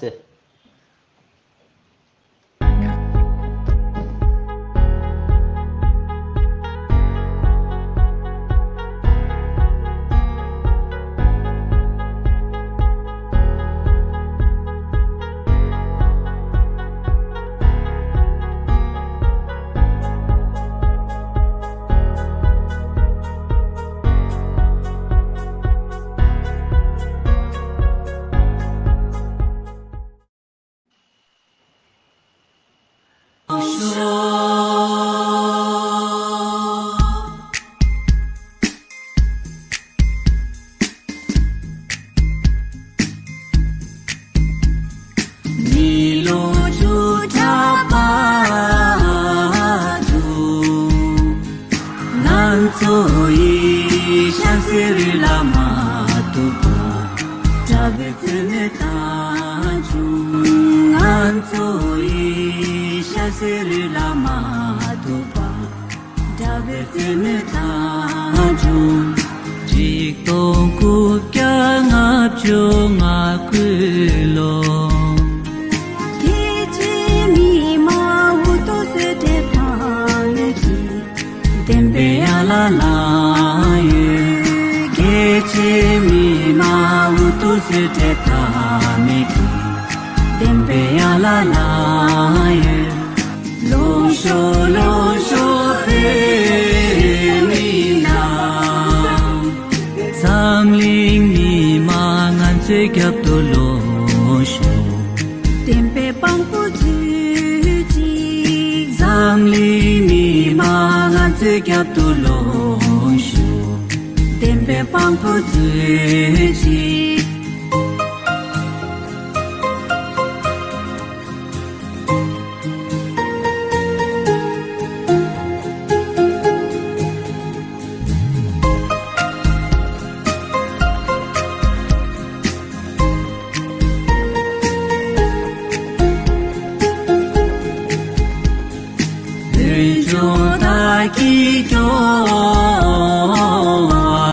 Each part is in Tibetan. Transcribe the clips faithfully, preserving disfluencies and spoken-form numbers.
ཟེར། མི་ལོ་བཅུ་ཕྲག་པ་དུ། ང་ཚོ་ཡི་ཤ་ཟེར་ལ་མ་ཐུག་པ། དགྲ་བོའི་བཙུན་མོ་དང་བྱུང་། ང་ཚོ་ཡི་ཤ་ཟེར་ལ་མ་ཐུག་པ། དགྲ་བོའི་བཙུན་མོ་དང་བྱུང་། ཆིག་སྟོང་དགུ་བརྒྱ་ལྔ་བཅུ་ང་དགུ་ལོ། རྒྱལ་གཅེས་མི་མང་འུ་ཐུག་གསོལ་འདེབས་དང་མི་གི། བདེན་པའི་ཡན་ལག་ལ་ཡོད། རྒྱལ་གཅེས་མི་མང་འུ་ཐུག་གསོལ་འདེབས་དང་མི་གི། བདེན་པའི་ཡན་ལག་ལ་ཡོད། ལོངས་ཤོག་ལོངས་ཤོག་བོད་མི་རྣམས། འཛམ་གླིང་མི་མང་ང་ཚོའི་རྒྱབ་ཏུ་ལོངས་ཤོག་བདེན་པའི་དཔང་པོ་མཛོད་ཅིག་འཛམ་གླིང་མི་མང་ང་ཚོའི་རྒྱབ་ཏུ་ལོངས་ཤོག་བདེན་པའི་དཔང་པོ་མཛོད་ཅིག་བོད་ལྗོངས་བདག་གིས་སྐྱོང་བ།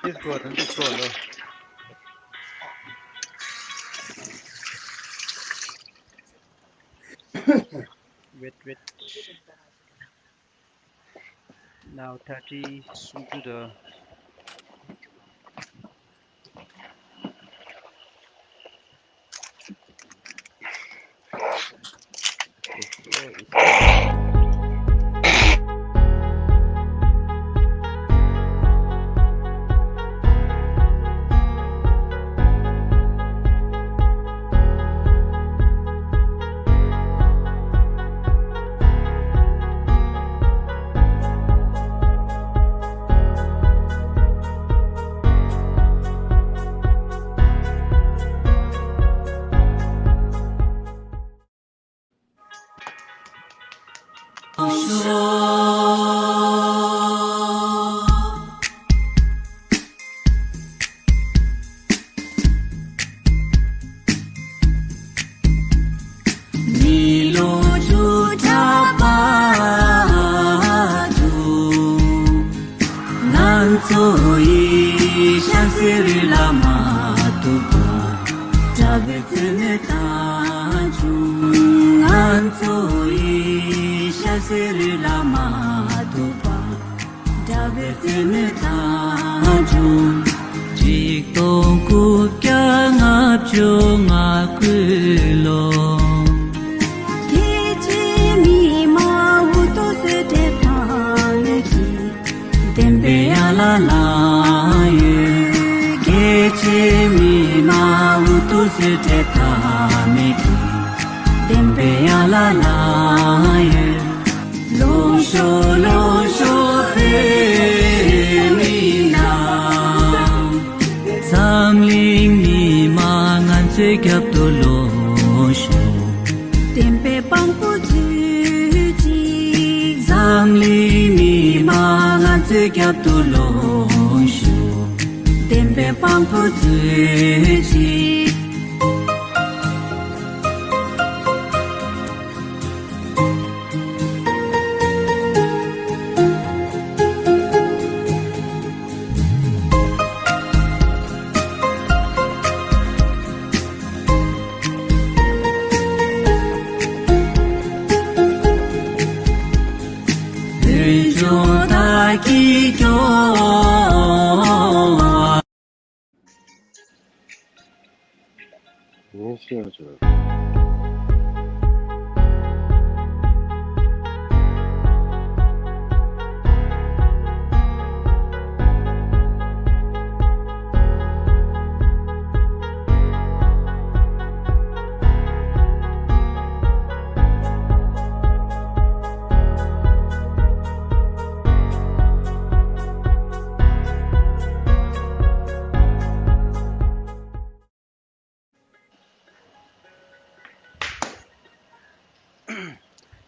Please go ahead and just go along. Wait, wait. Now thirty, soon to the མི་ལོ་བཅུ་ཕྲག་པ་དུ། ང་ཚོ་ཡི་ཤ་ཟེར་ལ་མ་ཐུག་པ། དགྲ་བོའི་བཙུན་མོ་དང་བྱུང་། ང་ཚོ་ཡི་ཤ་ཟེར་ལ་མ་ཐུག་པ། དགྲ་བོའི་བཙུན་མོ་དང་བྱུང་། ཆིག་སྟོང་དགུ་བརྒྱ་ལྔ་བཅུ་ང་དགུ་ལོ། རྒྱལ་གཅེས་མི་མང་འུ་ཐུག་གསོལ་འདེབས་དང་མི་གི། བདེན་པའི་ཡན་ལག་ལ་ཡོད། རྒྱལ་གཅེས་མི་མང་འུ་ཐུག་གསོལ་འདེབས་དང་མི་གི། བདེན་པའི་ཡན་ལག་ལ་ཡོད། ལོངས་ཤོག་ལོངས་ཤོག་བོད་མི་རྣམས། ཏུ་ལོངས་ཤོག་བདེན་པའི་དཔང་པོ་མཛོད་ཅིག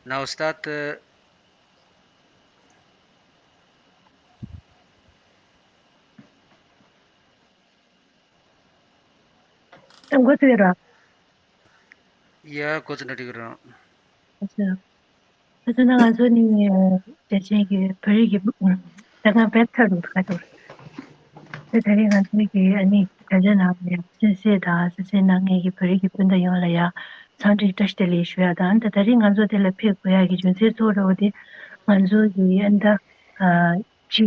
Now start. ཨ། འགོ་ཚུགས་ར། ཡ། འགོ་ཚུགས་ན་འགྲིག་གི་རེད། ཨ་ཙི། ད་ལྟ་ང་ཚོ་ནི་རྒྱ་ཆེན་གྱི་བོད་རིགས་ཀྱི་ད་གང་བེད་ཐར་འདུག་ཁ་ཐུག་ད་ད་རེས་ང་ཚོའི་གི་ཨ་ནི་དྲ་རྒྱ་ནང་ནས་གསན་གཟིགས་དང་གསན་གཟིགས་གནང་མཁན་གྱི་བོད་རིགས་ཀྱི་སྤུན་ཟླ་ཡོངས་ལ་ཡ་འཚམས་འདྲི་བཀྲ་ཤིས་བདེ་ལེགས་ཞུ་ཡ་དང་། ད་ད་རེས་ང་ཚོ་དེ་ལ་ཕེབས་དགོས་ཡ་གི་རྒྱུ་མཚན་གཙོ་བོ་འདྲ་བོ་དེ་ང་ཚོ་གི་ཨ་ནི་ད་ཕྱི་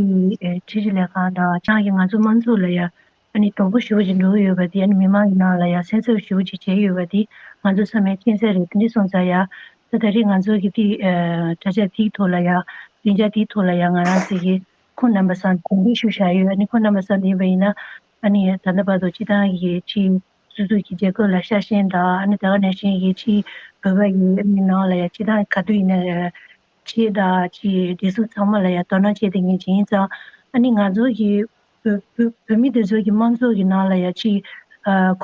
ཕྱི་ལས་ཁང་དང་ཅང་གི་ང་ཚོ་དམངས་གཙོ་ལ་ཡ་ཨ་ནི་དོ་ཕོག་ཞེ་པོ་ཅིག་འགྲོ་གི་ཡོད་པ་དེ་ཨ་ནི་མི་མང་གི་ནང་ལ་ཡ་སེམས་འཚབ་ཞེ་པོ་ཅིག་བྱས་ཡོད་པ་དེ་ང་ཚོ་ཚང་མས་མཁྱེན་གསལ་རེད། དེ་འདྲ་སོང་ཙང་ཡ་ད་ད་རེས་ང་ཚོ་གི་དེ་ཨ་དྲ་རྒྱ་དེའི་ཐོག་ལ་ཡ་སྡིངས་ཆ་དེའི་ཐོག་ལ་ཡ་ང་རང་ཚོ་གི་ཁོང་རྣམ་པ་ཚང་གོང་འདྲི་ཞུ་བཞག་ཡོད། ཨ་ནི་ཁོང་རྣམ་པ་ཚང་དེ་ཡིན་པ་ཡིན་ན་ཨ་ནི་ད་ལྟ་བར་དུ་སྤྱི་བཏང་གི་ཕྱི་སོ་སོ་གི་རྒྱལ་ཁབ་ལ་ཤ་ཞེན་དང་ཨ་ནི་ད་ག་ནང་བཞིན་གི་ཕྱི་བོད་པ་ཡི་ཨ་ནི་ནང་ལ་ཡ་སྤྱི་བཏང་ག་དུས་ཡིན་ན་ཆེད་དང་ཅི་བདེ་སྲུང་ཚང་མ་ལ་ཡ་དོ་སྣང་བྱེད་བསྡད་མཁན་ཅིག་ཡིན་ཙང་ཨ་ནི་ང་ཚོ་གི་བོད་བོད་བོད་མི་དེ་ཚོ་གི་དམངས་གཙོ་གི་ནང་ལ་ཡ་ཅི་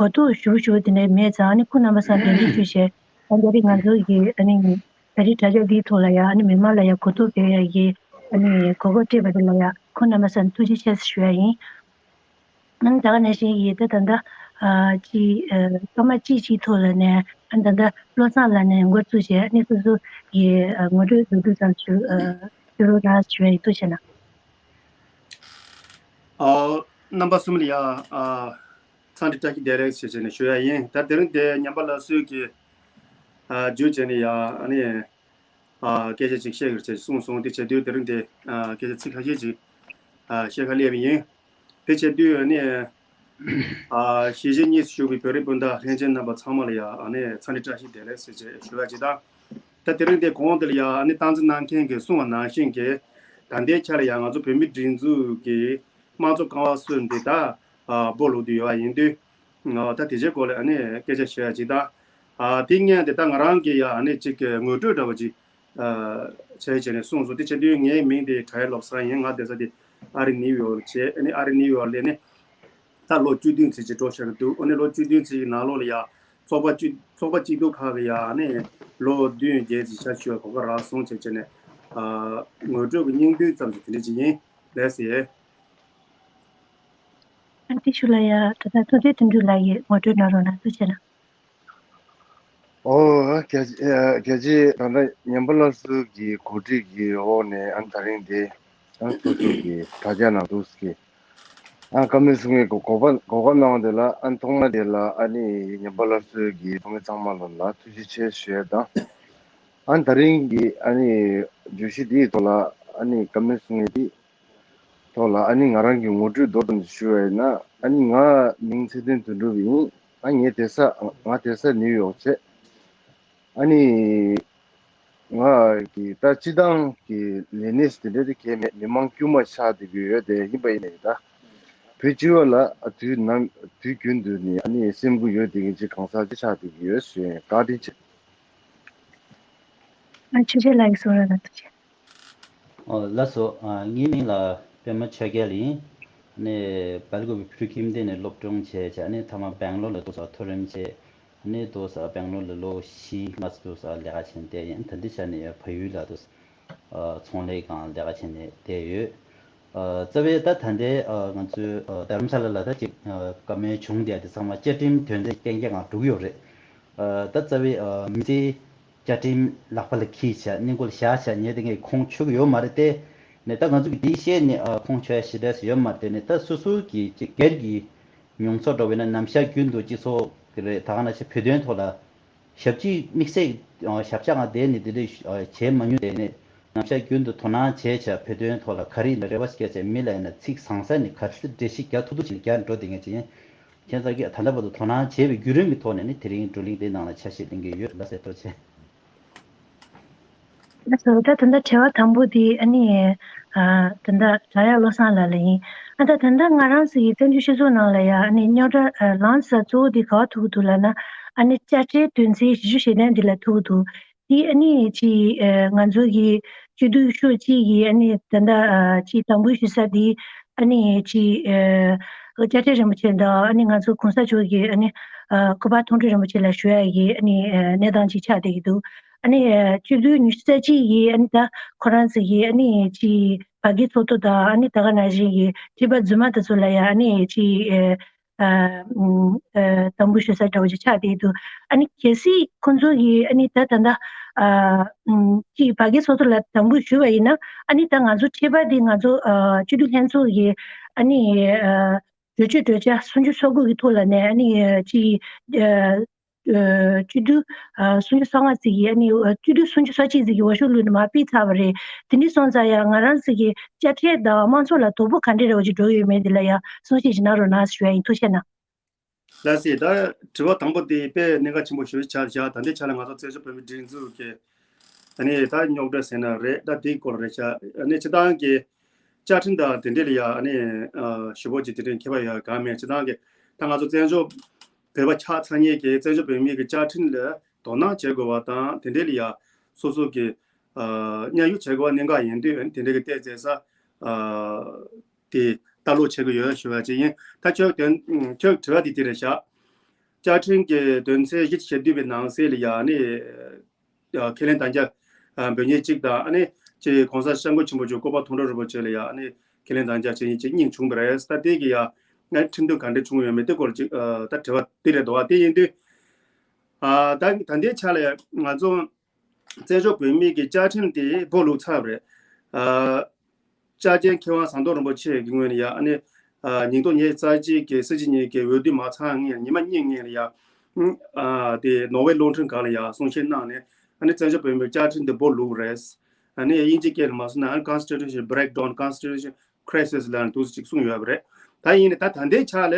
གོ་རྟོགས་ཞུ་ཞུ་དེ་འདྲ་མེད་ཙང་ཨ་ནི་ཁོང་རྣམ་པ་ཚང་གདན་འདྲེན་ཞུས་བྱས་ཨ་ནི་ང་ཚོ་གི་ཨ་ནི་ད་རེས་དྲ་རྒྱ་འདིའི་ཐོག་ལ་ཡ་ཨ་ནི་མི་མང་ལ་ཡ་གོ་རྟོགས་སྤེལ་ཡ་གི་ཨ་ནི་གོ་སྐབས་སྤྲད་པ་དེ་ལ་ཡ་ཁོང་རྣམ་པ་ཚང་ཐུགས་རྗེ་ཆེ་ཞུ་ཡ་ཡིན། ཨ་ནི་ད་ག་ནང་བཞིན་གྱི་ད་ད་ལྟ་ཨ་ཅི་ཨ་སྐར་མ་གཅིག་གཅིག་ཐོག་ལ་ནས་ཨ་ནི་ད་ལྟ་བློ་བཟང་ལགས་ནས་འགོ་བཙུགས་བྱས་ཨ་ནི་སོ་སོ་གི་ཨ་ངོ་སྤྲོད་མདོར་བསྡུས་ཙམ་ཞུ་ཨ་ཞུ་རོགས་གནང་ཞུ་ཡ་ཡིན། ཐུགས་རྗེ་ཆེ་གནང་། ཨ་རྣམ་པ་གསུམ་ལ་ཡ་ཨ་འཚམས་འདྲི་བཀྲ་ཤིས་བདེ་ལེགས་ཞེས་བྱས་ནས་ཞུ་ཡ་ཡིན། ད་དེ་རིང་དེ་ཉམས་པ་སླར་གསོའི་གི་ཨ་བརྒྱུད་བྱས་ནས་ཡ་ཨ་ནི། ཨ་སྐད་ཆ་ཅིག་བཤད་དགོས་ཅེས་གསུངས་སོང་། དེ་བྱས་དུས་དེ་རིང་དེ་ཨ་སྐད་ཆ་ཚིག་ཁ་ཤས་ཅིག་ཨ་བཤད་ཁ་སླེབས་པ་ཡིན། དེ་བྱས་དུས་ཨ་ནི་ཨ་གཞིས་བྱེས་གཉིས་སུ་བཞུགས་པའི་བོད་རིགས་སྤུན་ཟླ་ལྷན་རྒྱས་རྣམ་པ་ཚང་མ་ལ་ཡང་ཨ་ནི་འཚམས་འདྲི་བཀྲ་ཤིས་བདེ་ལེགས་ཟེར་ཅེས་ཞུ་བ་ཅིག་དང་། ད་དེ་རིང་དེ་གོང་དེ་ལ་ཡང་ཨ་ནི་སྟངས་འཛིན་གནང་མཁན་གྱིས་གསུངས་པ་ནང་བཞིན་གྱི་ད་ལྟའི་ཆ་ལ་ཡང་ང་ཚོ་བོད་མིའི་སྒྲིག་འཛུགས་ཀྱི་དམངས་གཙོ་ཀ་བ་སུ་འདི་ད་ཨ་སྦོ་ལུག་དུ་ཡོད་པ་ཡིན་དུས། ཨ་ད་དེ་ཆའི་སྐོར་ལ་ཨ་ནི་སྐད་ཆ་བཤད་ཡ་ཅིག་དང་། ཨ་དེ་སྔོན་དེ་ད་ང་རང་གི་ཡ་ཨ་ནི་ཅིག་གི་ངོ་སྤྲོད་འདྲ་བ་ཅིག་ཨ་བྱས་བྱས་ནས་གསུངས་སོང་། དེ་བྱེད་དུས་ངའི་མིང་དེ་གྲྭ་ཡེ་བློ་བཟང་ཡིན། ང་བསྡད་ས་དེ་ཨ་རི་ནིའུ་ཡོག་བྱས། ཨ་ནི་ཨ་རི་ནིའུ་ཡོག་ལ་ནི་ད་ལོ་བཅུ་བདུན་ཙམ་ཅིག་འགྲོ་བཞག་གི་འདུག་ཨ་ནི་ལོ་བཅུ་བདུན་ཙམ་གྱི་ནང་ལོགས་ལ་ཡ་ཚོགས་པ་བཅུ་ཚོགས་པ་སྐྱིད་སྡུག་ཁག་གི་ཡ་ཨ་ནི་ལོ་བདུན་བརྒྱད་ཙམ་ཞབས་ཞུ་བའི་གོ་སྐབས་རག་སོང་བྱས་བྱས་ནས་ཨ་ངོ་སྤྲོད་ཀྱི་སྙིང་བསྡུས་ཙམ་ཞིག་དེ་འདྲ་ཅིག་ཡིན། ལགས་སེ། ཨ་ཏི་ཤུ་ལ་ཡ་ད་ལྟ་ཐུབ་བསྟན་དོན་གྲུབ་ལགས་ཀྱིས་ངོ་སྤྲོད་གནང་རོགས་གནང་། ཐུགས་རྗེ་གནང་། ཨོ་རྒྱ་ཆེ་རྒྱ་ཆེ་ད་ལྟ་ཉམས་པ་སླར་གསོ་གི་གོ་སྒྲིག་གི་འོག་ནས་ཨ་ད་རིང་འདི་ཨ་སོ་སོ་གི་དྲ་རྒྱ་ནང་འདུག་གི་ཨ་བཀའ་མོལ་གསུང་མཁན་གོ་གོ་བ་གོ་སྐབས་གནང་བ་དེ་ལ་ཨ་ཐོག་མ་དེ་ལ་ཨ་ནི་ཉམས་པ་སླར་གསོ་གི་ཚོགས་མི་ཚང་མ་ལ་ལ་ཐུགས་རྗེ་ཆེ་ཞུ་ཡ་དང་། ཨ་ད་རིང་གི་ཨ་ནི་བརྗོད་གཞི་འདིའི་ཐོག་ལ་ཨ་ནི་བཀའ་མོལ་གསུང་མཁན་དེ། ཐོག་ལ་ཨ་ནི་ང་རང་གི་ངོ་སྤྲོད་མདོར་ཙམ་ཞུ་བ་ཡིན་ན། ཨ་ནི་ང་མིང་ཚེ་བརྟན་དོན་གྲུབ་ཡིན། ཨ་ངའི་བསྡད་ས་ང་བསྡད་ས་ནིའུ་ཡོག་བྱས། ཨ་ནི་ང་གི་ད་སྤྱི་བཏང་གི་ལས་གནས་དེ་འདྲ་དེ་གས་མེད། མི་མང་དཀྱུས་མ་ཆགས་བསྡད་ཀྱི་ཡོད་དེ། ཡིན་པ་ཡིན་ནའི་ད་བོད་སྤྱི་པ་ལ་དུས་ནམ་དུས་རྒྱུན་དུ་ནི་ཨ་ནི་སེམས་ཁུར་ཡོད་བསྡད་མཁན་ཅིག་གང་ཟག་ཅིག་ཆགས་བསྡད་ཀྱི་ཡོད་ཞུ་ཡིན། བཀའ་དྲིན་ཆེ། ཨ་ཆོས་རྒྱལ་ལགས་ཀྱིས་གསུང་རོགས་གནང་། ཐུགས་རྗེ་ཆེ། ཨོ་ལགས་སོ། ཨ་ངའི་མིང་ལ་པད་མ་ཆོས་རྒྱལ་ཡིན། ཨ་ནི་སྦེལ་ཀོབ་ཀྱི་ཕུ་རུ་ཁྱིམ་སྡེ་ནས་སློབ་སྦྱོང་བྱས་བྱས་ཨ་ནི་མཐའ་མ་སྦེང་ལོར་ལ་འདུག་ས་མཐོ་རིམ་བྱས། ཨ་ནི་འདུག་ས་སྦེང་ལོར་ལ་ལོ་བཞི་ལྔ་ཙམ་འདུག་ས་ལས་ཀ་བྱས་ནས་བསྡད་ཡིན། ད་འདི་ཆ་ནས་ཡང་བལ་ཡུལ་ལ་འདུག་ས་ཚོང་ལས་སྒང་ལས་ཀ་བྱས་ནས་བསྡད་ཡོད། རྩ་བའི་ད་ད་ལྟའི་ང་ཚོའི་རྡ་རམ་ས་ལ་ལ་ད་ཅིག་བཀའ་མོལ་བྱུང་བསྡད་དེ་ཚང་མ་བཅའ་ཁྲིམས་དོན་ཚན་རྐྱང་རྐྱང་ང་འགྲོ་གི་ཡོད་རེད། ད་རྩ་བའི་མི་སེར་བཅའ་ཁྲིམས་ལག་པ་ལ་འཁྱེར་བྱས་སྣེ་འགོ་ལ་བཞག་བྱས་ཉལ་དེ་ངས་ཁུངས་འཁྱོལ་གི་ཡོད་མ་རེད་དེ། ནས་ད་ང་ཚོ་གི་འདི་བཤད་ནས་ཁུངས་འཁྱོལ་ཞེ་དྲག་ཡོད་མ་རེད་དེ། ནས་ད་སོ་སོ་གི་ཅིག་སྒེར་གྱི་མྱོང་ཚོར་འདྲ་བོ་ཡིན་ན་ནམ་ཞག་རྒྱུན་དུ་སྤྱི་ཚོགས་ཀྱི་རེད་ད་ག་ན་ཆེ་བོད་དོན་ཐོག་ལ། ཞབས་ཕྱི་དམིགས་བསལ་ཞབས་བཅགས་ང་བསྡད་ནས་དེ་འདྲ་བྱས་མ་མྱོང་། དེ་ནས་ནམ་ཞག་རྒྱུན་དུ་དོ་སྣང་བྱས་བྱས་བོད་དོན་ཐོག་ལ་ག་རེ་ཡིན་ན་རེ་བ་ཞིག་བརྒྱབ་བྱས་མི་ལ་ཡིན་ན་ཚིག་ཟང་ཟིང་ནས་ག་ཚོད་འགྲེལ་བཤད་རྒྱག་ཐུབ་ཐུབ་ཅིག་རྒྱག་འགྲོ་བསྡད་མཁན་ཅིག་ཡིན། ཁྱེད་ཚོ་གིས་ད་ལྟ་བར་དུ་དོ་སྣང་བྱས་པའི་བརྒྱུད་རིམ་གྱི་ཐོག་ནས་ནི་དེ་རིང་བགྲོ་གླེང་འདིའི་ནང་ལ་ཆ་ཤས་ལེན་གྱི་ཡོད། ལགས་སེ། ཐུགས་རྗེ་ཆེ། ལགས་སོ། ད་ད་ལྟ་དྲི་བ་དང་པོ་དེ་ཨ་ནི་ཨ་ད་ལྟ་བྲག་གཡབ་བློ་བཟང་ལགས་ལ་ཡིན། ཨ་ད་ད་ལྟ་ང་རང་ཚོ་ཡི་བཙན་བྱོལ་སྤྱི་ཚོགས་ནང་ལ་ཡ་ཨ་ནི་རྙོག་དྲ་ཨ་ལངས་ས་གཙོ་བོ་དེ་ག་བ་ཐུག་གི་འདུག་ལབ་ན། ཨ་ནི་དཔྱ་ཁྲལ་དོན་ཚན་བཞི་བཅུ་ཞེ་བདུན་འདི་ལ་ཐུག་གི་འདུག་དེ་ཨ་ནི་ཅི་ཨ་ང་ཚོ་གི་སྤྱི་འཐུས་ཤོག་གཅིག་གིས་ཨ་ནི་ད་ལྟ་ཨ་ཅི་དམ་འབུལ་ཞུ་ས་དེ་ཨ་ནི་ཅི་ཨ་དཔྱ་ཁྲལ་རིན་པོ་ཆེ་དང་ཨ་ནི་ང་ཚོ་གོང་ས་མཆོག་གི་ཨ་ནི་ཨ་སྐུ་པར་མཐོང་གྲོལ་རིན་པོ་ཆེ་ལ་ཞུ་ཡ་གི་ཨ་ནི་ཨ་གནས་སྟངས་ཅིག་ཆགས་བསྡད་ཀྱི་འདུག་ཨ་ནི་སྤྱི་འཐུས་ཉི་ཤུ་རྩ་གཅིག་གིས་ཨ་ནི་ད་ཁོ་རང་ཚོ་གི་ཨ་ནི་ཅི་བར་བརྒལ་ཚོགས་གཙོ་དང་ཨ་ནི་ད་ག་ནང་བཞིན་གྱི་ཁྲི་པ་རྫུན་མ་དེ་ཚོ་ལ་ཡ་ཨ་ནི་ཅི་ཨ་ཨ་ཨ་དམ་འབུལ་ཞུ་ས་འདྲ་བོ་ཅིག་ཆགས་བསྡད་འདུག་ཨ་ནི་གལ་སྲིད་ཁོང་ཚོ་གིས་ཨ་ནི་ད་ད་ད་ཨ་ཅི་བར་བརྒལ་ཚོགས་གཙོ་ལ་དམ་འབུལ་ཞུས་པ་ཡིན་ན་ཨ་ནི་ད་ང་ཚོ་ཁྲི་པ་འདི་ང་ཚོ་ཨ་སྤྱི་འཐུས་ལྷན་ཚོགས་ཀྱི་ཨ་ནི་ཨ་གྲོས་ཆོད་གྲོས་འཆར་སུམ་ཅུ་སོ་དགུ་གི་ཐོག་ལ་ནས་ཨ་ནི་ཅི་ཨ་སྤྱི་འཐུས་ཨ་སུམ་ཅུ་སོ་ལྔ་ཙམ་གྱིས་ཨ་ནི་ཨ་སྤྱི་འཐུས་སུམ་ཅུ་སོ་གཅིག་ཙམ་གྱིས་འོས་ཤོག་བླུགས་ནས་མར་ཕུད་ཚར་བ་རེད། དེ་འདྲ་སོང་ཙང་ཡང་ང་རང་ཚོ་གི་དཔྱ་ཁྲལ་དང་དམངས་གཙོ་ལ་དོ་ཕོག་ག་འདྲ་རེ་བ་ཅིག་འགྲོ་ཡོད་མེད་དེ་ལ་ཡང་གསུང་བཤད་ཅིག་གནང་རོགས་གནང་ཞུ་ཡ་ཡིན། ཐུགས་རྗེ་གནང་། ལགས་སེ། ད་དྲི་བ་དང་པོ་དེ་དཔེ་གནད་འགག་ཆེན་པོ་ཞིག་ཆགས་བཞག་ད་ལྟའི་ཆ་ལ་ང་ཚོ་བཙན་བྱོལ་བོད་མིའི་སྒྲིག་འཛུགས་ཀྱི་ཨ་ནི་ད་རྙོག་དྲ་ཟེར་ན་རེད། ད་དེའི་སྐོར་རེད་ཤག་ཨ་ནི་སྤྱིར་བཏང་གི་བཅའ་ཁྲིམས་དང་དེ་འབྲེལ་ལ་ཡ་ཨ་ནི་ཨ་ཞུ་བོ་ཅིག་དེ་འདྲའི་ཁྱད་པར་ཡོད་གང་མེད། སྤྱིར་བཏང་གི་ད་ང་ཚོ་བཙན་བྱོལ་བོད་པ་ཆགས་ཚར་མཁན་གྱི་བཙན་བྱོལ་བོད་མིའི་གི་བཅའ་ཁྲིམས་ལ་དོ་སྣང་བྱེད་དགོས་པ་དང་དེ་འབྲེལ་ལ་ཡ་སོ་སོ་གི་ཨ་མཉམ་ཞུགས་བྱེད་དགོས་པ་གནད་འགག་ཡིན་དུས་ཨ་ནི་དེ་འདྲའི་གི་བལྟས་ཚེ་ས་ཨ་དེ་ལྟ་ཀློག་བྱེད་དགོས་ཡོད་ཞུ་བ་ཅིག་ཡིན། ད་ཁྱོད་དོན་ཁྱོད་དྲི་བ་དེ་དེ་རེད་ཤག་བཅའ་ཁྲིམས་ཀྱི་དོན་ཚན་བཞི་བཅུ་ཞེ་བདུན་པའི་ནང་གསེས་ལ་ཡ་ཨ་ནི་ཨ་ཁས་ལེན་དམ་བཅའ་ཨ་འབུལ་མཁན་གཅིག་དང་ཨ་ནི་ཅིག་གོང་ས་སྐྱབས་མགོན་ཆེན་པོ་མཆོག་སྐུ་པར་མཐོང་གྲོལ་རིན་པོ་ཆེ་ལ་ཡ་ཨ་ནི་ཁས་ལེན་དམ་བཅའ་བྱེད་མཁན་གཅིག་གཉིས་བྱུང་བ་རེད། ད་དེ་གི་ཡ་ཨ་ཁྲིམས་དོན་ག་འདྲ་བྱུང་ཡོད་མེད་དེ་སྐོར་ཅིག་ཨ་ད་དྲི་བ་དེ་རེད་འདུག་བ། དེ་ཡིན་དུས་ཨ་ད་ད་ལྟའི་ཆ་ལ་ཡ་ང་ཚོ་བཙན་བྱོལ་བོད་མིའི་གི་བཅའ་ཁྲིམས་དེ་བོ་ལུག་ཚར་བ་རེད། ཨ་ལྕགས་ཆེན་མཁས་དབང་ཟམ་གདོང་རིན་པོ་ཆེ་གི་ངོས་ནས་ཡ་ཨ་ནི་ཨ་ཉིས་སྟོང་ཉེར་གཅིག་གི་སྲིད་སྤྱི་གཉིས་ཀྱི་འོས་བསྡུ་མ་ཚར་སྔོན་ཉི་མ་གཉིས་སྔོན་ལ་ཡ་ཨ་དེ་ནོར་ཝེ་རླུང་འཕྲིན་ཁང་ལ་ཡ་གསུང་བཤད་གནང་ནས་ཨ་ནི་བཙན་བྱོལ་བོད་མིའི་བཅའ་ཁྲིམས་དེ་བོ་ལུག་རེད། ཨ་ནི་དབྱིན་ཇི་སྐད་ལ་མ་སོང་ན་ཨ་ནི་Constitution breakdown, Constitution crisis ལབ་ནས་འདུག་སེ་ཅིག་གསུངས་ཡོད་པ་རེད། ད་ཡིན་ནའི་ད་ད་ལྟའི་ཆ་ལ་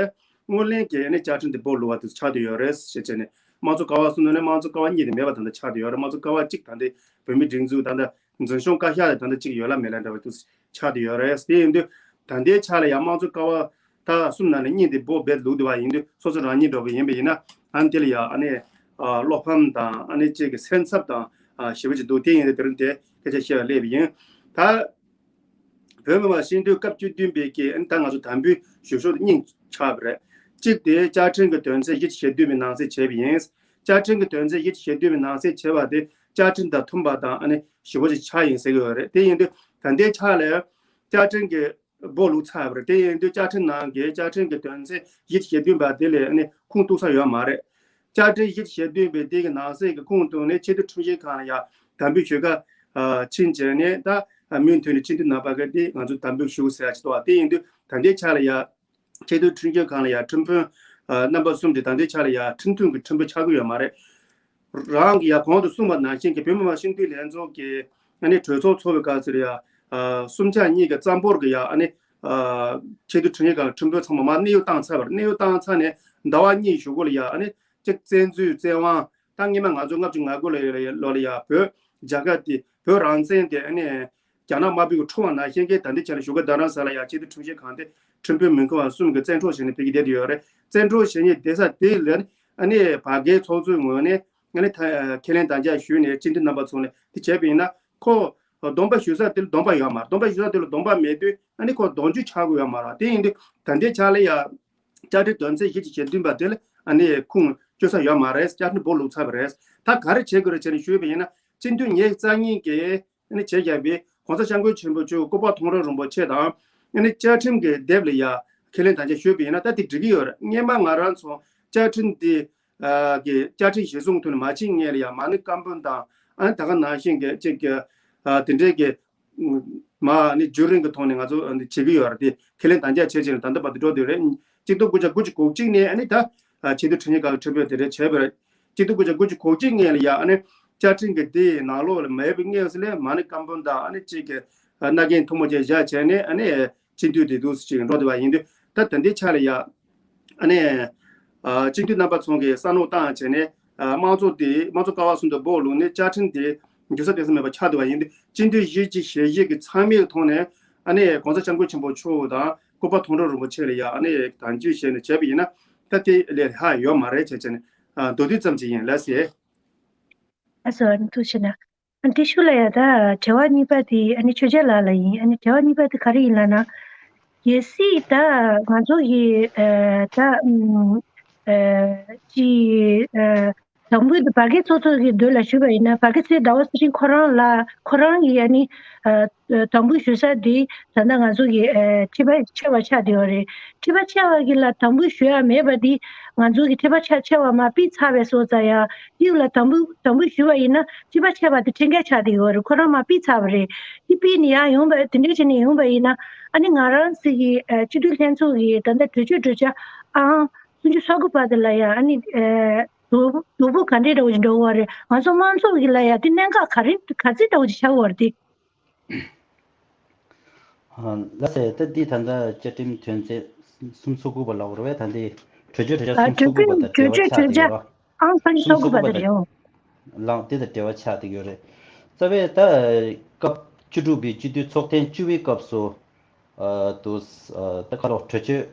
དངོས་གནས་ཀྱི་ཨ་ནི་བཅའ་ཁྲིམས་དེ་བོ་ལུག་པ་དེ་ཆགས་བསྡད་ཡོད་རེད་ཞེས་བྱས་ནས་དམངས་གཙོ་ཀ་བ་གསུམ་ནང་ནས་དམངས་གཙོ་ཀ་བ་གཉིས་དེ་མེད་པ་ད་ལྟ་ཆགས་བསྡད་ཡོད་རེད། དམངས་གཙོ་ཀ་བ་གཅིག་ད་ལྟའི་བོད་མིའི་སྒྲིག་འཛུགས་ད་ལྟ་འཛིན་སྐྱོང་བཀའ་ཤག་ལ་ད་ལྟ་གཅིག་ཡོད་ལ་མེད་ལ་འདྲ་བ་དུ་ཆགས་བསྡད་ཡོད་རེད། དེ་ཡིན་དུས་ད་ལྟའི་ཆ་ལ་ཡང་དམངས་གཙོ་ཀ་བ་ད་གསུམ་ནང་ནས་གཉིས་དེ་བོ་བེད་ལུག་བསྡད་པ་ཡིན་དུས་སོ་སོ་རང་ཉིད་འདྲ་བ་ཡིན་པ་ཡིན་ན་ཨ་ནི་དེ་ལ་ཡང་ཨ་ནི་ཨ་བློ་ཕམ་དང་ཨ་ནི་གཅིག་གི་སེམས་འཚབ་དང་ཨ་ཞེ་པོ་ཅིག་འདུག་དེ་ཡིན་དུས་དེ་རིང་དེ་སྐད་ཆ་བཤད་པ་སླེབས་པ་ཡིན། ད་བོད་མི་མང་སྤྱི་འཐུས་སྐབས་བཅུ་བདུན་པའི་གི་ཨ་ནི་ད་ང་ཚོ་དམ་འབུལ་ཞུ་ཕྱོགས་དེ་གཉིས་ཆགས་པ་རེད། གཅིག་དེ་བཅའ་ཁྲིམས་ཀྱི་དོན་ཚན་བཞི་བཅུ་ཞེ་བདུན་པའི་ནང་གསེས་བྱས་པ་ཡིན། བཅའ་ཁྲིམས་ཀྱི་དོན་ཚན་བཞི་བཅུ་ཞེ་བདུན་པའི་ནང་གསེས་བྱས་པ་དེ་བཅའ་ཁྲིམས་དང་མཐུན་པ་དང་ཨ་ནི་ཞེ་པོ་ཅིག་ཆགས་ཡིན་ཟེར་གྱི་ཡོད་རེད། དེ་ཡིན་དུས་ད་ལྟའི་ཆ་ལ་བཅའ་ཁྲིམས་ཀྱི་སྦོ་ལུག་ཚར་བ་རེད། དེ་ཡིན་དུས་བཅའ་ཁྲིམས་ནང་གི་བཅའ་ཁྲིམས་ཀྱི་དོན་ཚན་བཞི་བཅུ་ཞེ་བདུན་པ་དེ་ལས་ཨ་ནི་ཁུངས་གཏུགས་ས་ཡོད་མ་རེད། བཅའ་ཁྲིམས་བཞི་བཅུ་ཞེ་བདུན་པའི་དེ་གི་ནང་གསེས་ཀྱི་ཁུངས་གཏུགས་ནས་ཆེས་མཐོའི་ཁྲིམས་ཞིབ་ཁང་ལ་ཡང་དམ་འབུལ་ཞུ་ག་ཕྱིན་བྱས་ནས་ད་མུ་མཐུད་ནས་སྤྱི་འཐུས་རྣམ་པ་གི་དེ་ང་ཚོ་དམ་འབུལ་ཞུ་ཟེར་ཡ་ཅིག་འདུག་བ། དེ་ཡིན་དུས་ད་ལྟའི་ཆ་ལ་ཡ་ཆེས་མཐོའི་ཁྲིམས་ཞིབ་ཁང་ལ་ཡ་ཁྲིམས་དཔོན་རྣམ་པ་གསུམ་དེ་ད་ལྟའི་ཆ་ལ་ཡ་ཁྲིམས་མཐུན་གྱི་ཁྲིམས་དཔོན་ཆགས་ཀྱི་ཡོད་མ་རེད། རང་གིས་ཡ་གོང་དུ་གསུངས་པ་ནང་བཞིན་གྱི་བོད་མི་མང་སྤྱི་འཐུས་ལྷན་ཚོགས་ཀྱི་ཨ་ནི་གྲོས་ཚོགས་ཚོགས་པའི་སྐབས་སུ་ཡ་གསུམ་ཆ་གཉིས་ཀྱི་རྩ་འབོར་གྱི་ཡ་ཨ་ནི་ཆེས་མཐོའི་ཁྲིམས་ཞིབ་ཁང་ཁྲིམས་དཔོན་ཚང་མ་མར་གནས་དབྱུང་བཏང་ཚར་བ་རེད། གནས་དབྱུང་བཏང་ཚར་ནས་ཟླ་བ་གཉིས་གཞུག་གུ་ལ་ཡ་ཨ་ནི་གཅིག་བཙན་འཛུལ་བཙན་དབང་ད་སྔོན་མ་ང་ཚོ་ལྔ་བཅུ་ང་དགུ་ལོ་ལ་ཡ་བོད་རྒྱ་གར་དེ་བོད་རང་བཙན་དེ་ཨ་ནི་རྒྱ་ནག་དམར་པོས་འཁྲུག་པ་ནང་བཞིན་གྱི་ད་ལྟའི་ཆ་ལ་བཞུགས་སྒར་རྡ་རམ་ས་ལ་ཡ་ཆེས་མཐོའི་ཁྲིམས་ཞིབ་ཁང་དེ་ཁྲིམས་དཔོན་མི་འཁོད་པ་གསུམ་གྱི་བཙན་འཕྲོག་བྱས་ནས་ཕ་གིར་བསྡད་ཡོད་རེད། བཙན་འཕྲོག་བྱས་ནས་བསྡད་ས་དེ་ལ་ཨ་ནི་བར་བརྒལ་ཚོགས་གཙོའི་ངོས་ནས་ཨ་ནི་ད་ཁས་ལེན་དམ་བཅའ་ཞུས་ནས་སྤྱི་འཐུས་རྣམ་པ་ཚོ་ནས་དེ་བྱས་པ་ཡིན་ན་ཁོ་སྡོམ་པ་ཞུ་ས་དེ་ལ་སྡོམ་པ་ཡོད་མ་རེད། སྡོམ་པ་ཞུ་ས་དེ་ལ་སྡོམ་པ་མེད་དུས་ཨ་ནི་ཁོ་གདོང་བསྐྱུར་ཆགས་ཀྱི་ཡོད་མ་རེད། དེ་ཡིན་དུས་ད་ལྟའི་ཆ་ལ་ཡ་བཅའ་ཁྲིམས་དོན་ཚན་བཞི་བཅུ་ཞེ་བདུན་པ་དེ་ལ་ཨ་ནི་ཁུངས་བཅོལ་ས་ཡོད་མ་རེད། བཅའ་ཁྲིམས་སྦོ་ལུག་ཚར་བ་རེད། ད་ག་རེ་བྱེད་དགོས་རེད་བྱས་ནས་ཞུས་པ་ཡིན་ན་སྤྱི་འཐུས་ཉེར་གཉིས་ཀྱིས་ཨ་ནི་བྱས་བཞག་པའི་གོང་ས་སྐྱབས་མགོན་ཆེན་པོ་མཆོག་སྐུ་པར་མཐོང་གྲོལ་རིན་པོ་ཆེ་དང་ ཨ་ནི་བཅའ་ཁྲིམས་ཀྱི་དེབ་ལ་ཡ་ཁས་ལེན་དམ་བཅའ་ཞུས་པ་ཡིན་ན་ད་དེ་འགྲིག་གི་ཡོད་རེད། སྔོན་མ་ང་རང་ཚོ་བཅའ་ཁྲིམས་དེ་གི་བཅའ་ཁྲིམས་གཞིར་བཟུང་ཐོག་ནས་མ་ཕྱིན་སྔོན་ལ་ཡ་མ་ཎི་བཀའ་འབུམ་དང་ཨ་ནི་ད་ག་ནང་བཞིན་གྱི་ཅིག་གི་དེ་འདྲའི་གི་མ་ནི་བརྒྱུད་རིམ་གྱི་ཐོག་ནས་ང་ཚོ་བྱེད་ཀྱི་ཡོད་རེད། དེ་ཁས་ལེན་དམ་བཅའ་བྱས་བྱས་ནས་ད་ལྟ་བར་དུ་འགྲོ་བསྡད་རེད། གཅིག་སྟོང་དགུ་བརྒྱ་དགུ་བཅུ་གོ་གཅིག་ནས་ཨ་ནི་ད་ཆེས་མཐོའི་ཁྲིམས་ཞིབ་ཁང་གི་ཁྲིམས་དཔོན་དེ་འདྲ་བྱས་པ་རེད། གཅིག་སྟོང་དགུ་བརྒྱ་དགུ་བཅུ་གོ་གཅིག་སྔོན་ལ་ཡ་ཨ་ནི་བཅའ་ཁྲིམས་ཀྱི་དེའི་ནང་ལོགས་ལ་མེད་པའི་སྔོན་ཟེར་ལས་མ་ཎི་བཀའ་འབུམ་དང་ཨ་ནི་གཅིག་གི་མནའ་གན་ཐུན་མོང་བཅས་བཞག་བྱས་ནས་ཨ་ནི་སྤྱི་འཐུས་དེ་འདུག་སེ་ཅིག་འགྲོ་བསྡད་པ་ཡིན་དུས་ད་ད་ལྟའི་ཆ་ལ་ཡ་ཨ་ནི་སྤྱི་འཐུས་རྣམ་པ་ཚོ་གིས་བསམ་བློ་བཏང་བྱས་ནས་དམངས་གཙོ་དེ་དམངས་གཙོ་ཀ་བ་གསུམ་དུ་སྦོ་ལུགས་ནས་བཅའ་ཁྲིམས་དེ་འགྱུར་ས་ཐེབས་ས་མེད་པ་ཆགས་བསྡད་པ་ཡིན་དུས་སྤྱི་འཐུས་གཞིས་བྱེས་ཞེ་བཞི་གི་ཚང་མའི་ཐོག་ནས་ཨ་ནི་༸གོང་ས་༸སྐྱབས་མགོན་ཆེན་པོ་མཆོག་དང་སྐུ་པར་མཐོང་གྲོལ་རིན་པོ་ཆེ་ལ་ཡ་ཨ་ནི་དམ་ཆོས་བཞེས་ནས་བྱས་པ་ཡིན་ན་ད་དེ་ལས་ལྷག་ཡོད་མ་རེད་བྱས་བྱས་ནས་མདོར་བསྡུས་ཙམ་ཅིག་ཡིན་ལགས་སེ། ཨ་སོ་ཨ་ནི་ཐུགས་རྗེ་གནང་། ཨ་ནི་དེ་ཤུགས་ལ་ཡ་ད་དྲི་བ་གཉིས་པ་དེ་ཨ་ནི་ཆོས་རྒྱལ་ལགས་ལ་ཡིན། ཨ་ནི་དྲི་བ་གཉིས་པ་དེ་ག་རེ་ཡིན་ལབ་ན། གལ་སྲིད་ད་ང་ཚོ་གི་ཨ་ད་ཨམ་ཨ་ཅི་ཨ་དང་པོའི་བར་བརྒལ་ཚོགས་གཙོ་གི་མདུན་ལ་ཞུས་པ་ཡིན་ན་བར་བརྒལ་ཚོའི་ཟླ་བ་ཚེ་རིང་ཁོ་རང་ལ་ཁོ་རང་གི་ཨ་ནི་ཨ་དམ་འབུལ་ཞུ་ས་དེ་ད་ལྟ་ང་ཚོ་གི་ཨ་ཁྲི་པ་ཆེ་བ་ཆགས་བསྡད་ཡོད་རེད། ཁྲི་པ་ཆེ་བ་གི་ལ་དམ་འབུལ་ཞུ་ཡ་མེད་པ་དེ་ང་ཚོ་གི་ཁྲི་པ་ཆ་ཆེ་བ་མར་ཕུད་ཚར་བའི་སོ་ཙ་ཡ་དེ་ལ་དམ་འབུལ་དམ་འབུལ་ཞུ་བ་ཡིན་ན་ཁྲི་པ་ཆེ་བ་དེ་ཁྲི་འགན་ཆགས་བསྡད་ཡོད་རེད། ཁོ་རང་མར་ཕུད་ཚར་བ་རེད། དེ་ཕུད་ནས་ཡར་ཡོང་བ་དེ་འདྲ་བྱས་ནས་ཡོང་བ་ཡིན་ན་ཨ་ནི་ང་རང་ཚོ་གི་ཨ་སྤྱི་འཐུས་ལྷན་ཚོགས་ཀྱི་ད་ལྟ་གྲོས་ཆོད་གྲོས་འཆར་ཨང་སུམ་ཅུ་སོ་དགུ་པ་དེ་ལ་ཡ་ཨ་ནི་ཨ་དོ་དོ་ཕོག་ག་འདྲས་འདྲ་བོ་ཞིག་འགྲོ་གི་ཡོད་རེད། ང་ཚོ་དམངས་གཙོ་གི་ལ་ཡ་དེ་གནད་འགག་ག་རེ་ག་ཚོད་འདྲ་བོ་ཞིག་ཆགས་ཀྱི་ཡོད་རེད་དེ། ལགས་སེ། ད་འདི་ད་ལྟ་བཅའ་ཁྲིམས་དོན་ཚན་སུམ་ཅུ་སོ་དགུ་པ་ལབ་དགོས་རེད་པས། ད་འདི་གྲོས་ཆོད་གྲོས་འཆར་སུམ་ཅུ་སོ་དགུ་པ་དང་འབྲེལ་བ་ཆགས་བསྡད་ཡོད་རེད། ཨང་སུམ་ཅུ་སོ་དགུ་པ་དེ་རེད། ལགས་འདི་དང་འབྲེལ་བ་ཆགས་བསྡད་ཡོད་རེད། རྩ་བའི་ད་སྐབས་བཅུ་དྲུག་པའི་སྤྱི་འཐུས་ཚོགས་ཐེངས་བཅུ་པའི་སྐབས་སུ་ཨ་དུ་ཨ་ད་ཁ་ལོ་གྲོས་ཆོད་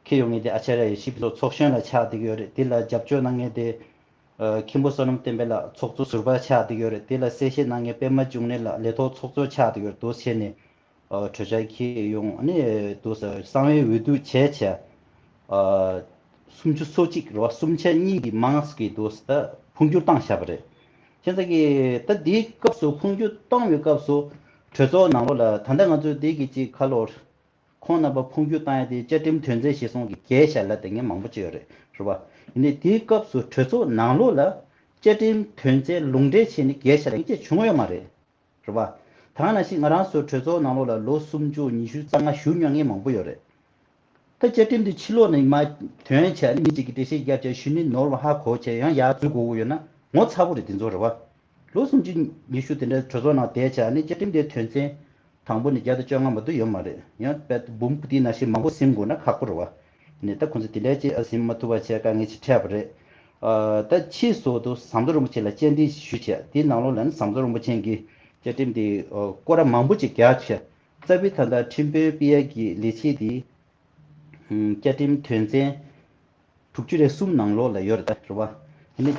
འཁྱེར་ཡོང་མཁན་དེ་ཨ་ཅཱརྱ་ཡེ་ཤེས་ཕུན་ཚོགས་ཚོགས་གཞོན་ལགས་ཆགས་བསྡད་ཡོད་རེད། དེ་ལ་རྒྱབ་སྐྱོར་གནང་མཁན་དེ་ཨ་མཁན་པོ་བསོད་ནམས་བསྟན་འཕེལ་ལགས་ཚོགས་གཙོ་ཟུར་པ་ཆགས་བསྡད་ཡོད་རེད། དེ་ལ་གསལ་བཤད་གནང་མཁན་པད་མ་འབྱུང་གནས་ལགས་ལས་ཐོག་ཚོགས་གཙོ་ཆགས་བསྡད་ཡོད་རེད། དུ་བྱས་ནས་ཨ་གྲོས་འཆར་འཁྱེར་ཡོང་ཨ་ནི་དུ་གསང་བའི་འོས་བསྡུ་བྱས་བྱས་ཨ་སུམ་ཅུ་སོ་གཅིག་རེད་པ། སུམ་ཆ་གཉིས་ཀྱི་མང་ཙམ་གྱིས་དུ་ད་འཕོ་འགྱུར་བཏང་བཞག་པ་རེད། བྱས་ཙང་གི་ད་འདིའི་སྐབས་སུ་འཕོ་འགྱུར་བཏང་བའི་སྐབས་སུ་གྲོས་ཚོགས་ནང་ལོགས་ལ་ད་ལྟ་ང་ཚོས་འདི་གི་ཅིག་ཁ་ལོ་ཁོང་རྣམ་པ་འཕོ་འགྱུར་བཏང་ཡ་དེ་བཅའ་ཁྲིམས་དོན་ཚན་གཞིར་བཟུང་གི་འགལ་བཞག་ལབ་དེ་ངས་མང་པོ་ཅིག་ཡོད་རེད། རེད་པ། ཡིན་ནའི་དེའི་སྐབས་སུ་གྲོས་ཚོགས་ནང་ལོགས་ལ་བཅའ་ཁྲིམས་དོན་ཚན་ལུང་འདྲེན་བྱས་ནས་འགལ་བཞག་ལབ་མཁན་ཅིག་བྱུང་ཡོད་མ་རེད། རེད་པ། ད་ག་ནང་བཞིན་ང་རང་ཚོ་གྲོས་ཚོགས་ནང་ལོགས་ལ་ལོ་སུམ་ཅུ་ཉི་ཤུ་རྩ་ལྔ་བཞུགས་མྱོང་མཁན་མང་པོ་ཡོད་རེད། ད་བཅའ་ཁྲིམས་འདི་ཕྱི་ལོགས་ནས་མར་ཐོན་བྱས་ནས་མི་གཅིག་གིས་འགྲེལ་བཤད་རྒྱབ་བྱས་གཞི་ནས་ནོར་བ་ཧ་གོ་བྱས་ཡང་ཡར་འཛུལ་དགོས་ཀྱི་ཡོད་ན་ངོ་ཚ་པོ་རེད་དེ་ཚོ། རེད་པ། ལོ་སུམ་ཅུ་ཉི་ཤུ་དེ་འདྲ་གྲོས་ཚོགས་ནང་བསྡད་བྱས་ནས་བཅའ་ཁྲིམས་དེའི་དོན་ཚན་དང་པོ་ནས་བརྒྱ་དང་བཅོ་ལྔ་བར་དུ་ཡོད་མ་རེད། ཡང་དཔེ་འབུམ་དེ་ནང་བཞིན་མང་པོ་ཟིན་དགོས་ན་ཁག་པོ་རེད་པ། ནས་ད་ཁོང་ཚོ་དེ་འདྲ་ཅིག་ཨ་ཟིན་མ་ཐུབ་པ་བྱས་དཀའ་ངལ་ཅིག་འཕྲད་པ་རེད། ཨ་ད་ཕྱིས་སུ་དུ་ཟམ་གདོང་རིན་པོ་ཆེ་ལ་བཅར་འདྲི་ཞུས་བྱས་དེའི་ནང་ལོགས་ལ་ནི་ཟམ་གདོང་རིན་པོ་ཆེ་གིས་བཅའ་ཁྲིམས་དེ་ཨ་སྐོར་ར་མང་པོ་ཅིག་རྒྱག་བྱས་རྩ་བའི་ད་ལྟ་ཁྲིམས་དཔོན་པི་ཨའི་གི་ལས་བྱེད་དེ་ཨམ་བཅའ་ཁྲིམས་དོན་ཚན་དྲུག་ཅུ་རེ་གསུམ་ནང་ལོགས་ལ་ཡོད་རེད། ད་རེད་པ། དེ་ནི།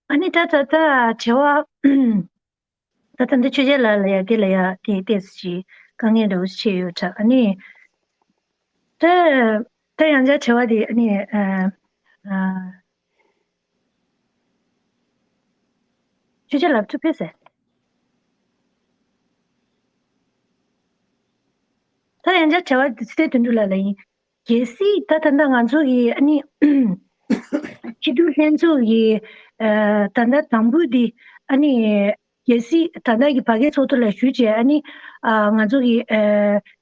ཨ་ནི་ད་ད་ད་དྲི་བ། ད་ད་འདི་ཆོས་རྒྱལ་ལགས་ལ་ཡ་དེ་ལ་ཡ་དེ་ཏོག་ཙམ་ཞིག་དཀའ་ངལ་འདྲ་བོ་ཞིག་ཡོད་ད། ཨ་ནི་ད་ད་ཡང་བསྐྱར་དྲི་བ་དེ་ཨ་ནི་ཨ་ཨ་ཆོས་རྒྱལ་ལགས་ཐུགས་ཕེབས་ཟེར། ད་ཡང་བསྐྱར་དྲི་བ་འདི་ཚེ་དོན་གྲུབ་ལགས་ལ་ཡིན། གལ་སྲིད་ད་ད་ལྟ་ང་ཚོ་གི་ཨ་ནི་སྤྱི་འཐུས་ལྷན་ཚོགས་ཀྱི་ཨ་ད་ལྟ་དམ་འབུལ་འདི་ཨ་ནི་གལ་སྲིད་ད་ལྟ་གི་བར་བརྒལ་ཚོགས་གཙོ་ལ་ཞུས་བྱས་ཨ་ནི་ཨ་ང་ཚོ་གི་ཨ་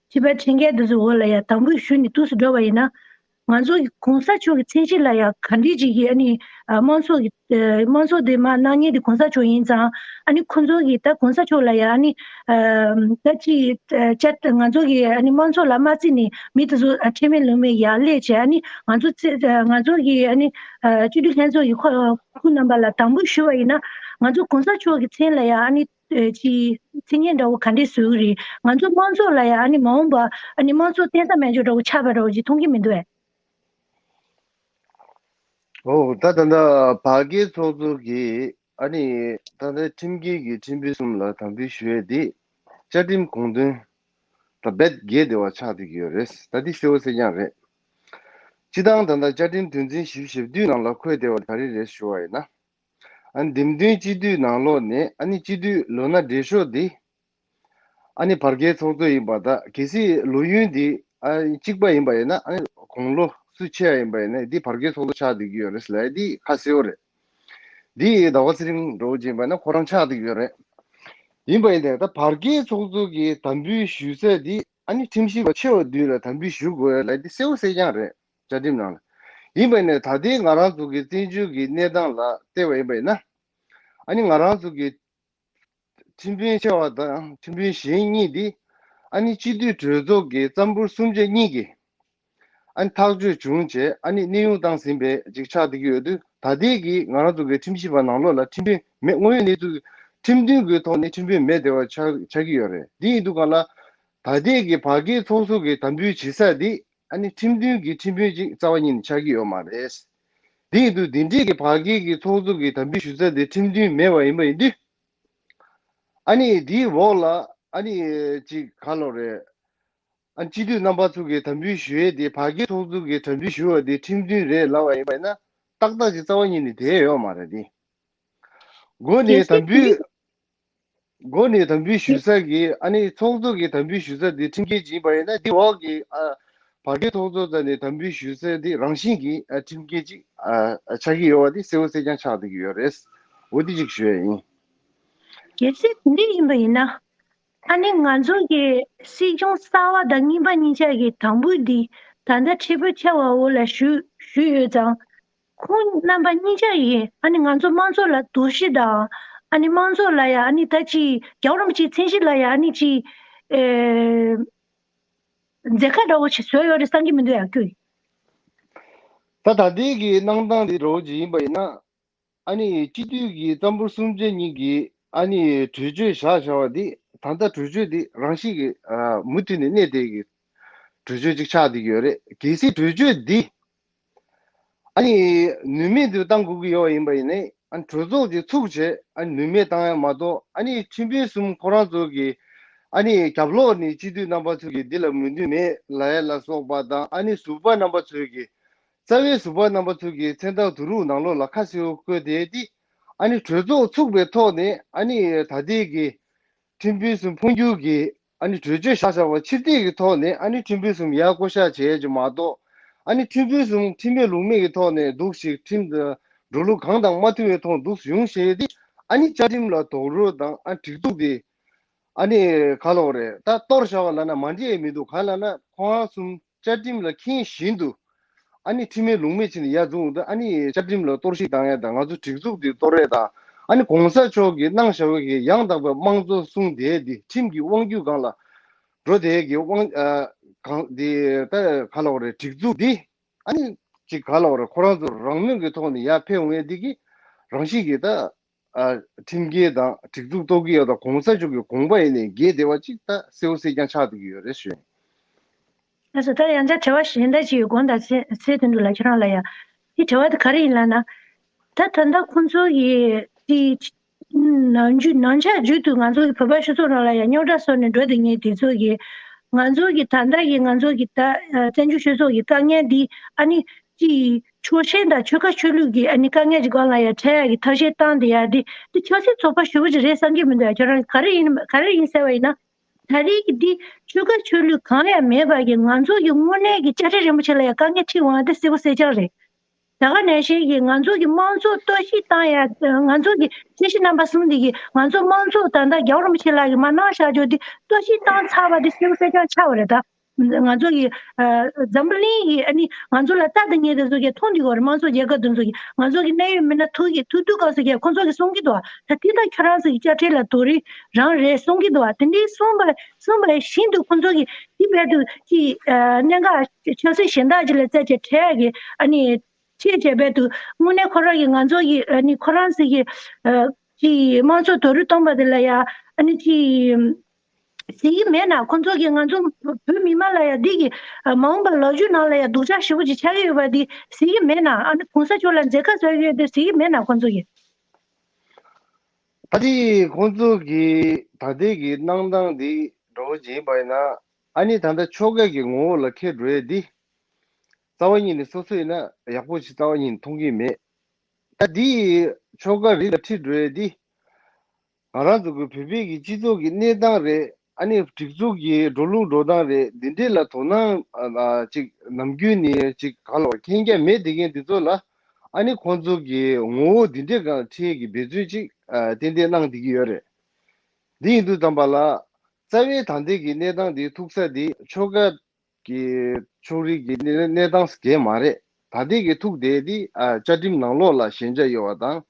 སྤྱི་པའི་ཁྲིམས་འགལ་འདི་ཚོའི་འོག་ལ་ཡང་དམ་འབུལ་ཞུས་ནས་འདུག་སེ་འགྲོ་བ་ཡིན་ན། ང་ཚོ་གི་གོང་ས་མཆོག་གི་མཚན་གཞི་ལ་ཡང་ག་འདྲ་ཅིག་གི་ཨ་ནི་ཨ་དམངས་གཙོ་གི་ཨ་དམངས་གཙོ་དེ་མར་གནང་མཁན་དེ་གོང་ས་མཆོག་ཡིན་ཙང་ཨ་ནི་ཁོང་ཚོ་གི་ད་གོང་ས་མཆོག་ལ་ཡང་ཨ་ནི་ཨ་ད་ཅི་ཨ་ང་ཚོ་གི་ཨ་ནི་དམངས་གཙོ་ལ་མ་བརྩི་ནས་མི་དེ་ཚོ་ཨ་ཁྲེལ་མེད་ལུགས་མེད་ཡར་སླེབས་བྱས་ཨ་ནི་ང་ཚོ་ཚེ་ཨ་ང་ཚོ་གི་ཨ་ནི་ཨ་སྤྱི་འཐུས་ལྷན་ཚོགས་ཀྱི་ཁོ་ཁོང་རྣམ་པ་ལ་དམ་འབུལ་ཞུ་བ་ཡིན་ན་ང་ཚོ་གོང་ས་མཆོག་གི་མཚན་ལ་ཡང་ཨ་ནི་ཨ་ཅི་མཚན་སྙན་འདྲ་བོ་ག་འདྲས་བཟོ་གི་རེད། ང་ཚོ་དམངས་གཙོ་ལ་ཡང་ཨ་ནི་མ་འོངས་པ་ཨ་ནི་དམངས་གཙོ་བརྟེན་ས་མེད་འཇོག་འདྲ་བོ་ཆགས་པ་འདྲ་བོ་ཅིག་མཐོང་གི་མི་འདུག་ཨེ། ཨོ་ད་ད་ལྟ་བར་བརྒལ་ཚོགས་གཙོ་གིས་ ཨ་ནི་ད་ལྟ་ཁྲིམས་འགལ་གྱི་ཁྲིམས་དཔོན་གསུམ་ལ་དམ་འབུལ་ཞུ་ཡས་དེ་བཅའ་ཁྲིམས་དགོངས་དོན་དང་རྦད་འགལ་བསྡད་པ་ཆགས་བསྡད་ཀྱི་ཡོད་རེད། ད་འདི་གསལ་པོ་གསལ་རྐྱང་རེད། སྤྱིར་བཏང་ད་ལྟ་བཅའ་ཁྲིམས་དོན་ཚན་བཞི་བཅུ་ཞེ་བདུན་ནང་ལ་འཁོད་བསྡད་པ་ག་རེ་རེད་ཞུ་བ་ཡིན་ན། ཨ་ནི་འདེམས་ཐོན་སྤྱི་འཐུས་ནང་ལོགས་ནས་ཨ་ནི་སྤྱི་འཐུས་ལོ་ན་བགྲེས་ཤོས་འདི་ཨ་ནི་བར་བརྒལ་ཚོགས་གཙོ་ཡིན་པ་དང་། གལ་སྲིད་ལོ་ཡུན་འདི་ཨ་གཅིག་པ་ཡིན་པ་ཡིན་ན། ཨ་ནི་དགུང་ལོ་སུ་ཆེ་བ་ཡིན་པ་ཡིན་ན་འདི་བར་བརྒལ་ཚོགས་གཙོ་ཆགས་བསྡད་ཀྱི་ཡོད་རེད་ཟེར་ལབ་ཡ་འདི་ཁ་གསལ་པོ་རེད། འདི་ཟླ་བ་ཚེ་རིང་འདྲ་བོ་ཅིག་ཡིན་པ་ན་ཁོ་རང་ཆགས་བསྡད་ཀྱི་ཡོད་རེད། ཡིན་པ་ཡིན་ནའི་ད་བར་བརྒལ་ཚོགས་གཙོ་གི་དམ་འབུལ་ཞུ་ས་འདི་ཨ་ནི་ཁྲིམས་ཞིབ་པ་ཆེ་བ་བདུན་ལ་དམ་འབུལ་ཞུ་དགོས་ལབ་ཡ་འདི་གསལ་པོ་གསལ་རྐྱང་རེད། བཅའ་ཁྲིམས་ནང་ལ། ཡིན་པ་ཡིན་ནའི་ད་ལྟའི་ང་རང་ཚོ་གི་བཙན་བྱོལ་གྱི་གནས་སྟངས་ལ་བལྟས་པ་ཡིན་པ་ཡིན་ན། ཨ་ནི་ང་རང་ཚོ་གི་ཁྲིམས་དཔོན་ཆེ་བ་དང་ཁྲིམས་དཔོན་གཞན་གཉིས་འདི་ཨ་ནི་སྤྱི་འཐུས་གྲོས་ཚོགས་ཀྱི་རྩ་འབོར་གསུམ་ཆ་གཉིས་ཀྱིས་ཨ་ནི་ཐག་གཅོད་བྱུང་བྱས། ཨ་ནི་གནས་དབྱུང་བཏང་ཟིན་པའི་ཅིག་ཆགས་བསྡད་ཀྱི་ཡོད་དུས། ད་ལྟའི་གི་ང་རང་ཚོ་གི་ཁྲིམས་ཞིབ་པ་ནང་ལོགས་ལ་ཁྲིམས་དཔོན་མེད། དངོས་ཡོད་གནས་ཚུལ་ཁྲིམས་མཐུན་གྱི་ཐོག་ནས་ཁྲིམས་དཔོན་མེད་བསྡད་པ་ཆགས་ཆགས་ཀྱི་ཡོད་རེད། འདི་ཡིན་དུས་གང་ལ་ད་ལྟའི་གི་བར་བརྒལ་ཚོགས་གཙོ་གི་དམ་འབུལ་བྱེད་ས་འདི་ཨ་ནི་ཁྲིམས་མཐུན་གྱི་ཁྲིམས་དཔོན་ཅིག་རྩ་བ་ཉིད་ནས་ཆགས་ཀྱི་ཡོད་མ་རེད། འདི་ཡིན་དུས་འདི་འདྲའི་གི་བར་བརྒལ་གྱི་ཚོགས་གཙོ་གི་དམ་འབུལ་ཞུ་ས་དེ་ཁྲིམས་མཐུན་མེད་པ་ཡིན་པ་ཡིན་དུས། ཨ་ནི་འདིའི་འོག་ལ་ཨ་ནི་ཅིག་ག་ལབ་རེད། ཨ་ནི་སྤྱི་འཐུས་རྣམ་པ་ཚོ་གི་དམ་འབུལ་ཞུ་ཡས་དེ་བར་བརྒལ་ཚོགས་གཙོ་གི་དམ་འབུལ་ཞུ་བ་དེ་ཁྲིམས་མཐུན་རེད་ལབ་པ་ཡིན་པ་ཡིན་ན། ཏག་ཏག་ཅིག་རྩ་བ་ཉིད་ནས་བསྡད་ཡོད་མ་རེད་དེ། འགོ་ནས་གལ་སྲིད་དམ་འབུལ། འགོ་ནས་དམ་འབུལ་ཞུ་ས་གི་ཨ་ནི་ཚོགས་གཙོ་གི་དམ་འབུལ་ཞུ་ས་དེ་ཁྲིམས་འགལ་ཅིག་ཡིན་པ་ཡིན་ན། དེ་འོག་གི་ཨ་བར་བརྒལ་ཚོགས་གཙོ་དང་ནས་དམ་འབུལ་ཞུ་ས་དེ་རང་བཞིན་གྱིས་ཨ་ཁྲིམས་འགལ་ཅིག་ཨ་ཨ་ཆགས་ཀྱི་ཡོད་པ་དེ་གསལ་པོ་གསལ་རྐྱང་ཆགས་བསྡད་ཀྱི་ཡོད་རེད། འོ་དེ་ཅིག་ཞུ་ཡ་ཡིན། གལ་སྲིད་དེ་འདྲ་ཡིན་པ་ཡིན་ན། ཨ་ནི་ང་ཚོ་གི་སྲིད་སྐྱོང་གསར་པ་དང་རྙིང་པ་གཉིས་ཆ་གི་དམ་འབུལ་འདི་ད་ལྟ་ཁྲི་པོ་ཆེ་བ་འོག་ལ་ཞུ་ཞུས་ཡོད་ཙང་། ཁོང་རྣམ་པ་གཉིས་ཆ་ཡིས་ཨ་ནི་ང་ཚོ་དམངས་གཙོ་ལ་དོགས་གཞི་དང་། ཨ་ནི་དམངས་གཙོ་ལ་ཡ་ཨ་ནི་ད་ཅི་རྒྱལ་བ་རིན་པོ་ཆེའི་མཚན་གཞི་ལ་ཡ་ཨ་ནི་ཅི་ཨེ་མཛད་ཁ་འདྲ་བོ་ཞིག་བཟོས་ཡོད་རེད་བསམ་གྱི་མི་འདུག་ཡ་ཁྱོད། ད་ད་ལྟའི་གི་གནང་སྟངས་འདི་འདྲ་བོ་ཅིག་ཡིན་པ་ཡིན་ན། ཨ་ནི་སྤྱི་འཐུས་ཀྱི་རྩ་འབོར་གསུམ་ཆ་གཉིས་ཀྱིས་ཨ་ནི་གྲོས་ཆོད་བཞག་བཞག་པ་འདི། ད་ལྟ་གྲོས་ཆོད་འདི་རང་བཞིན་གྱིས་ཨ་མུ་མཐུད་ནས་གནས་བསྡད་ཀྱི་གྲོས་ཆོད་ཅིག་ཆགས་བསྡད་ཀྱི་ཡོད་རེད། གལ་སྲིད་གྲོས་ཆོད་འདི་ཨ་ནི་ནུས་མེད་དུ་བཏང་དགོས་ཀྱི་ཡོད་པ་ཡིན་པ་ཡིན་ནའི། ཨ་ནི་གྲོས་ཚོགས་ཅིག་ཚུགས་བྱས་ཨ་ནི་ནུས་མེད་བཏང་ཡ་མ་གཏོགས། ཨ་ནི་ཁྲིམས་དཔོན་གསུམ་ཁོ་རང་ཚོ་གི་ཨ་ནི་རྒྱབ་ལོགས་ནས་སྤྱི་འཐུས་རྣམ་པ་ཚོ་གིས་འདི་ལ་མོས་མཐུན་མེད་ལབ་ཡ་ལ་སོགས་པ་དང་། ཨ་ནི་ཟུར་པ་རྣམ་པ་ཚོས་ཀྱི་རྩ་བའི་ཟུར་པ་རྣམ་པ་ཚོས་ཀྱི་མཚན་རྟགས་བསྡུ་རུབ་ནང་ལོགས་ལ་ཁ་གསལ་པོ་བཀོད་དེ། འདི་ཨ་ནི་གྲོས་ཚོགས་ཚུགས་པའི་ཐོག་ནས་ཨ་ནི་ད་ལྟའི་གི་ཁྲིམས་དཔོན་གསུམ་འཕོ་འགྱུར་གྱི་ཨ་ནི་གྲོས་ཆོད་བཞག་བཞག་པ་ཕྱིར་འཐེན་གྱི་ཐོག་ནས་ཨ་ནི་ཁྲིམས་དཔོན་གསུམ་ཡར་བསྐོ་གཞག་བྱས་ཀྱི་མ་གཏོགས། ཨ་ནི་ཁྲིམས་དཔོན་གསུམ་ཁྲིམས་མེད་ལུགས་མེད་ཀྱི་ཐོག་ནས་འདུག་ཞིག་ཁྲིམས་འགྲོ་ལུགས་གང་དང་མ་མཐུན་པའི་ཐོག་འདུག་ཡོང་བྱས་ཏེ། ཨ་ནི་བཅའ་ཁྲིམས་ལ་རྡོག་རོལ་དང་ཨ་སྒྲིག་འཛུགས་དེ་ཨ་ནི་ག་ལབ་དགོས་རེད། ད་གཏོར་བཞག་པ་ལབ་ན་མ་འགྲིག་ཡ་མི་འདུག་ག་ལབ་ན་ཁོང་རང་གསུམ་བཅའ་ཁྲིམས་ལ་མཁྱེན་བཞིན་དུ་ཨ་ནི་ཁྲིམས་མེད་ལུགས་མེད་བྱས་ནས་ཡར་འཛུགས་འདུག་ཨ་ནི་བཅའ་ཁྲིམས་ལ་གཏོར་བཤིག་བཏང་ཡ་དང་། ང་ཚོ་སྒྲིག་འཛུགས་དེ་གཏོར་ཡ་དང་། ཨ་ནི་གོང་ས་མཆོག་གིས་གནང་བཞག་པའི་གི་ཡང་དག་པའི་དམངས་གཙོ་གསུངས་བསྡད་དེ་ཁྲིམས་ཀྱི་དབང་སྒྱུར་སྒང་ལ་འགྲོ་བསྡད་ཀྱི་དབང་ཨ་གང་དེ་ད་ག་ལབ་དགོས་རེད། སྒྲིག་འཛུགས་འདི་ཨ་ནི་ཅིག་ག་ལབ་དགོས་རེད། ཁོ་རང་ཚོ་རང་མོས་ཀྱི་ཐོག་ནས་ཡར་འཕེལ་འོང་ཡ་འདི་གི་རང་བཞིན་གྱིས་ད་ཨ་ཁྲིམས་འགལ་དང་སྒྲིག་འཛུགས་གཏོར་གྱི་ཡོད་དང་། གོང་ས་མཆོག་གི་དགོངས་པ་ཡིན་ནའི་འགལ་བསྡད་པ་ཅིག་ད་གསལ་པོ་གསལ་རྐྱང་ཆགས་བསྡད་ཀྱི་ཡོད་རེད་ཞུ། ལགས་སོ། ད་ཡང་བསྐྱར་དྲི་བ་གཞན་དག་ཅིག་ཡོད། དགོངས་དག་ཚེ་ཚེ་དོན་གྲུབ་ལགས་ཁྱེད་རང་ལ་ཡ། དེ་དྲི་བ་དེ་ག་རེ་ཡིན་ལབ་ན། ད་ད་ལྟ་ཁོང་ཚོ་གི་དེ་ནང་རྒྱུད་ནང་ཆ་རྒྱུད་དུ་ང་ཚོ་གི་བོད་པ་སྤྱི་ཚོགས་ནང་ལ་ཡ་རྙོག་དྲ་བཟོས་ནས་འགྲོ་བསྡད་མཁན་དེ་ཚོ་གི། ང་ཚོ་གི་ད་ལྟ་གི་ང་ཚོ་གི་ད་བཙན་བྱོལ་སྤྱི་ཚོགས་ཀྱི་དཀའ་ངལ་འདི་ཨ་ནི་ཅི་ཆོལ་ཞེན་དང་ཆོལ་ཁ་ཆོས་ལུགས་ཀྱི་ཨ་ནི་དཀའ་ངལ་གྱི་སྒང་ལ་ཡ་འཕྲད་ཡ་གི་ཐབས་ཤེས་བཏང་བསྡད་ཡ་འདི་འདི་ཆབ་སྲིད་ཚོགས་པ་ཞེ་པོ་ཅིག་རེད་བསམ་གྱི་མི་འདུག་ཡ། ཁྱོད་རང་ག་རེ་ཡིན་ག་རེ་ཡིན་ཟེར་བ་ཡིན་ན། ད་རེས་ཀྱི་འདི་ཆོལ་ཁ་ཆོས་ལུགས་གང་ཡང་མེད་པ་གི་ང་ཚོ་གི་དངོས་གནས་ཀྱི་དཔྱ་ཁྲལ་རིན་པོ་ཆེ་ལ་ཡང་དཀའ་ངལ་འཕྲད་འོང་བ་དེ་གསལ་པོ་གསལ་རྐྱང་རེད། ད་ག་ནང་བཞིན་གྱི་ང་ཚོ་གི་དམངས་གཙོ་གཏོར་བཤིག་བཏང་ཡ། ང་ཚོ་གི་ཁྱེད་ཤི་རྣམ་པ་གསུམ་འདི་གི་ང་ཚོ་དམངས་གཙོ་ད་ལྟ་རྒྱལ་བ་རིན་པོ་ཆེ་ལགས་ཀྱིས་མར་གནང་བཞག་ཆོག་འདི་གཏོར་བཤིག་བཏང་ཚར་བ་འདི་གསལ་པོ་གསལ་རྐྱང་ཆགས་པ་རེད་ད། ང་ཚོ་གི་ཨ་འཛམ་བུ་གླིང་གི་ཨ་ནི་ང་ཚོ་ལ་ལྟ་དང་ཉན་དེ་ཚོ་གི་མཐོང་འདི་གོ་རེད། དམངས་གཙོ་རྒྱལ་ཁབ་དེ་ཚོ་གི་ང་ཚོ་གི་གནད་ཡོད་མི་སྣ་ཐུག་གི་ཐུག་དུས་སྐབས་སུ་གི་ཁོང་ཚོ་གི་གསུང་གི་འདུག་བ། ད་དེ་ད་ཁྱོད་རང་ཚོ་གི་དཔྱ་ཁྲལ་ལ་དོ་རིག་རང་རེད་གསུང་གི་འདུག་བ། དེ་འདྲའི་གསུངས་པ་གསུངས་པ་བཞིན་དུ་ཁོང་ཚོ་གི་དེ་བར་དུ་ཅི་ཨ་གནད་འགག་ཆབ་སྲིད་གཞན་དག་ཅིག་ལ་བཙལ་བྱས་ཁྲལ་གི་ཨ་ནི་ཆེད་བྱས་བར་དུ་དངོས་གནས་ཁོ་རང་གི་ང་ཚོ་གི་ཨ་ནི་ཁོ་རང་ཚོ་གི་ཨ་ཅི་དམངས་གཙོ་དོ་རུ་གཏོང་པ་དེ་ལ་ཡ་ཨ་ནི་ཅི་ཟེར་གི་མེད་ན། ཁོང་ཚོ་གི་ང་ཚོ་བོད་མི་མང་ལ་ཡ་འདི་གི་ཨ་མ་འོངས་པ་ལོ་རྒྱུས་ནང་ལ་ཡ་སྡུག་ཅག་ཞེ་པོ་ཅིག་ཆགས་ཀྱི་ཡོད་པ་འདི་ཟེར་གི་མེད་ན། ཨ་ནི་གོང་ས་མཆོག་ལ་མཛད་ཁ་བཟོ་གི་ཡོད་དེ་ཟེར་གི་མེད་ན་ཁོང་ཚོ་གི། ད་དེ་ཁོང་ཚོ་གི་ད་ལྟའི་གི་གནང་སྟངས་འདི་འདྲ་བོ་ཅིག་ཡིན་པ་ཡིན་ན། ཨ་ནི་ད་ལྟ་ཆོལ་ཁ་གི་ངོ་བོ་ལ་འཁྱེར་འགྲོ་ཡས་འདི་རྩ་བ་ཉིད་ནས་སོ་སོ་ཡིན་ན་ཡག་པོ་ཞིག་རྩ་བ་ཉིད་ནས་མཐོང་གི་མེད། ད་འདི་ཆོལ་ཁ་རིགས་ལ་འཁྲིད་འགྲོ་ཡས་འདི་ང་རང་ཚོ་གི་བོད་པའི་གི་སྤྱི་ཚོགས་ཀྱི་གནས་སྟངས་རེད། ཨ་ནི་སྒྲིག་འཛུགས་ཀྱི་འགྲོ་ལུགས་འགྲོ་སྟངས་རེད། འདི་འདྲས་ལ་དོ་སྣང་ཨ་ཅིག་ནམ་རྒྱུན་ནས་ཅིག་ག་ལ་མཁྱེན་རྒྱ་མེད་བསྡད་མཁན་འདི་ཚོ་ལ། ཨ་ནི་ཁོང་ཚོ་གི་ངོ་བོ་འདི་འདྲས་སྒང་ལ་འཁྲིད་ཀྱི་འབད་བརྩོན་ཅིག་ཨ་ཏན་ཏན་གནང་བསྡད་ཀྱི་ཡོད་རེད། འདི་ཡིན་དུས་ཙམ་པ་ལ་རྩ་བའི་ད་ལྟའི་གི་གནས་སྟངས་འདི་ཐུག་ས་འདི་ཆོལ་ཁ་གི་ཕྱོགས་རིས་ཀྱི་གནས་གནས་སྟངས་གས་མ་རེད། ད་ལྟའི་གི་ཐུག་བསྡད་དེ་ཨ་བཅའ་ཁྲིམས་ནང་ལོགས་ལ་ཞན་ཆ་ཡོད་པ་དང་།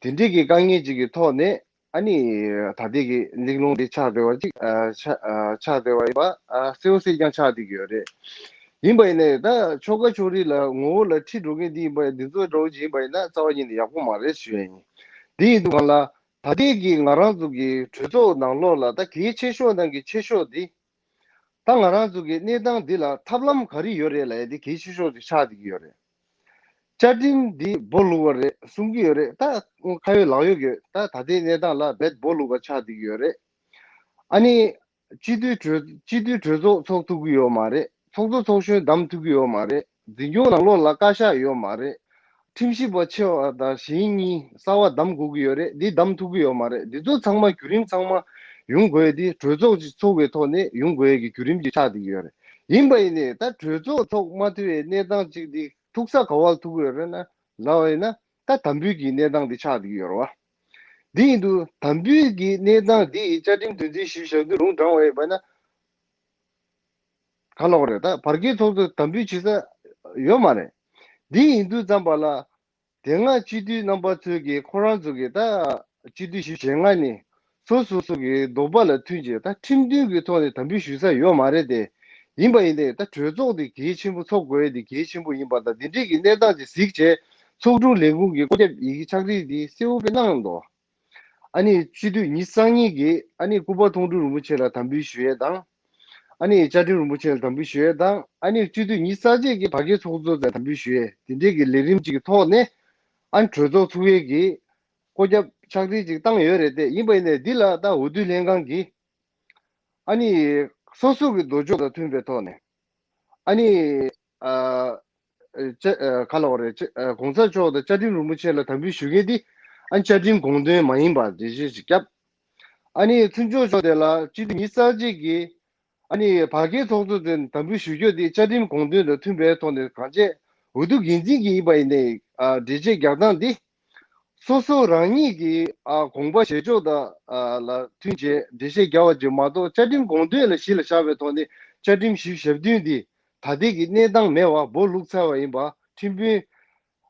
དེ་འདྲའི་གི་དཀའ་ངལ་ཅིག་གི་ཐོག་ནས་ཨ་ནི་ད་ལྟའི་གི་གླེང་སློང་དེ་ཆགས་བསྡད་པ་ཅིག་ཨ་ཆ་ཨ་ཆགས་བསྡད་པ་ཡིན་པ་ཨ་གསལ་པོ་གསལ་རྐྱང་ཆགས་བསྡད་ཀྱི་ཡོད་རེད། ཡིན་པ་ཡིན་ནའི་ད་ཆོལ་ཁ་ཕྱོགས་རིས་ལ་ངོ་བོ་ལ་འཁྲིད་འགྲོ་མཁན་འདི་ཡིན་པ་ཡིན། འདི་ཚོ་འདྲ་བོ་ཅིག་ཡིན་པ་ཡིན་ན་རྩ་བ་ཉིད་ནས་ཡག་པོ་མ་རེད་ཞུ་ཡ་ཡིན། འདི་ཡིན་དུས་གང་ལ་ད་ལྟའི་གི་ང་རང་ཚོ་གི་གྲོས་ཚོགས་ནང་ལོགས་ལ་ད་གལ་ཆེ་ཤོས་ནང་གི་ཆེ་ཤོས་འདི། ད་ང་རང་ཚོ་གི་གནས་སྟངས་འདི་ལ་ཐབས་ལམ་ག་རེ་ཡོད་རེད་ལབ་ཡ་འདི་གལ་ཆེ་ཤོས་ཅིག་ཆགས་བསྡད་ཀྱི་ཡོད་རེད། བཅའ་ཁྲིམས་འདི་སྦོ་ལུག་པ་རེད་གསུང་གི་ཡོད་རེད། ད་ཁ་ཡོད་ལག་ཡོད་ཀྱི་ད་ད་ལྟའི་གནས་སྟངས་ལ་རྦད་སྦོ་ལུག་པ་ཆགས་བསྡད་ཀྱི་ཡོད་རེད། ཨ་ནི་སྤྱི་འཐུས་གྲོས་སྤྱི་འཐུས་གྲོས་ཚོགས་ཚོགས་ཐུབ་ཀྱི་ཡོད་མ་རེད། ཚོགས་གཙོ་ཚོགས་གཞོན་བདམས་ཐུབ་ཀྱི་ཡོད་མ་རེད། འཛིན་སྐྱོང་ནང་ལོགས་ལ་བཀའ་ཤག་ཡོད་མ་རེད། ཁྲིམས་ཞིབ་པ་ཆེ་བ་དང་གཞན་གཉིས་གསར་པ་བདམས་དགོས་ཀྱི་ཡོད་རེད། འདི་བདམས་ཐུབ་ཀྱི་ཡོད་མ་རེད། འདི་ཚོ་ཚང་མ་བརྒྱུད་རིམ་ཚང་མ་ཡོང་དགོས་ཡས་འདི་གྲོས་ཚོགས་ཅིག་ཚོགས་པའི་ཐོག་ནས་ཡོང་དགོས་ཡས་ཀྱི་བརྒྱུད་རིམ་ཅིག་ཆགས་བསྡད་ཀྱི་ཡོད་རེད། ཡིན་པ་ཡིན་ནའི་ད་གྲོས་ཚོགས་ཚོགས་མ་ཐུབ་པའི་གནས་སྟངས་ཅིག་འདི་ཐུག་ས་ག་བ་ལ་ཐུག་གི་ཡོད་རེད་ན་ལབ་པ་ཡིན་ན། ད་དམ་འབུལ་གྱི་གནས་སྟངས་འདི་ཆགས་བསྡད་ཀྱི་ཡོད་རེད་བ། འདི་ཡིན་དུས་དམ་འབུལ་གྱི་གནས་སྟངས་འདི་བཅའ་ཁྲིམས་དོན་ཚན་བཞི་བཅུ་ཞེ་བདུན་རུང་དྲངས་པ་ཡིན་པ་ན། ག་ལབ་དགོས་རེད། ད་བར་བརྒལ་ཚོགས་གཙོ་དམ་འབུལ་བྱེད་ས་ཡོད་མ་རེད། འདི་ཡིན་དུས་ཙམ་པ་ལ་དེ་སྔ་སྤྱི་འཐུས་རྣམ་པ་ཚོས་ཀྱི་ཁོ་རང་ཚོ་གི་ད་སྤྱི་འཐུས་བཞི་བཅུ་ཞེ་ལྔ་ནི་སོ་སོ་སོ་གི་འདོད་པ་ལ་མཐུན་བྱས་ད་ཁྲིམས་མཐུན་གྱི་ཐོག་ནས་དམ་འབུལ་ཞུ་ས་ཡོད་མ་རེད་དེ། ཡིན་པ་ཡིན་ཏེ་ད་གྲོས་ཚོགས་དེ་གལ་ཆེན་པོ་ཚོགས་དགོས་དེ་གལ་ཆེན་པོ་ཡིན་པ་དང་། འདི་འདྲའི་གི་གནས་སྟངས་དེ་གཟིགས་བྱས་ཚོགས་དྲུང་ལས་ཁུངས་ཀྱི་བཀོད་ཁྱབ་ཡི་གེ་ཕྱག་བྲིས་དེ་གསལ་པོ་དཔེ་གནང་འདུག་ཨ་ནི་སྤྱི་འཐུས་ཉི་ཤུ་རྩ་གཉིས་ཀྱིས་ཨ་ནི་སྐུ་པར་མཐོང་གྲོལ་རིན་པོ་ཆེ་ལ་དམ་འབུལ་ཞུ་ཡས་དང་། ཨ་ནི་བཅའ་ཁྲིམས་རིན་པོ་ཆེ་ལ་དམ་འབུལ་ཞུ་ཡས་དང་། ཨ་ནི་སྤྱི་འཐུས་ཉི་ཤུ་རྩ་གཅིག་གིས་བར་བརྒལ་ཚོགས་གཙོ་ལ་དམ་འབུལ་ཞུ་ཡས། དེ་འདྲའི་གི་ལས་རིམ་གཅིག་གི་ཐོག་ནས་ཨ་ནི་གྲོས་ཚོགས་ཚུགས་ཡས་ཀྱི་བཀོད་ཁྱབ་ཕྱག་བྲིས་གཅིག་བཏང་ཡོད་རེད་དེ། ཡིན་པ་ཡིན་ནའི་འདི་ལ་ད་འོས་བསྡུ་ལྷན་ཁང་གིས་ཨ་ནི་སོ་སོ་གི་འདོད་ཕྱོགས་དང་མཐུན་པའི་ཐོག་ནས་ཨ་ནི་ཨ་བཅའ་ཨ་ག་ལབ་དགོས་རེད། བཅའ་ཨ་གོང་ས་མཆོག་དང་བཅའ་ཁྲིམས་རིན་པོ་ཆེ་ལ་དམ་འབུལ་ཞུ་མཁན་དེ་ཨ་ནི་བཅའ་ཁྲིམས་དགོངས་དོན་མ་ཡིན་པ་འགྲེལ་བཤད་ཅིག་བརྒྱབ། ཨ་ནི་ཚུན་ཆད་ཕྱོགས་དེ་ལ་སྤྱི་འཐུས་ཉི་ཤུ་རྩ་གཅིག་གིས་ཨ་ནི་བར་བརྒལ་ཚོགས་གཙོ་དེ་དམ་འབུལ་ཞུ་རྒྱུ་དེ་བཅའ་ཁྲིམས་དགོངས་དོན་དང་མཐུན་པའི་ཐོག་ནས་གང་བྱས་འོས་བསྡུ་འགན་འཛིན་གྱི་ཡིན་པ་ཡིན་ནའི་ཨ་འགྲེལ་བཤད་རྒྱག་སྟངས་འདི་སོ་སོ་རང་ཉིད་ཀྱི་ཨ་དགོངས་པ་བཞེས་ཕྱོགས་དང་ཨ་ལ་མཐུན་བྱས་འགྲེལ་བཤད་རྒྱག་པ་ཅིག་མ་གཏོགས། བཅའ་ཁྲིམས་དགོངས་དོན་ལ་གཞི་ལ་བཞག་པའི་ཐོག་ནས་བཅའ་ཁྲིམས་བཞི་བཅུ་ཞེ་བདུན་འདི་ད་ལྟའི་གི་གནས་སྟངས་མེད་པ་སྦོ་ལུག་ཚར་བ་ཡིན་པ། ཁྲིམས་དཔོན་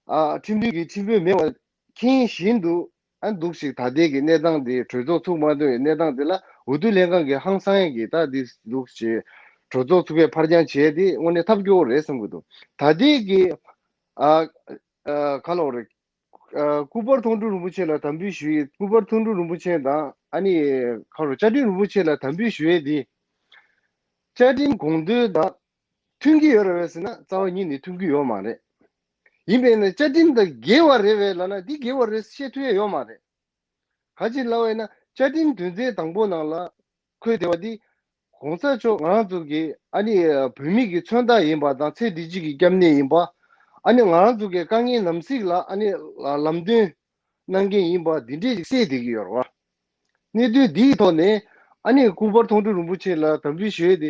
ཨ་ཁྲིམས་མཐུན་གྱི་ཁྲིམས་དཔོན་མེད་པ་མཁྱེན་བཞིན་དུ་ཨ་འདུག་ཞིག་ད་ལྟའི་གི་གནས་སྟངས་འདི་གྲོས་ཚོགས་ཚུགས་མ་ཐུབ་པའི་གནས་སྟངས་འདི་ལ་འོས་བསྡུ་ལྷན་ཁང་གིས་ཧང་སང་ཡས་ཀྱི་ད་འདི་འདུག་ཞིག་གྲོས་ཚོགས་ཚུགས་པའི་ཕར་འགྱངས་བྱས་དེ་དངོས་གནས་ཐབས་སྐྱོ་བོ་རེད་བསམ་གྱི་འདུག་ད་ལྟའི་གི་ཨ་ཨ་ག་ལབ་དགོས་རེད། ཨ་སྐུ་པར་མཐོང་གྲོལ་རིན་པོ་ཆེ་ལ་དམ་འབུལ་ཞུ་ཡས། སྐུ་པར་མཐོང་གྲོལ་རིན་པོ་ཆེ་དང་ཨ་ནི་ག་རེ་བཅའ་ཁྲིམས་རིན་པོ་ཆེ་ལ་དམ་འབུལ་ཞུ་ཡས་འདི་བཅའ་ཁྲིམས་དགོངས་དོན་དང་མཐུན་གྱི་ཡོད་རེད་པས་ཟེར་ན་རྩ་བ་ཉིད་ནས་མཐུན་གྱི་ཡོད་མ་རེད། ཡིན་པས་ན་བཅའ་ཁྲིམས་དང་འགལ་བ་རེད་པས་ལབ་ན་འདི་འགལ་བ་རེད་བཤད་ཐུབ་ཡས་ཡོད་མ་རེད། ག་ཅི་ལབ་པ་ཡིན་ན་བཅའ་ཁྲིམས་དོན་ཚན་དང་པོ་ནང་ལ་འཁོད་བསྡད་པ་འདི་གོང་ས་མཆོག་ང་རང་ཚོ་གི་ཨ་ནི་བོད་མི་གི་མཚོན་རྟགས་ཡིན་པ་དང་ཚེ་འདི་ཕྱི་གི་སྐྱབས་གནས་ཡིན་པ། ཨ་ནི་ང་རང་ཚོ་གི་དཀའ་ངལ་ནམ་ཞིག་ལ་ཨ་ནི་ལམ་སྟོན་གནང་མཁན་ཡིན་པ་འདི་འདྲས་ཅིག་གསལ་བསྡད་ཀྱི་ཡོད་རེད་བ། གནད་དོན་འདིའི་ཐོག་ནས་ཨ་ནི་སྐུ་པར་མཐོང་གྲོལ་རིན་པོ་ཆེ་ལ་དམ་འབུལ་ཞུ་ཡས་དེ་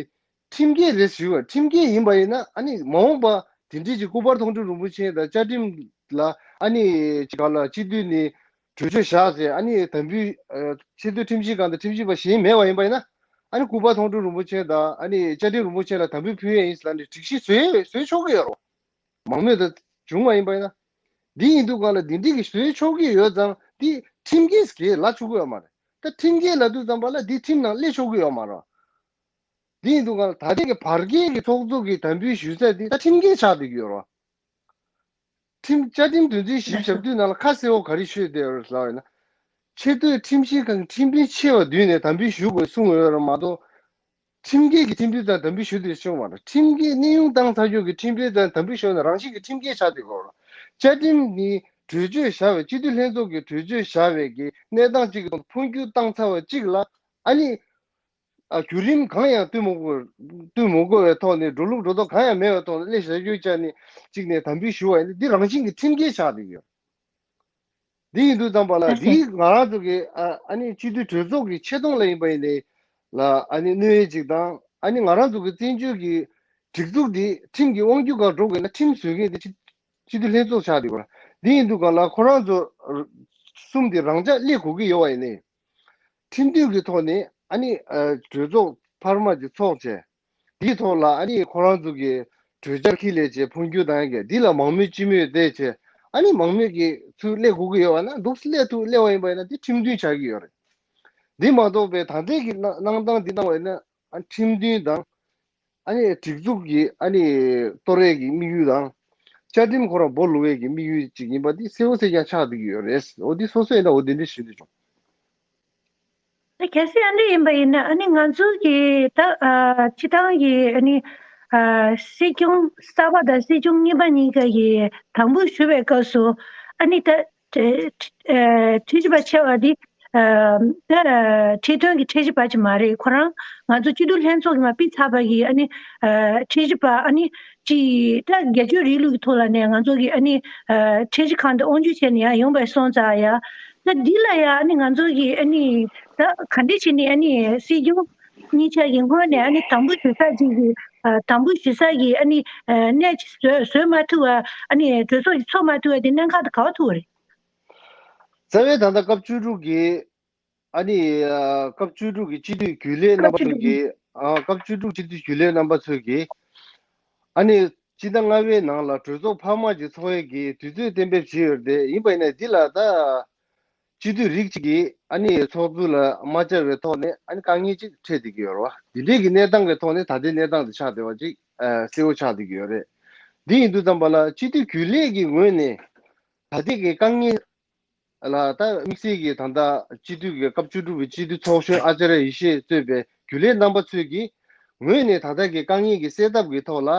ཁྲིམས་འགལ་རེད་ཞུ་བ། ཁྲིམས་འགལ་ཡིན་པ་ཡིན་ན་ཨ་ནི་མ་འོངས་པ་དེ་འདྲས་ཀྱི་སྐུ་པར་མཐོང་གྲོལ་རིན་པོ་ཆེ་དང་བཅའ་ཁྲིམས་ལ་ཨ་ནི་ཅི་ག་ལ་སྤྱི་འཐུས་ནས་གྲོས་ཆོད་བཞག་ཟེར། ཨ་ནི་དམ་འབུལ་ཨ་ཆེས་མཐོའི་ཁྲིམས་ཞིབ་ཁང་དང་ཁྲིམས་ཞིབ་པ་གཞན་མེད་པ་ཡིན་པ་ཡིན་ན། ཨ་ནི་སྐུ་པར་མཐོང་གྲོལ་རིན་པོ་ཆེ་དང་ཨ་ནི་བཅའ་ཁྲིམས་རིན་པོ་ཆེ་ལ་དམ་འབུལ་ཕུལ་ཡས་ཡིན་ཟེར་ལབ་ནས་སྒྲིག་གཞི་བཟོས་བཟོས་ཆོག་གི་ཡོད་རེད། མང་མོས་དང་བྱུང་བ་ཡིན་པ་ཡིན་ན། འདི་ཡིན་དུས་གང་ལ་འདི་འདྲས་ཀྱི་བཟོས་ཆོག་གི་ཡོད་ཙང་འདི་ཁྲིམས་འགལ་གྱི་ལབ་ཆོག་གི་ཡོད་མ་རེད། ད་ཁྲིམས་འགལ་ལབ་དུས་ཙམ་པ་ལ་འདི་ཁྲིམས་ནང་སླེབས་ཆོག་གི་ཡོད་མ་རེད། འདི་ཡིན་དུས་གང་ལ་ད་ལྟའི་གི་བར་བརྒལ་གྱི་ཚོགས་གཙོ་གི་དམ་འབུལ་ཞུ་ས་འདི་ད་ཁྲིམས་འགལ་ཆགས་བསྡད་ཀྱི་ཡོད་རེད། ཁྲིམས་བཅའ་ཁྲིམས་དོན་ཚན་བཞི་བཅུ་ཞེ་བདུན་ནང་ལ་ཁ་གསལ་པོ་ག་རེ་ཤོད་བསྡད་ཡོད་རེད་ལབ་ཡིན་ན། ཆེས་མཐོའི་ཁྲིམས་ཞིབ་ཁང་གི་ཁྲིམས་དཔོན་ཆེ་བ་བསྡུས་ནས་དམ་འབུལ་ཞུ་དགོས་གསུངས་ཡོད་རེད་མ་གཏོགས། ཁྲིམས་འགལ་གྱི་ཁྲིམས་དཔོན་ཙམ་དམ་འབུལ་ཞུ་དེ་ཤོད་མ་རེད། ཁྲིམས་འགལ་གནས་དབྱུང་བཏང་ཚར་ཆོག་གི་ཁྲིམས་དཔོན་ཙམ་དམ་འབུལ་ཞུ་ན་རང་བཞིན་གྱི་ཁྲིམས་འགལ་ཆགས་བསྡད་ཀྱི་ཡོད་རེད། བཅའ་ཁྲིམས་ནི་ གྲོས་ཆོད་བཞག་པའི་སྤྱི་འཐུས་ལྷན་ཚོགས་ཀྱི་གྲོས་ཆོད་བཞག་པའི་གི་གནས་སྟངས་གཅིག་གི་ཐོག་འཕོ་འགྱུར་བཏང་ཚར་བ་གཅིག་ལ་ཨ་ནི། ཨ་བརྒྱུད་རིམ་གང་ཡང་བསྟུན་མ་དགོས། བསྟུན་མ་དགོས་པའི་ཐོག་ནས་འགྲོ་ལུགས་འགྲོ་ཐབས་གང་ཡང་མེད་པའི་ཐོག་ནས་སླེབས་བཞག་རྒྱུ་བཅར་ནས་གཅིག་ནས་དམ་འབུལ་ཞུ་བ་ཡིན་ན་འདི་རང་བཞིན་གྱི་ཁྲིམས་འགལ་ཆགས་བསྡད་ཡོད། འདི་ཡིན་དུས་ཙམ་པ་ལ་ལགས་སེ། འདི་ང་རང་ཚོ་གི་ཨ་ཨ་ནི་སྤྱི་འཐུས་གྲོས་ཚོགས་ཀྱི་ཆེ་མཐོང་ལ་ཡིན་པ་ཡིན་ནའི་ལ་ཨ་ནི་གནོད་ཡས་ཅིག་དང་ཨ་ནི་ང་རང་ཚོ་གི་བཙན་བྱོལ་གྱི་སྒྲིག་འཛུགས་འདི་ཁྲིམས་ཀྱི་དབང་སྒྱུར་སྒང་འགྲོ་དགོས་ན་ཁྲིམས་བཟོ་མཁན་འདི་སྤྱི་སྤྱི་འཐུས་ལྷན་ཚོགས་ཆགས་བསྡད་ཡོད་ར། འདི་ཡིན་དུས་སྒང་ལ་ཁོ་རང་ཚོ་གསུམ་འདི་རང་འཇགས་སླེབས་དགོས་ཀྱི་ཡོད་པ་ཡིན་ནའི། ཁྲིམས་མཐུན་གྱི་ཐོག་ནས་ཨ་ནི་ཨ་གྲོས་ཚོགས་འཕར་མ་ཅིག་ཚོགས་བྱས། དེའི་ཐོག་ལ་ཨ་ནི་ཁོ་རང་ཚོ་གི་གྲོས་འཆར་ཁྱི་ལས་བྱས་འཕོ་འགྱུར་བཏང་ཡ་གི་འདི་ལ་མང་མོས་ཅི་མོས་བསྡད་བྱས་ཨ་ནི་མང་མོས་ཀྱི་ཚུར་སླེབས་དགོས་ཀྱི་ཡོད་པ་ན་འདུག་སླེབས་ཐུབ་སླེབས་པ་ཡིན་པ་ཡིན་ན་དེ་ཁྲིམས་མཐུན་ཆགས་ཀྱི་ཡོད་རེད། འདི་མ་གཏོགས་པའི་ད་ལྟའི་གི་གནང་གནང་སྟངས་འདི་གནང་བ་ཡིན་ན་ཨ་ཁྲིམས་མཐུན་དང་ཨ་ནི་སྒྲིག་འཛུགས་ཀྱི་ཨ་ནི་གཏོར་ཡས་ཀྱི་དམིགས་ཡུལ་དང་བཅའ་ཁྲིམས་ཁོ་རང་སྦོ་ལུག་ཡས་ཀྱི་དམིགས་ཡུལ་ཅིག་ཡིན་པ་འདི་གསལ་པོ་གསལ་རྐྱང་ཆགས་བསྡད་ཀྱི་ཡོད་རེད། འོ་འདི་སོ་སོ་ཡིན་ན་འོ་འདི་འདྲ་ཞུ་འདོད་བྱུང་། ད་གལ་སྲིད་ཨ་འདྲ་ཡིན་པ་ཡིན་ན་ཨ་ནི་ང་ཚོ་གི་ད་ཨ་སྤྱི་བཏང་གི་ཨ་ནི་ཨ་སྲིད་སྐྱོང་གསར་པ་དང་སྲིད་སྐྱོང་གཉིས་པ་གཉིས་ཀ་གི་དམ་འབུལ་ཞུ་བའི་སྐབས་སུ་ཨ་ནི་ད་ཁྲི་ཁྲི་ཁྲི་ཁྲི་ཁྲི་པ་ཆེ་བ་འདི་ཨ་ད་ཁྲི་སྟོན་གྱི་ཁྲི་ཁྲི་པ་ཅིག་མ་རེད། ཁོ་རང་ང་ཚོ་སྤྱི་འཐུས་ལྷན་ཚོགས་ཀྱི་མ་ཕུད་ཚར་བ་གི་ཨ་ནི་ཨ་ཁྲི་ཁྲི་པ་ཨ་ནི་ཅིག་ད་སྒེར་གཅོད་རིང་ལུགས་ཀྱི་ཐོག་ལ་ནས་ང་ཚོ་གི་ཨ་ནི་ཨ་ཁྲི་ཁྲི་ཁང་དུ་དབང་སྒྱུར་བྱས་ནས་ཡང་ཡོང་བའི་སོང་ཙང་ཡ། ད་འདི་ལ་ཡ་ཨ་ནི་ང་ཚོ་གི་ཨ་ནི་ད་ག་འདྲ་བྱས་ནས་ཨ་ནི་སྲིད་སྐྱོང་གཉིས་ཆ་གི་སྔོན་ནས་ཨ་ནི་དམ་འབུལ་ཞུ་ས་ཅིག་གི་ཨ་དམ་འབུལ་ཞུ་ས་གི་ཨ་ནི་ཨ་གནས་ཅིག་བཟོས་བཟོས་མ་ཐུབ་པ་ཨ་ནི་གྲོས་ཚོགས་ཀྱི་ཚོགས་མ་ཐུབ་པ་དེ་གནད་འགག་དེ་ག་པར་ཐུག་པ་རེད། རྩ་བའི་ད་ལྟ་སྐབས་བཅུ་དྲུག་གི་ཨ་ནི་ཨ་སྐབས་བཅུ་དྲུག་གི་སྤྱི་འཐུས་རྒྱུན་ལས་རྣམ་པ་ཚོ་གི་ཨ་སྐབས་བཅུ་དྲུག་སྤྱི་འཐུས་རྒྱུན་ལས་རྣམ་པ་ཚོས་ཀྱིས་ཨ་ནི་སྤྱི་ཟླ་ལྔ་པའི་ནང་ལ་གྲོས་ཚོགས་འཕར་མ་ཅིག་ཚོགས་ཡས་ཀྱི་དུས་ཚོད་གཏན་འབེབས་བྱས་ཡོད་རེད་དེ་ཡིན་པ་ཡིན་ན་འདི་ལ་ད་སྤྱི་འཐུས་རིགས་གཅིག་གིས་ཨ་ནི་ཚོགས་འདུ་ལ་མ་བཅར་བའི་ཐོག་ནས་ཨ་ནི་དཀའ་ངལ་ཅིག་འཕྲད་བསྡད་ཀྱི་ཡོད་རེད་བ། འདི་འདྲའི་གི་གནས་སྟངས་ཀྱི་ཐོག་ནས་ད་ལྟའི་གནས་སྟངས་འདི་ཆགས་བསྡད་པ་ཅིག་ཨ་གསལ་པོ་ཆགས་བསྡད་ཀྱི་ཡོད་རེད། འདི་ཡིན་དུས་ཙམ་པ་ལ་སྤྱི་འཐུས་རྒྱུན་ལས་ཀྱི་ངོས་ནས་ད་ལྟའི་གི་དཀའ་ངལ་ལ་ད་དམིགས་བསལ་གྱི་ད་ལྟ་སྤྱི་འཐུས་ཀྱི་སྐབས་བཅུ་དྲུག་པའི་སྤྱི་འཐུས་ཚོགས་གཞོན་ཨ་ཙརྱ་ཡེ་ཤེས་གཙོས་པའི་རྒྱུན་ལས་རྣམ་པ་ཚོས་ཀྱི་ངོས་ནས་ད་ལྟ་གི་དཀའ་ངལ་གྱི་སེལ་ཐབས་ཀྱི་ཐོག་ལ་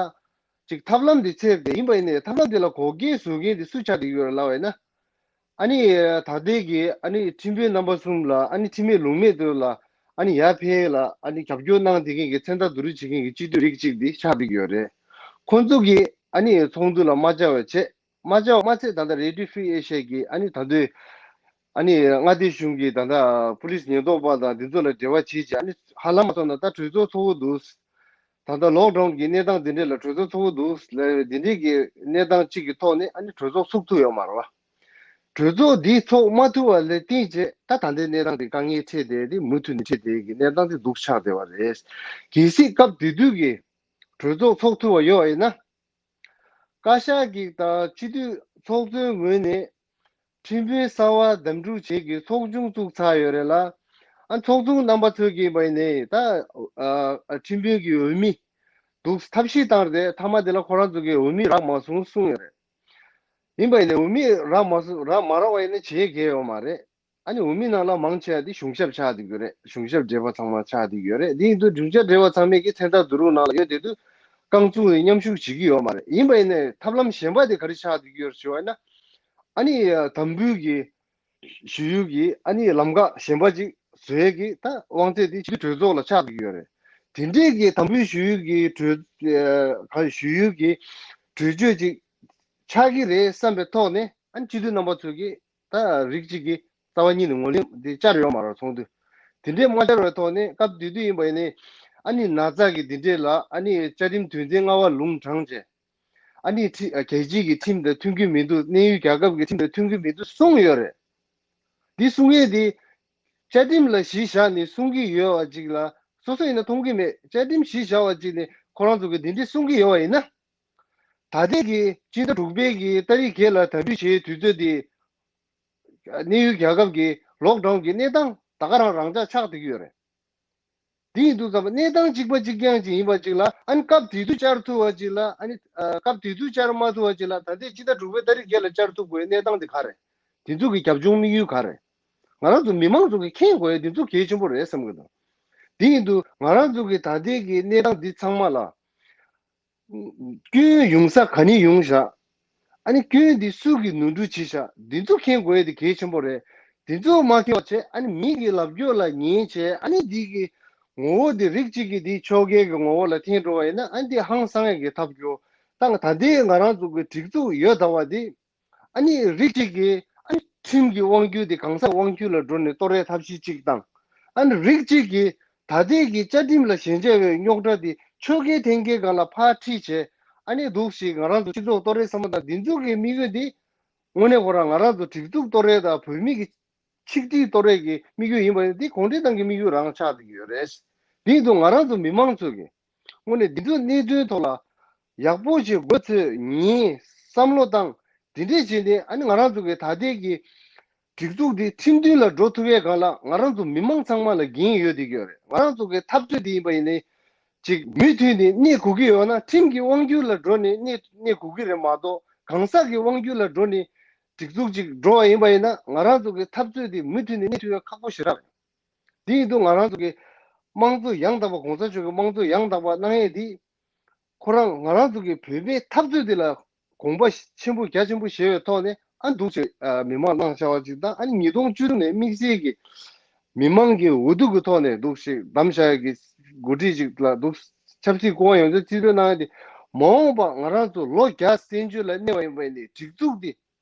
ཅིག་ཐབས་ལམ་འདི་འཚོལ་ཏེ་ཡིན་པ་ཡིན་ནའི་ཐབས་ལམ་འདི་ལ་འགོག་རྐྱེན་བཟོ་མཁན་འདི་སུ་ཆགས་བསྡད་ཀྱི་ཡོད་རེད་ལབ་པ་ཡིན་ན། ཨ་ནི་ད་ལྟའི་གི་ཨ་ནི་ཁྲིམས་དཔོན་རྣམ་པ་གསུམ་ལ་ཨ་ནི་ཁྲིམས་མེད་ལུགས་མེད་དེ་ལ་ཨ་ནི་ཡར་འཕེལ་ལ་ཨ་ནི་རྒྱབ་སྐྱོར་གནང་བསྡད་མཁན་གྱི་མཚན་རྟགས་བསྡུ་རུབ་བྱེད་མཁན་གྱི་སྤྱི་འཐུས་རིགས་གཅིག་འདི་ཆགས་བསྡད་ཀྱི་ཡོད་རེད། ཁོང་ཚོ་གིས་ཨ་ནི་ཚོགས་འདུ་ལ་མ་བཅར་བ་བྱས། མ་བཅར་བ་མ་ཚད་ད་ལྟ་Radio Free Asia གིས་ཨ་ནི་ད་དུང་ཨ་ནི་མངའ་སྡེ་གཞུང་གིས་ད་ལྟ་པུ་ལིས་ཉེན་རྟོག་པ་དང་འདི་ཚོ་ལ་འབྲེལ་བ་བྱེད་ཅིང་ཨ་ནི་ཧ་ལམ་མ་སོང་ན་ད་གྲོས་ཚོགས་ཚོགས་ཀྱི་འདུག་ད་ལྟ་ལོག་ཌའུན་གྱི་གནས་སྟངས་འདི་འདྲས་ལ་གྲོས་ཚོགས་ཚོགས་ཀྱི་འདུག་ལབ་འདི་འདྲས་ཀྱི་གནས་སྟངས་གཅིག་གི་ཐོག་ནས་ཨ་ནི་གྲོས་ཚོགས་ཚུགས་ཐུབ་ཡོད་མ་རེད་བ། གྲོས་ཚོགས་འདི་ཚོགས་མ་ཐུབ་པ་ལ་བརྟེན་བྱས་ད་ད་ལྟའི་གནས་སྟངས་འདི་དཀའ་ངལ་འཕྲད་བསྡད་དེ་མུ་མཐུད་ནས་འཕྲད་བསྡད་ཀྱི་གནས་སྟངས་འདི་འདུག་ཆགས་བསྡད་པ་རེད། གལ་སྲིད་སྐབས་དེ་དུས་ཀྱི་གྲོས་ཚོགས་ཚོགས་ཐུབ་པ་ཡོད་པ་ཡིན་ན། བཀའ་ཤག་གིས་དང་སྤྱི་འཐུས་ཚོགས་གཙོའི་ངོས་ནས་ཁྲིམས་དཔོན་གསར་པ་འདེམས་སྒྲུག་བྱེད་ཀྱི་ཚོགས་ཆུང་བཙུགས་ཚར་ཡོད་རེད་ལ། ཨ་ཚོགས་གཙོ་རྣམ་པ་ཚོས་ཀྱིས་པ་ཡིན་ནའི་ད་ཨ་ཁྲིམས་དཔོན་གྱི་འོས་མི་འདུག་ཐབས་ཤེས་བཏང་རེད། མཐའ་མ་དེ་ལ་ཁོ་རང་ཚོ་གིས་འོས་མི་རག་མ་སོང་གསུངས་ཡོད་རེད། ཡིན་པ་ཡིན་ནའི་འོས་མི་རག་མ་སོང་རག་མ་རག་པ་ཡིན་ན་བྱེད་མཁན་ཡོད་མ་རེད། ཨ་ནི་འོས་མི་ནང་ལ་མང་ཆེ་བ་དེ་གཞུང་ཞབས་ཆགས་བསྡད་ཡོད་རེད། གཞུང་ཞབས་བགྲེས་པ་ཚང་མ་ཆགས་བསྡད་ཡོད་རེད། དེ་ཡིན་དུས་གཞུང་ཞབས་བགྲེས་པ་ཚང་མས་ཀྱི་མཚན་རྟགས་བསྡུ་རུབ་ནང་ལ་ཡོད་དེ་དུས་རྐང་བཙུགས་ནས་མཉམ་ཞུགས་བྱེད་ཀྱི་ཡོད་མ་རེད། ཡིན་པ་ཡིན་ནའི་ཐབས་ལམ་གཞན་པ་དེ་ག་རེ་ཆགས་བསྡད་ཡོད་ཞུ་བ་ཡིན་ན། ཨ་ནི་དམ་འབུལ་གྱི་ཞུ་ཡུལ་གྱི་ཨ་ནི་ལམ་ཁ་གཞན་པ་ཅིག་བཟོ་ཡས་ཀྱི་ད་དབང་ཚད་དེ་སྤྱི་འཐུས་གྲོས་ཚོགས་ལ་ཆགས་བསྡད་ཡོད་རེད། དེ་འདྲས་ཀྱི་དམ་འབུལ་ཞུ་ཡུལ་གྱི་གྲོས་ག་ཞུ་ཡུལ་གྱི་གྲོས་ཆོད་ཅིག་ཆགས་ཀྱི་རེད་བསམ་པའི་ཐོག་ནས་ཨ་ནི་སྤྱི་འཐུས་རྣམ་པ་ཚོས་ཀྱི་ད་རིགས་གཅིག་གིས་རྩ་བ་ཉིད་ནས་ངོས་ལེན་འདི་བཅར་ཡོད་མ་རེད། ཚོགས་འདུ་དེ་འདྲས་མ་བཅར་བའི་ཐོག་ནས་སྐབས་དེ་དུས་ཡིན་པ་ཡིན་ནའི་ཨ་ནི་ན་ཚ་གི་འདི་འདྲས་ལ་ཨ་ནི་བཅའ་ཁྲིམས་དོན་ཚན་ལྔ་པ་ལུང་དྲངས་བྱས་ཨ་ནི་ཁྲི་རྒྱལ་སྤྱིའི་གི་ཁྲིམས་དང་མཐུན་གྱི་མི་འདུག་གནས་ཡུལ་རྒྱལ་ཁབ་ཀྱི་ཁྲིམས་དང་མཐུན་གྱི་མི་འདུག་གསུངས་ཡོད་རེད། འདི་གསུང་ཡས་འདི་བཅའ་ཁྲིམས་ལ་གཞི་བཞག་ནས་གསུང་གི་ཡོད་པ་ཅིག་ལ་སོ་སོ་ཡིན་ན་མཐོང་གི་མེད། བཅའ་ཁྲིམས་གཞི་བཞག་པ་ཅིག་ནས་ཁོ་རང་ཚོ་གི་འདི་འདྲས་གསུང་གི་ཡོད་པ་ཡིན་ན། ད་ལྟའི་གི་སྤྱི་ཟླ་དྲུག་པའི་གི་ཏ་རིག་བརྒྱད་ལ་དམ་འབུལ་བྱེད་དུས་ཚོད་དེ་གནས་ཡུལ་རྒྱལ་ཁབ་ཀྱི་ལོག་ཌའུན་གྱི་གནས་སྟངས་ད་ག་རང་རང་འཇགས་ཆགས་བསྡད་ཀྱི་ཡོད་རེད། དེ་ཡིན་དུས་ཙམ་པ་གནས་སྟངས་གཅིག་པ་གཅིག་རྐྱང་ཅིག་ཡིན་པ་ཅིག་ལ་ཨ་ནི་སྐབས་དེ་དུས་བཅར་ཐུབ་པ་ཅིག་ལ་ཨ་ནི་ཨ་སྐབས་དེ་དུས་བཅར་མ་ཐུབ་པ་ཅིག་ལ་ད་ལྟའི་སྤྱི་ཟླ་དྲུག་པའི་ཏ་རིག་བརྒྱད་ལ་བཅར་ཐུབ་དགོས་གནས་སྟངས་དེ་ག་རེད། དེ་ཚོ་གི་རྒྱབ་ལྗོངས་དམིགས་ཡུལ་ག་རེད། ང་རང་ཚོ་མི་མང་ཚོ་གི་མཁྱེན་དགོས་ཡ་དེ་ཚོ་གལ་ཆེན་པོ་རེད་བསམ་གི་འདུག་དེ་ཡིན་དུས་ང་རང་ཚོ་གི་ད་ལྟའི་གི་གནས་སྟངས་འདི་ཚང་མ་ལ་སྐྱོན་ཡོང་ས་ག་ནས་ཡོང་བཞག་ཨ་ནི་སྐྱོན་འདི་སུ་གིས་ནོར་འཁྲུལ་བྱས་ཤག་འདི་ཚོ་མཁྱེན་དགོས་ཡ་དེ་གལ་ཆེན་པོ་རེད། འདི་ཚོ་མ་མཁྱེན་པ་བྱས། ཨ་ནི་མི་གི་ལབ་སྐྱོར་ལ་ཉན་བྱས། ཨ་ནི་འདི་གི་ངོ་བོ་དེ་རིགས་གཅིག་གིས་འདི་ཕྱོགས་འགལ་གྱི་ངོ་བོ་ལ་འཐེན་འགྲོ་བ་ཡིན་ན། ཨ་ནི་འདི་ཧང་སང་ཡ་གི་ཐབས་སྐྱོ། ད་ད་ལྟའི་ང་རང་ཚོ་གི་སྒྲིག་འཛུགས་ཡོད་ད་བ་འདི། ཨ་ནི་རིགས་གཅིག་གིས་ཨ་ནི་ཁྲིམས་ཀྱི་དབང་སྒྱུར་དེ་གང་ཟག་དབང་སྒྱུར་ལ་འགྲོ་ནས་གཏོར་ཡའི་ཐབས་ཤེས་གཅིག་དང་། ཨ་ནི་རིགས་གཅིག་གིས་ད་ལྟའི་གི་བཅའ་ཁྲིམས་ལ་ཞེན་ཆགས་པའི་རྙོག་དྲ་དེ་ཕྱོགས་འགལ་འཐེན་འཁྱེར་སྒང་ལ་ཕར་ཁྲིད་བྱས། ཨ་ནི་འདུག་ཞིག་ང་རང་ཚོ་སྤྱི་ཚོགས་གཏོར་ཡའི་བསམ་བློ་དང་འདི་ཚོ་གི་དམིགས་ཡུལ་དེ། དངོས་གནས་ཁོ་རང་ང་རང་ཚོ་སྒྲིག་འཛུགས་གཏོར་ཡ་དང་བོད་མི་གི་ཆིག་སྒྲིལ་གཏོར་ཡ་གི་དམིགས་ཡུལ་ཡིན་པ་ཡིན་དེ་གུང་ཁྲན་ཏང་གི་དམིགས་ཡུལ་རང་ཆགས་བསྡད་ཀྱི་ཡོད་རེད། དེ་ཡིན་དུས་ང་རང་ཚོ་མི་མང་ཚོ་གི་དངོས་གནས་འདི་ཚོ་གནད་དོན་ཐོག་ལ་ཡག་པོ་ཞིག་མགོ་ཚོས་ཉན། བསམ་བློ་བཏང་། དེ་འདྲས་བྱས་ནས་ཨ་ནི་ང་རང་ཚོ་གི་ད་ལྟའི་གི་སྒྲིག་འཛུགས་འདི་ཁྲིམས་མཐུན་ལ་འགྲོ་ཐུབ་ཡའི་སྒང་ལ་ང་རང་ཚོ་མི་མང་ཚང་མ་ལ་འགན་ཡོད་བསྡད་ཀྱི་ཡོད་རེད། ང་རང་ཚོ་གི་འཐབ་རྩོད་དེ་ཡིན་པ་ཡིན་ནའི་ཅིག་མུ་མཐུད་ནས་གནས་དགོས་ཀྱི་ཡོད་ན་ཁྲིམས་ཀྱི་དབང་སྒྱུར་ལ་འགྲོ་ནས་གནས་གནས་དགོས་ཀྱི་རེད་མ་གཏོགས། གང་ཟག་གི་དབང་སྒྱུར་ལ་འགྲོ་ནས་སྒྲིག་འཛུགས་ཅིག་འགྲོ་བ་ཡིན་པ་ཡིན་ན། ང་རང་ཚོ་གི་འཐབ་རྩོད་དེ་མུ་མཐུད་ནས་གནས་ཐུབ་ཡ་ཁག་པོ་ཞེ་དྲག་རེད། དེ་ཡིན་དུས་ང་རང་ཚོ་གི་དམངས་གཙོ་ཡང་དག་པ། གོང་ས་མཆོག་གི་དམངས་གཙོ་ཡང་དག་པ་གནང་ཡས་དེ། ཁོ་རང་ང་རང་ཚོ་གི་བོད་པའི་འཐབ་རྩོད་དེ་ལ་དགོངས་པ་ཆེན་པོ་རྒྱ་ཆེན་པོ་བཞེས་པའི་ཐོག་ནས་ཨ་འདུག་ཅེས་མི་མང་གནང་བྱ་བ་ཅིག་དང་། ཨ་ནི་ཉིས་སྟོང་བཅུ་དྲུག་ནས་དམིགས་བསལ་གྱི་མི་མང་གི་འོས་བསྡུ་གི་ཐོག་ནས་འདུག་ཞིག་གདམ་བྱ་ཡ་གི་འགོ་ཁྲིད་ཅིག་ལ་འདུག་ཆབ་སྲིད་སྐུ་དབང་ཡོངས་རྫོགས་རྩིས་སྤྲོད་གནང་ཡ་དེ། མ་འོངས་པ་ང་རང་ཚོ་ལོ་བརྒྱ་བཙན་བྱོལ་ལ་གནས་པ་ཡིན་པ་ཡིན་ནའི་སྒྲིག་འཛུགས་དེ་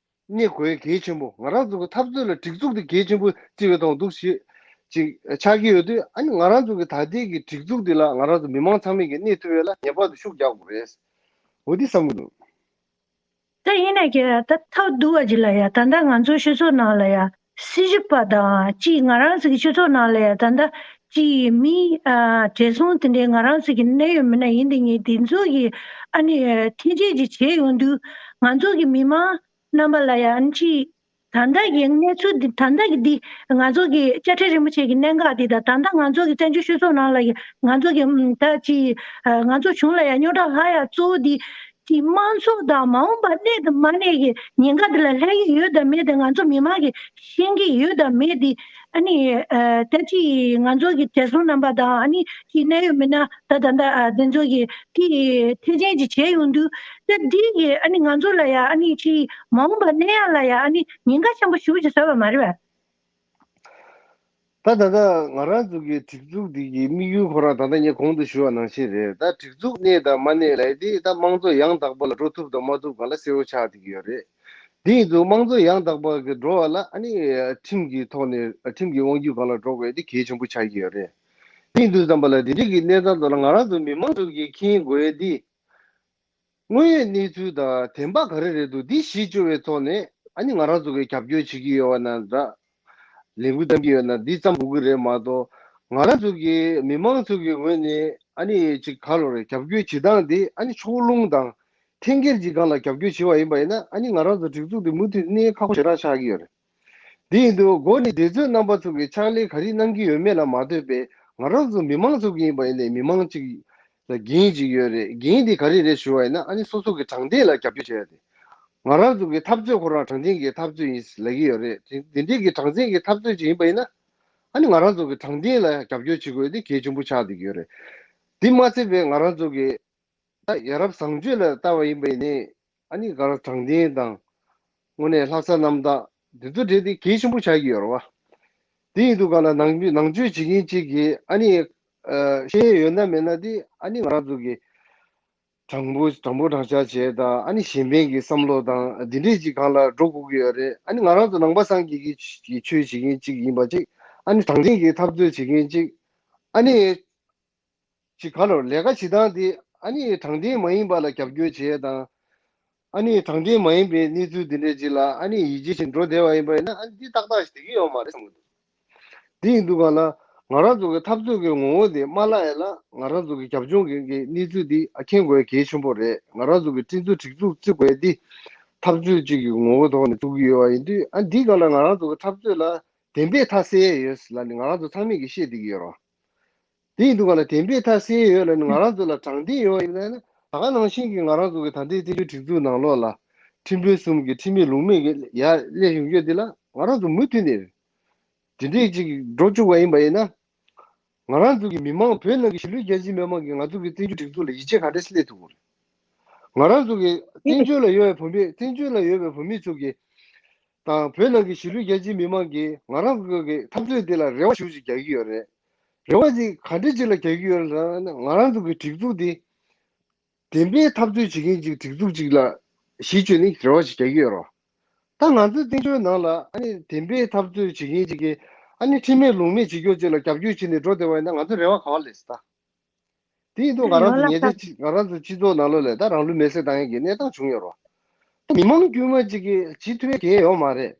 གནས་དགོས་གལ་ཆེན་པོ། ང་རང་ཚོ་གི་འཐབ་རྩོད་ལ་སྒྲིག་འཛུགས་དེ་གལ་ཆེན་པོ་བརྩི་བའི་ཐོག་འདུག་ཞིག་ཅིག་ཆགས་ཀྱི་ཡོད་དུས། ཨ་ནི་ང་རང་ཚོ་གི་ད་ལྟའི་གི་སྒྲིག་འཛུགས་འདི་ལ་ང་རང་ཚོ་མི་མང་ཚང་མས་ཀྱི་གནས་ཐུབ་ཡ་ལ་ངེས་པར་དུ་ཤུགས་རྒྱག་དགོས་རེད། འོ་འདི་བསམ་གྱི་འདུག་ད་ཡིན་ནའི་ཀྱི་ད་ཐབས་སྡུག་པ་ཅིག་ལ་ཡ། ད་ལྟ་ང་ཚོ་སྤྱི་ཚོགས་ནང་ལ་ཡ་སྲིད་ཞུ་པ་དང་ཅིག་ང་རང་ཚོ་གི་སྤྱི་ཚོགས་ནང་ལ་ཡ་ད་ལྟ་ཅིག་མི་ཨ་བགྲེས་སོང་དེ་འདྲའི་ང་རང་ཚོ་གི་གནད་ཡོད་མི་སྣ་ཡིན་དེ་ངེས་དེ་ཚོ་གི་ཨ་ནི་འཐེན་འཁྱེར་ཅིག་བྱས་ཡོང་དུས། ང་ཚོ་གི་མི་མང་རྣམ་པ་ལ་ཡང་ཅིག་ད་ལྟ་གི་གནས་ཚུལ་འདི། ད་ལྟ་གི་འདི་ང་ཚོ་གི་དཔྱ་ཁྲལ་རིན་པོ་ཆེ་གི་གནད་འགག་འདི་དང་། ད་ལྟ་ང་ཚོ་གི་བཙན་བྱོལ་སྤྱི་ཚོགས་ནང་ལ་ཡ་ང་ཚོ་གི་ཨམ་ད་ཅིག་ཨ་ང་ཚོ་གཞུང་ལ་ཡ་རྙོག་དྲ་ལྷག་ཡ་གཙོ་བོ་འདི་ཅིག་དམངས་གཙོ་དང་མ་འོངས་པ་གནས་དང་མ་གནས་ཀྱི་ཉེན་ཁ་འདི་ལ་སླེབས་ཀྱི་ཡོད་དམ་མེད་དེ་ང་ཚོ་མི་མང་གིས་ཤེས་ཀྱི་ཡོད་དམ་མེད་དེ། ཨ་ནི་ཨ་ད་ཅིག་ང་ཚོ་གི་བགྲེས་སོང་རྣམ་པ་དང་། ཨ་ནི་ཅིག་གནད་ཡོད་མི་སྣ་ད་ད་ལྟ་ཨ་དེ་ཚོ་གི་དེ་ཐེ་ཚོམ་ཅིག་བྱས་ཡོང་དུས། ད་འདི་གི་ཨ་ནི་ང་ཚོ་ལ་ཡ་ཨ་ནི་ཅིག་མ་འོངས་པ་གནས་ཡ་ལ་ཡ་ཨ་ནི་ཉེན་ཁ་ཆེན་པོ་ཞེ་པོ་ཅིག་བཟོས་པ་མ་རེད་པས། ད་ད་ལྟ་ང་རང་ཚོ་གི་སྒྲིག་འཛུགས་འདི་གི་དམིགས་ཡུལ་ཁོ་རང་ད་ལྟ་ངས་གོང་དུ་ཞུས་པ་ནང་བཞིན་རེད། ད་སྒྲིག་འཛུགས་གནས་དང་མ་གནས་ལབ་ཡ་དེ་ད་དམངས་གཙོ་ཡང་དག་པ་ལ་འགྲོ་ཐུབ་དང་མ་ཐུབ་སྒང་ལ་གསལ་བོ་ཆགས་བསྡད་ཀྱི་ཡོད་རེད། དེ་ཡིན་དུས་དམངས་གཙོ་ཡང་དག་པ་གི་འགྲོ་བ་ལ་ཨ་ནི་ཁྲིམས་ཀྱི་ཐོག་ནས། ཁྲིམས་ཀྱི་དབང་སྒྱུར་སྒང་ལ་འགྲོ་དགོས་ཡ་དེ་གལ་ཆེན་པོ་ཆགས་ཀྱི་ཡོད་རེད། དེ་ཡིན་དུས་ཙམ་པ་ལ་དེ་འདྲའི་གི་གནས་སྟངས་ཐོག་ལ་ང་རང་ཚོ་མི་མང་ཚོ་གིས་མཁྱེན་དགོས་ཡ་དེ། དངོས་ཡོད་གནས་ཚུལ་དང་བདེན་པ་ག་རེ་རེད་འདུག་འདི་གཞི་བཅོལ་བའི་ཐོག་ནས་ཨ་ནི་ང་རང་ཚོ་གིས་རྒྱབ་སྐྱོར་བྱེད་ཀྱི་ཡོད་པ་ན་འདྲ། ལས་འགུལ་བཏང་གི་ཡོད་ན་འདི་བརྩམ་དགོས་ཀྱི་རེད་མ་གཏོགས། ང་རང་ཚོ་གི་མི་མང་ཚོ་གི་ངོས་ནས་ཨ་ནི་ཅིག་ག་ལོ་རེད། རྒྱབ་སྐྱོར་བྱེད་སྟངས་འདི་ཨ་ནི་ཕྱོགས་ལྷུང་དང་འཐེན་འཁྱེར་གྱི་སྒང་ལ་རྒྱབ་སྐྱོར་བྱེད་པ་ཡིན་པ་ཡིན་ན། ཨ་ནི་ང་རང་ཚོ་སྒྲིག་འཛུགས་འདི་མུ་མཐུད་གནས་ཁག་པོ་ཞེ་དྲག་ཆགས་ཀྱི་ཡོད་རེད། དེ་ཡིན་དུས་འགོ་ནས་འབྲེལ་མཛོད་རྣམ་པ་ཚོ་གིས་ཕྱག་ལས་ག་རེ་གནང་གི་ཡོད་མེད་ལ་མ་ལྟོས་པའི་ང་རང་ཚོ་མི་མང་ཚོ་གི་ཡིན་པ་ཡིན་ནའི་མི་མང་གཅིག་ལ་འགན་གཅིག་ཡོད་རེད། འགན་དེ་ག་རེ་རེད་ཞུ་བ་ཡིན་ན། ཨ་ནི་སོ་སོ་གི་དྲང་བདེན་ལ་རྒྱབ་སྐྱོར་བྱེད་ཡ་དེ། ང་རང་ཚོ་གི་འཐབ་རྩོད་ཁོ་རང་དྲང་བདེན་གྱི་འཐབ་རྩོད་ཡིན་ལབ་ཀྱི་ཡོད་རེད། དེ་དེ་འདྲའི་གི་དྲང་བདེན་གྱི་འཐབ་རྩོད་ཅིག་ཡིན་པ་ཡིན་ན། ཨ་ནི་ང་རང་ཚོ་གི་དྲང་བདེན་ལ་རྒྱབ་སྐྱོར་བྱེད་དགོས་དེ་གལ་ཆེན་པོ་ཆགས་བསྡད་ཀྱི་ཡོད་རེད། དེ་མ་ཚད་པའི་ང་རང་ཚོ་གི་ད་ཡ་རབས་བཟང་སྤྱོད་ལ་ལྟ་བ་ཡིན་པ་ཡིན་ནའི་ཨ་ནི་ག་རེ་དྲང་བདེན་དང་། དངོས་གནས་ལྷག་བསམ་རྣམ་དག་འདི་ཚོ་འདྲ་དེ་གལ་ཆེན་པོ་ཆགས་ཀྱི་ཡོད་རེད་བ། དེ་ཡིན་དུས་སྒང་ལ་ནང་ནང་ཆོས་བྱེད་མཁན་གཅིག་གིས་ཨ་ནི་ཨ་ཤེས་ཡོན་ཡོད་ན་མེད་ན་དེ་ཨ་ནི་ང་རང་ཚོ་གི་དྲང་པོ་དྲང་པོ་དྲང་བཞག་བྱས་དང་། ཨ་ནི་གཞན་ཕན་གྱི་བསམ་བློ་དང་འདི་འདྲས་ཅིག་སྒང་ལ་འགྲོ་དགོས་ཀྱི་ཡོད་རེད། ཨ་ནི་ང་རང་ཚོ་ནང་པ་སངས་རྒྱས་ཀྱི་ཆོས་བྱེད་མཁན་གཅིག་ཡིན་པ་ཅིག་ཨ་ནི་དྲང་བདེན་གྱི་འཐབ་རྩོད་བྱེད་མཁན་གཅིག་ཨ་ནི་ཅིག་ག་ལོར་ལས་ཀ་བྱེད་སྟངས་དེ་ཨ་ནི་དྲང་བདེན་མ་ཡིན་པ་ལ་རྒྱབ་སྐྱོར་བྱེད་དང་། ཨ་ནི་དྲང་བདེན་མ་ཡིན་པའི་གནས་ཚུལ་འདི་འདྲ་ཅིག་ལ་ཨ་ནི་ཡིད་ཆེས་བྱེད་འགྲོ་བསྡད་པ་ཡིན་པ་ཡིན་ན། ཨ་ནི་འདི་ཏག་ཏག་ཞིག་བསྡད་ཀྱི་ཡོད་མ་རེད་བསམ་གྱི་འདུག་དེ་ཡིན་དུས་སྒང་ལ་ང་རང་ཚོ་གི་འཐབ་རྩོད་ཀྱི་ངོ་བོ་དེ་མ་བརླག་ཡ་ལ་ང་རང་ཚོ་གི་རྒྱབ་ལྗོངས་ཀྱི་གི་གནས་ཚུལ་འདི་ཨ་མཁྱེན་དགོས་ཡ་གལ་ཆེན་པོ་རེད། ང་རང་ཚོ་གི་སྤྱི་ཚོགས་སྒྲིག་འཛུགས་བརྩི་དགོས་ཡ་འདི་འཐབ་རྩོད་ཅིག་གི་ངོ་བོ་ཐོག་ནས་བཙུགས་ཀྱི་ཡོད་པ་ཡིན་དུས། ཨ་འདི་སྒང་ལ་ང་རང་ཚོ་གི་འཐབ་རྩོད་ལ་བདེན་པའི་མཐའ་གསལ་ཡ་ཡོད་ལབ་ནས་ང་རང་ཚོ་ཚང་མས་ཀྱིས་བཤད་བསྡད་ཀྱི་ཡོད་རེད། དེ་ཡིན་དུས་སྒང་ལ་བདེན་པའི་མཐའ་གསལ་ཡོད་ལབ་ནས་ང་རང་ཚོ་ལ་དྲང་བདེན་ཡོད་ཡིན་ན། ད་ག་ནང་བཞིན་གྱི་ང་རང་ཚོ་གི་ད་ལྟའི་བཙན་བྱོལ་སྒྲིག་འཛུགས་ནང་ལོགས་ལ་ཁྲིམས་དཔོན་གསུམ་གྱི་ཁྲིམས་མེད་ལུགས་མེད་ཀྱི་ཡར་སླེབས་ཡོང་རྒྱུ་འདི་ལ་ང་རང་ཚོ་མུ་མཐུད་ནས་དེ་འདྲས་ཅིག་འགྲོ་བཅུག་པ་ཡིན་པ་ཡིན་ན། ང་རང་ཚོ་གི་མི་མང་བོད་ནང་གི་གཞིས་ལུས་རྒྱ་ཆེའི་མི་མང་གིས་ང་ཚོ་གི་བཙན་བྱོལ་སྒྲིག་འཛུགས་ལ་ཡིད་ཆེས་ག་འདྲས་སླེབས་ཐུབ་ཀྱི་རེད། ང་རང་ཚོ་གི་བཙན་བྱོལ་ལ་ཡོད་པའི་བོད་མི་བཙན་བྱོལ་ལ་ཡོད་པའི་བོད་མི་ཚོ་གི་དང་བོད་ནང་གི་གཞིས་ལུས་རྒྱ་ཆེའི་མི་མང་གིས་ང་རང་ཚོ་གི་འཐབ་རྩོད་འདི་ལ་རེ་བ་ཞེ་པོ་ཅིག་རྒྱག་གི་ཡོད་རེད། རེ་བ་ཅིག་ག་འདྲ་ཅིག་ལ་རྒྱག་གི་ཡོད་རེད་ལབ་ན། ང་རང་ཚོ་གི་སྒྲིག་འཛུགས་འདི་བདེན་པའི་འཐབ་རྩོད་བྱེད་མཁན་ཅིག་སྒྲིག་འཛུགས་ཅིག་ལ་གཞི་བཅོལ་ནས་རེ་བ་ཅིག་རྒྱག་གི་ཡོད་རེད། ད་ང་ཚོའི་བཙན་བྱོལ་ནང་ལ་ཨ་ནི་བདེན་པའི་འཐབ་རྩོད་བྱེད་མཁན་ཅིག་གིས་ཨ་ནི་ཁྲིམས་མེད་ལུགས་མེད་བྱེད་སྐྱོ་ཅིག་ལ་རྒྱབ་སྐྱོར་བྱས་ནས་འགྲོ་བསྡད་པ་ཡིན་ན་ང་ཚོ་རེ་བ་ག་པར་སླེབས་སྲིད་ད། དེ་ཡིན་དུས་ང་རང་ཚོ་ཉེ་ཆར་ཅིག་ང་རང་ཚོ་སྤྱི་ཚོགས་ནང་ལོགས་ལ་ད་རང་ལུས་མེར་སྲེག་བཏང་ཡག་གི་གནས་སྟངས་བྱུང་ཡོད་རེད། ད་མི་མང་དཀྱུས་མ་ཅིག་གིས་བྱེད་ཐུབ་ཡག་གང་ཡང་ཡོད་མ་རེད།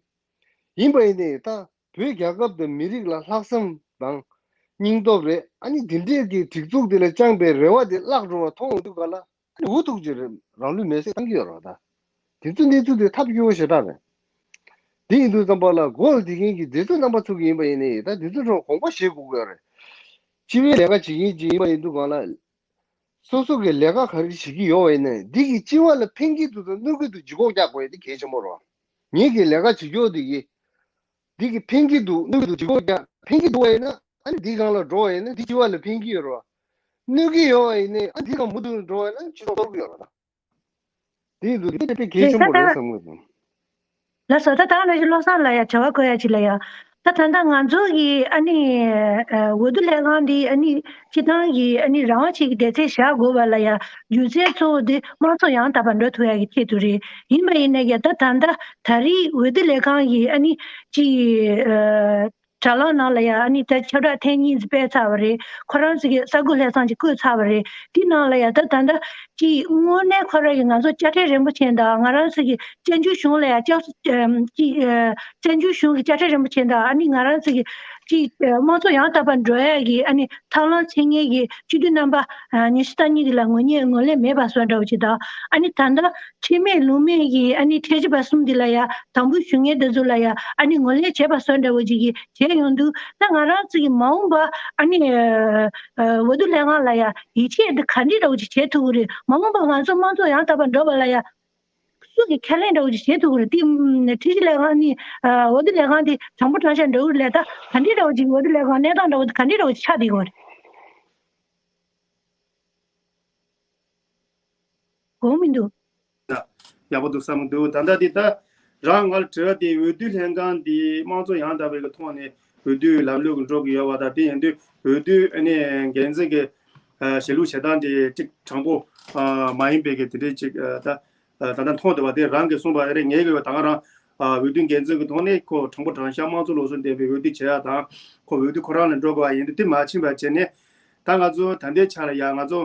ཡིན་པ་ཡིན་ནའི་ད་བོད་རྒྱལ་ཁབ་དང་མི་རིགས་ལ་ལྷག་བསམ་དང་སྙིང་སྟོབས་རེད། ཨ་ནི་འདི་འདྲའི་གི་སྒྲིག་འཛུགས་འདི་ལ་བཅངས་པའི་རེ་བ་དེ་བརླག་འགྲོ་བ་མཐོང་ཡོང་དུས་ག་ལ་ཨ་ནི་འུ་ཐུག་ཅིག་རེད། རང་ལུས་མེར་སྲེག་བཏང་གི་ཡོད་རེད་ད། དེ་ཚོ་གནས་ཚུལ་དེ་ཐབས་སྐྱོ་པོ་ཞེ་དྲག་རེད། དེ་ཡིན་དུས་ཙམ་པ་ལ་མགོ་ལ་བསྡད་མཁན་གྱི་འདི་ཚོ་རྣམ་པ་ཚོ་གི་ཡིན་པ་ཡིན་ནའི་ད་འདི་ཚོ་ཚོ་དགོངས་པ་བཞེས་དགོས་ཀྱི་ཡོད་རེད། སྤྱི་པའི་ལས་ཀ་བྱེད་མཁན་ཅིག་ཡིན་པ་ཡིན་དུས་གང་ལ། སོ་སོ་གི་ལས་ཀ་ག་རེ་བྱེད་ཀྱི་ཡོད་པ་ཡིན་ན་འདི་གི་སྤྱི་པ་ལ་ཕན་གྱི་འདུག་དང་གནོད་ཀྱི་འདུག་ལྗིད་ཁོག་རྒྱག་དགོས་ཡ་འདི་གལ་ཆེན་པོ་རེད། ངེད་ཀྱི་ལས་ཀ་བྱེད་ཀྱི་ཡོད་འདི་གི་འདི་གི་ཕན་གྱི་འདུག་གནོད་ཀྱི་འདུག་ལྗིད་ཁོག་རྒྱག་ཕན་གྱི་འདུག་པ་ཡིན་ན་ཨ་ནི་འདི་སྒང་ལ་འགྲོ་བ་ཡིན་ན་འདི་སྤྱི་པ་ལ་ཕན་གྱི་ཡོད་རེད། གནོད་ཀྱི་ཡོད་པ་ཡིན་ན་ཨ་འདི་སྒང་མུ་མཐུད་འགྲོ་བ་ཡིན་ན་སྤྱི་ཚོགས་གཏོར་གྱི་ཡོད་རེད། དེ་ཡིན་དུས་དེ་དཔེ་གལ་ཆེན་པོ་རེད་བསམ་གྱི་འདུག་ལགས་སོ། ད་ད་ནང་བཞིན་བློ་བཟང་ལ་ཡ་དྲི་བ་བཀོད་ཡ་ཅིག་ལ་ཡ། ད་ད་ལྟ་ང་ཚོ་གི་ཨ་ནི་ཨ་འོས་བསྡུ་ལྷན་ཁང་འདི་ཨ་ནི་སྤྱི་བཏང་གི་ཨ་ནི་རང་དབང་ཅིག་གི་སྡེ་ཚན་བཞག་དགོས་པ་ལ་ཡ་རྒྱུ་མཚན་གཙོ་བོ་འདི་དམངས་གཙོ་ཡང་དག་པར་འགྲོ་ཐུབ་ཡ་གི་ཆེད་དུ་རེད། ཡིན་པ་ཡིན་ན་ཡ་ད་ད་ལྟ་ད་རེས་འོས་བསྡུ་ལྷན་ཁང་གི་ཨ་ནི་ཅིག་ཨ་དྲ་ལམ་ནང་ལ་ཡ་ཨ་ནི་ད་ཁྱབ་བསྒྲགས་ཐེངས་གཉིས་ཙམ་སྤེལ་ཚར་བ་རེད། ཁོ་རང་ཚོ་གི་གསར་འགོད་ལྷན་ཁང་ཅིག་བསྐོས་ཚར་བ་རེད། དེ་ནང་ལ་ཡ་ད་ད་ལྟ་ཅིག་དངོས་གནས་ཁོ་རང་གི་ང་ཚོ་དཔྱ་ཁྲལ་རིན་པོ་ཆེ་དང་ང་རང་ཚོ་གི་བཙན་བྱོལ་གཞུང་ལ་ཡ་བཅའ་ཅིག་བཙན་བྱོལ་གཞུང་གི་དཔྱ་ཁྲལ་རིན་པོ་ཆེ་དང་ཨ་ནི་ང་རང་ཚོ་གི་ཅིག་དམངས་གཙོ་ཡང་དག་པར་འགྲོ་ཡ་གི་ཨ་ནི་ཐབས་ལམ་འཚོལ་མཁན་གྱི་སྤྱི་འཐུས་རྣམ་པ་ཉི་ཤུ་རྩ་གཉིས་དེ་ལ་ངོས་ཉེས་ངོས་ལེན་མེད་པ་བཟོ་འདྲ་བོ་ཅིག་དང་ཨ་ནི་ད་ལྟ་ཁྲིམས་མེད་ལུགས་མེད་ཀྱི་ཨ་ནི་ཁྲལ་ཞིབ་པ་གསུམ་འདི་ལ་ཡ་དམ་འབུལ་ཞུ་མཁན་དེ་ཚོ་ལ་ཡ་ཨ་ནི་ངོས་ལེན་བྱས་པ་བཟོ་འདྲ་བོ་ཅིག་གིས་བྱས་ཡོང་དུས་ད་ང་རང་ཚོ་གི་མ་འོངས་པ་ཨ་ནི་འོས་བསྡུ་ལྷན་ཁང་ལ་ཡ་ཡིད་ཆེས་འདི་ག་འདྲ་འདྲ་བོ་ཅིག་བྱེད་ཐུབ་ཀྱི་རེད། མ་འོངས་པ་ང་ཚོ་དམངས་གཙོ་ཡང་དག་པར་འགྲོ་བ་ལ་ཡ་སུ་གི་ཁས་ལེན་འདྲ་བོ་ཅིག་བྱེད་ཐུབ་ཀྱི་རེད། དེ་ཁྲིམས་ཞིབ་ལྷན་ཁང་ནི་འོས་བསྡུ་ལྷན་ཁང་དེ་དྲང་པོ་དྲང་བཞག་འགྲོ་གི་རེད། ད་ག་འདྲ་འདྲ་བོ་ཅིག་འོས་བསྡུ་ལྷན་ཁང་གནས་སྟངས་འདྲ་བོ་དེ་ག་འདྲ་འདྲ་བོ་ཅིག་ཆགས་བསྡད་ཀྱི་ཡོད་རེད། གོ་མི་འདུག་ཡག་པོ་འདུག་བསམ་གྱི་འདུག་ད་ལྟ་འདི་ད་རང་ང་ལ་དྲི་བ་དེ་འོས་བསྡུ་ལྷན་ཁང་འདི་དམངས་གཙོ་ཡང་དག་པའི་གི་ཐོག་ནས་འོས་བསྡུ་ལམ་ལུགས་ཀྱི་འགྲོ་གི་ཡོད་པ་དང་དེ་ཡིན་དུས་འོས་བསྡུ་ཨ་ནི་འགན་འཛིན་གྱི་གཞིས་ལུས་བྱེད་སྟངས་དེ་གཅིག་དྲང་པོ་མ་ཡིན་པའི་གི་དེ་འདྲའི་གཅིག་ད་ད་ལྟ་མཐོང་བསྡད་པ་དེ་རང་གིས་གསུངས་པ་རེད། ངས་གི་ད་ག་རང་འོས་བསྡུ་འགན་འཛིན་གྱི་ཐོག་ནས་ཁོ་དྲང་པོ་དྲང་བཞག་དམངས་གཙོ་ལུགས་སྲོལ་ལྡན་པའི་འོས་བསྡུ་བྱེད་ཡ་དང་ཁོ་འོས་བསྡུ་ཁོ་རང་ལ་འགྲོ་དགོས་པ་ཡིན་དུས་དེ་མ་ཕྱིན་པ་བྱས་ནས་ད་ང་ཚོ་ད་ལྟའི་ཆ་ལ་ཡ་ང་ཚོ།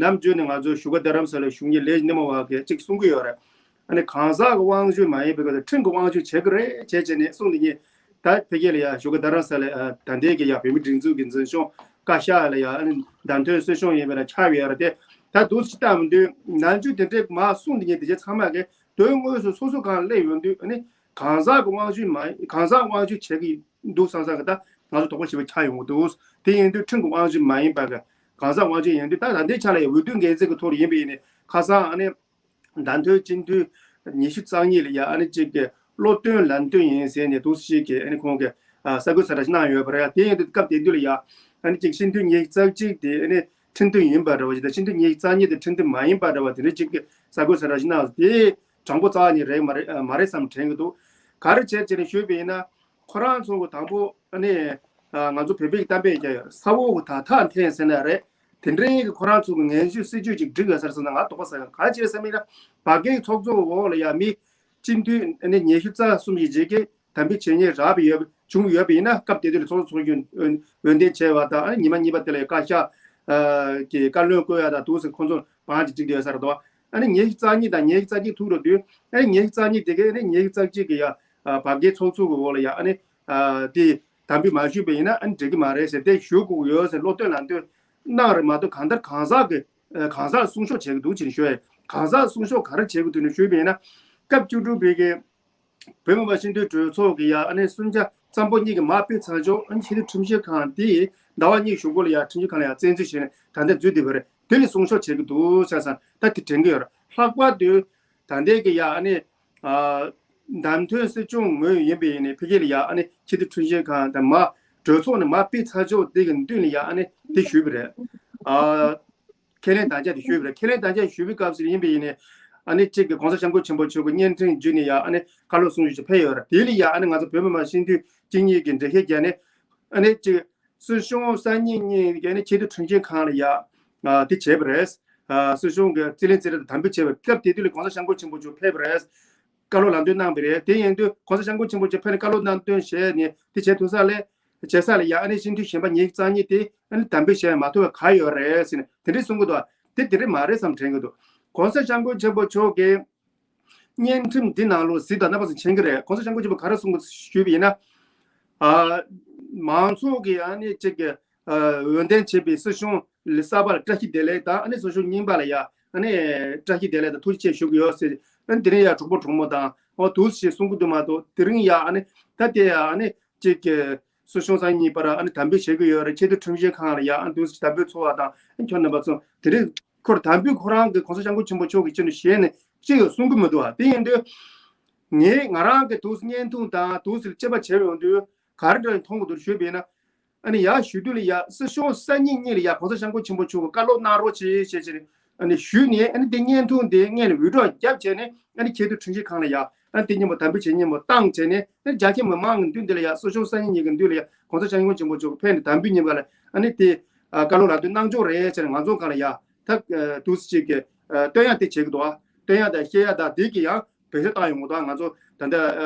ནམ་རྒྱུན་ནས་ང་ཚོ་བཞུགས་སྒར་རྡ་རམ་ས་ལའི་བཞུགས་མཁན་ལས་སྣེ་མོ་བ་གིས་གཅིག་གསུང་གི་ཡོད་རེད། ཨ་ནི་གང་ཟག་གི་དབང་སྒྱུར་མ་ཡིན་པའི་སྐབས་སུ་ཁྲིམས་ཀྱི་དབང་སྒྱུར་བྱེད་ཀྱི་རེད་བྱས་བྱས་ནས་གསུངས་འདི་ཉིད་ད་ཕ་གི་ལ་ཡ་བཞུགས་སྒར་རྡ་རམ་ས་ལའི་ད་ལྟའི་གི་ཡ་བོད་མི་སྒྲིག་འཛུགས་ཀྱི་འཛིན་སྐྱོང་བཀའ་ཤག་ལ་ཡ་ཨ་ནི་བདམས་ཐོན་སྲིད་སྐྱོང་ཡིན་པ་ལ་ཆགས་ཡོད་རེད་དེ་ད་འདུག་སེ་བལྟ་མི་འདུག་ནམ་རྒྱུན་དེ་འདྲའི་མ་གསུངས་འདི་ཉིད་དེ་རྗེས་ཚང་མ་གིས་དོན་དངོས་སུ་སོ་སོ་གང་སླེབས་ཡོང་དུས་ཨ་ནི། གང་ཟག་གི་དབང་སྒྱུར་མ་གང་ཟག་དབང་སྒྱུར་བྱེད་ཀྱི་འདུག་བསམ་བསམ་གི་ད་ང་ཚོ་དོགས་པ་ཞེ་པོ་ཆགས་ཡོང་གི་འདུག་དེ་ཡིན་དུས་ཁྲིམས་ཀྱི་དབང་སྒྱུར་མ་ཡིན་པ་གི་གང་ཟག་དབང་སྒྱུར་ཡིན་དུས་ད་ད་ལྟའི་ཆ་ལ་ཡང་འོས་བསྡུ་འགན་འཛིན་གྱི་ཐོག་ལ་ཡིན་པ་ཡིན་ནའི་ཁ་སང་ཨ་ནི་བདམས་ཐོན་སྤྱི་འཐུས་ཉི་ཤུ་རྩ་གཉིས་ལ་ཡ་ཨ་ནི་གཅིག་གི་བློ་འདོན་ལམ་སྟོན་ཡིན་ཟེར་ནས་འདུག་སེ་གཅིག་གི་ཨ་ནི་ཁོང་གི་གསར་འགོད་གསལ་བསྒྲགས་ཤིག་གནང་ཡོད་པ་རེད། དེ་ཡིན་དུས་སྐབས་དེ་དུས་ལ་ཡ་ཨ་ནི་གཅིག་སྤྱི་འཐུས་ཉི་ཤུ་རྩ་གཅིག་དེ་ཨ་ནི། ཁྲིམས་མཐུན་ཡིན་པ་འདྲ་བ་ཞིག་དང་སྤྱི་འཐུས་ཉི་ཤུ་རྩ་གཉིས་དེ་ཁྲིམས་མཐུན་མ་ཡིན་པ་འདྲ་བ་དེ་འདྲ་ཅིག་གི་གསར་འགོད་གསལ་བསྒྲགས་ཤིག་གནང་སོང་། དེ་དྲང་པོ་རྩ་བ་ཉིད་རེད་མ་རེད་མ་རེད་བསམ་དྲན་གྱི་འདུག་ག་རེ་བྱས་ཅེས་ནས་ཞུས་པ་ཡིན་ན་ཁོ་རང་ཚོ་གི་དང་པོ་ཨ་ནི་ང་ཚོ་བོད་པའི་གཏམ་དཔེ་རྒྱག་ཡོད་ས་འོག་གི་ད་ཐག་འཐེན་ཟེར་ན་རེད། དེ་འདྲའི་གི་ཁོ་རང་ཚོ་གི་ངན་ཇུས་སྲིད་ཇུས་ཅིག་སྒྲིག་ཡོད་ས་རེད་ཟེར་ན་ང་དོགས་པ་ཟ་ཡོད། ག་རེ་བྱས་ཟེར་བ་ཡིན་ན་བར་བརྒལ་ཚོགས་གཙོ་འོག་ལ་ཡ་མི། སྤྱི་འཐུས་ཨ་ནི་ཉི་ཤུ་རྩ་གསུམ་ཞིག་བྱེད་ཀྱི་དམ་འབུལ་བྱེད་མཁན་རག་པ་ཡོད་བྱུང་ཡོད་པ་ཡིན་ན་སྐབས་དེ་དུས་ལ་ཚོགས་གཙོ་ཚོགས་གཞོན་འོས་འདེམས་བྱས་པ་དང་ཨ་ནི་ཉི་མ་གཉིས་པ་དེ་ལ་བཀའ་ཤག་གི་བཀའ་བློན་བསྐོ་ཡ་དང་འདུག་སེ་ཁོང་ཚོ་བང་ཅིག་བསྒྲིགས་བསྡད་ཡོད་ས་རེད་དོ། ཨ་ནི་ཉི་ཤུ་རྩ་གཉིས་དང་ཉི་ཤུ་རྩ་གཅིག་ཐུག་འགྲོ་དུས་ཨ་ནི་ཉི་ཤུ་རྩ་གཉིས་དེ་གའི་ཨ་ནི་ཉི་ཤུ་རྩ་གཅིག་གི་ཡ་བར་བརྒལ་ཚོགས་གཙོ་གི་འོག་ལ་ཡ་ཨ་ནི་དེ་དམ་འབུལ་མ་ཞུས་པ་ཡིན་ན་ཨ་ནི་འགྲིག་གི་མ་རེད་ཟེར་དེ་ཞུ་དགོས་ཀྱི་ཡོད་ཟེར་བློ་འདོན་ལམ་སྟོན་གནང་རེད་མ་གཏོགས་གང་ལྟར་གང་ཟག་གི་གང་ཟག་གསུང་ཤོག་བྱེད་ཀྱི་འདུག་ཅེས་ཤོད་ཡ། གང་ཟག་གསུང་ཤོག་ག་རེ་བྱེད་ཀྱི་འདུག་ནས་ཞུས་པ་ཡིན་ན། སྐབས་བཅུ་དྲུག་པའི་གི་བོད་མི་མང་སྤྱི་འཐུས་གྲོས་ཚོགས་ཀྱི་ཡ་ཨ་ནི་གསུམ་ཆ་ཙམ་པོ་གཉིས་ཀྱི་མ་ཕུད་ཚར་ཆོག་ཨ་ནི་ཕྱི་དྲིལ་ཁྲིམས་ཞིབ་ཁང་དེ་ཟླ་བ་གཉིས་གཞུག་གུ་ལ་ཡ་ཁྲིམས་ཞིབ་ཁང་ལ་ཡ་བཙན་འཛུལ་བྱས་ནས་ད་ལྟ་འཛུལ་བསྡད་པ་རེད། དེ་ལ་གསུང་ཤོག་བྱེད་ཀྱི་འདུག་ཆ་ཚང་ད་དེ་དྲན་གྱི་ཡོད་རེད། ལྷག་པར་དུ་ད་ལྟའི་གི་ཡ་ཨ་ནི་བདམས་ཐོན་སྲིད་སྐྱོང་ངོས་ཡིན་པ་ཡིན་ནའི་ཕ་གི་ལ་ཡ་ཨ་ནི་ཕྱི་དྲིལ་ཁྲིམས་ཞིབ་ཁང་དང་མ་གྲོས་ཚོགས་ནས་མ་ཕུད་ཚར་ཆོག་དེ་གི་མདུན་ལ་ཡ་ཨ་ནི་དེ་ཞུས་པ་རེད། ཁས་ལེན་དམ་བཅའ་དེ་ཞུས་པ་རེད། ཁས་ལེན་དམ་བཅའ་ཞུས་པའི་སྐབས་སུ་ཡིན་པ་ཡིན་ནའི། ཨ་ནི་གཅིག་གི་༸གོང་ས་༸སྐྱབས་མགོན་ཆེན་པོ་མཆོག་གི་བརྙན་འཕྲིན་བརྒྱུད་ནས་ཡ་ཨ་ནི་བཀའ་སློབ་གསུང་ཞུ་ཕེབས་ཡོད་རེད། དེ་ལ་ཡ་ཨ་ནི་ང་ཚོ་བོད་མི་མང་སྤྱི་འཐུས་བཅུ་གཉིས་ཀྱིས་འགྲེལ་བཤད་བརྒྱབ་ནས། ཨ་ནི་གཅིག་སྲིད་སྐྱོང་སང་ཉིན་ཉིན་གྱི་ཨ་ནི་ཆེས་མཐོའི་ཁྲིམས་ཞིབ་ཁང་ལ་ཡ་ཨ་དེ་བྱས་པ་རེད། ཨ་སྲིད་སྐྱོང་གི་རྩིས་ལེན་རྩིས་རེས་དང་དམ་འབུལ་བྱས་པའི་སྐབས་དེ་དུས་ལ་༸གོང་ས་༸སྐྱབས་མགོན་ཆེན་པོ་མཆོག་ཕེབས་པ་རེད། བཀའ་སློབ་ལམ་སྟོན་གནང་བ་རེད། དེ་ཡིན་དུས་༸གོང་ས་༸སྐྱབས་མགོན་ཆེན་པོ་མཆོག་ཕེབས་ནས་བཀའ་སློབ་ལམ་སྟོན་བྱས་ནས་དེ་བྱས་ཐུབ་ས་ལས། བྱེད་ས་ལ་ཡ་ཨ་ནི་སྤྱི་འཐུས་གཞན་པ་ཉིས་རྩ་གཉིས་དེ་ཨ་ནི་དམ་འབུལ་བྱས་མ་ཐུབ་པ་ག་ཡོད་རེད་ཟེར་ནས་དེ་འདྲས་གསུང་གི་འདུག་དེ་དེ་འདྲས་མ་རེད་བསམ་དྲན་གི་འདུག༸གོང་ས་༸སྐྱབས་མགོན་ཆེན་པོ་མཆོག་གིས་བརྙན་འཕྲིན་འདི་ནང་ལོགས་གཟིགས་དང་རྣམ་པ་ཚོ་མཁྱེན་གི་རེད། ༸གོང་ས་༸སྐྱབས་མགོན་ཆེན་པོ་ག་རེ་གསུང་གི་ཞུས་པ་ཡིན་ན། ཨ་མང་ཚོགས་ཀྱིས་ཨ་ནི་གཅིག་གི་ཨ་འོས་འདེམས་བྱས་པའི་སྲིད་སྐྱོང་གསར་པ་ལ་བཀྲ་ཤིས་བདེ་ལེགས་དང་ཨ་ནི་སྲིད་སྐྱོང་རྙིང་པ་ལ་ཡ་ཨ་ནི་བཀྲ་ཤིས་བདེ་ལེགས་དང་ཐུགས་རྗེ་ཆེ་ཞུ་གི་ཡོད་ཟེར། ཨ་ནི་དེ་རིང་ཡ་གྲོགས་པོ་གྲོགས་མོ་དང་འོ་འདུག་ཞེས་གསུང་གི་འདུག་མ་གཏོགས་དེ་རིང་ཡ་ཨ་ནི་ད་དེ་ཡ་ཨ་ནི་གཅིག་གི་སྲིད་སྐྱོང་སང་ཉིན་པར་ཨ་ནི་དམ་འབུལ་བྱེད་ཀྱི་ཡོད་རེད། ཆེས་མཐོའི་ཁྲིམས་ཞིབ་ཁང་ལ་ཡ་ཨ་འདུག་སེ་དམ་འབུལ་ཚོགས་པ་དང་ཨ་ཁྱོད་རྣམ་པ་ཚོ་དེ་རིང་ཁོར་དམ་འབུལ་ཁོ་རང་གི་༸གོང་ས་༸སྐྱབས་མགོན་ཆེན་པོ་མཆོག་གི་ཆེད་དུ་བཞེས་ནས་ཅི་ཡང་གསུང་གི་མི་འདུག་ཨ། དེ་ཡིན་དུས་ངས་ང་རང་གི་འདུག་སེ་བརྙན་ཐུང་དང་འདུག་སེ་དཔྱད་པ་བྱས་ཡོང་དུས་ག་རེ་འདྲ་མཐོང་གི་འདུག་ཞུས་པས་ན། ཨ་ནི་ཡར་ཞུ་དུས་ལ་ཡ་སྲིད་སྐྱོང་སང་ཉིན་གཉིས་ལ་ཡ་༸གོང་ས་༸སྐྱབས་མགོན་ཆེན་པོ་མཆོག་གི་བཀའ་སློབ་གནང་རོགས་བྱེད་ཞེས་བྱས་ནས་ཨ་ནི་ཞུས་ནས་ཨ་ནི་དེ་བརྙན་ཐུང་དེ་སྔོན་ལ་འུད་སྒྲོག་བརྒྱབ་བྱས་ནས་ཨ་ནི་ཆེས་མཐོའི་ཁྲིམས་ཞིབ་ཁང་ལ་ཡ། ཨ་དེ་མཉམ་པོ་དམ་འབུལ་བྱེད་མཉམ་པོ་བཏང་བྱས་ནས་ཨ་རྒྱ་ཆེ་མི་མང་གི་མདུན་དེ་ལ་ཡ་སྲིད་སྐྱོང་སང་ཉིན་ཉིན་གྱི་མདུན་ལ་ཡ་༸གོང་ས་༸སྐྱབས་མགོན་ཆེན་པོ་མཆོག་ཕེབས་ནས་དམ་འབུལ་ཉིན་པ་ལ་ཨ་ནི་དེ་བཀའ་སློབ་ལམ་སྟོན་གནང་ཆོག་རེད་ཟེར་ནས་ང་ཚོ་གང་ལ་ཡ་ད་དུས་ཅིག་གི་སྟོན་ཡ་དེ་བྱེད་ཀྱི་འདུག་ཨ་སྟོན་ཡ་དང་བཤད་ཡ་དང་དེ་གི་ཡང་བེད་སྤྱོད་བཏང་ཡོང་གི་འདུག་ང་ཚོ་ད་ལྟ་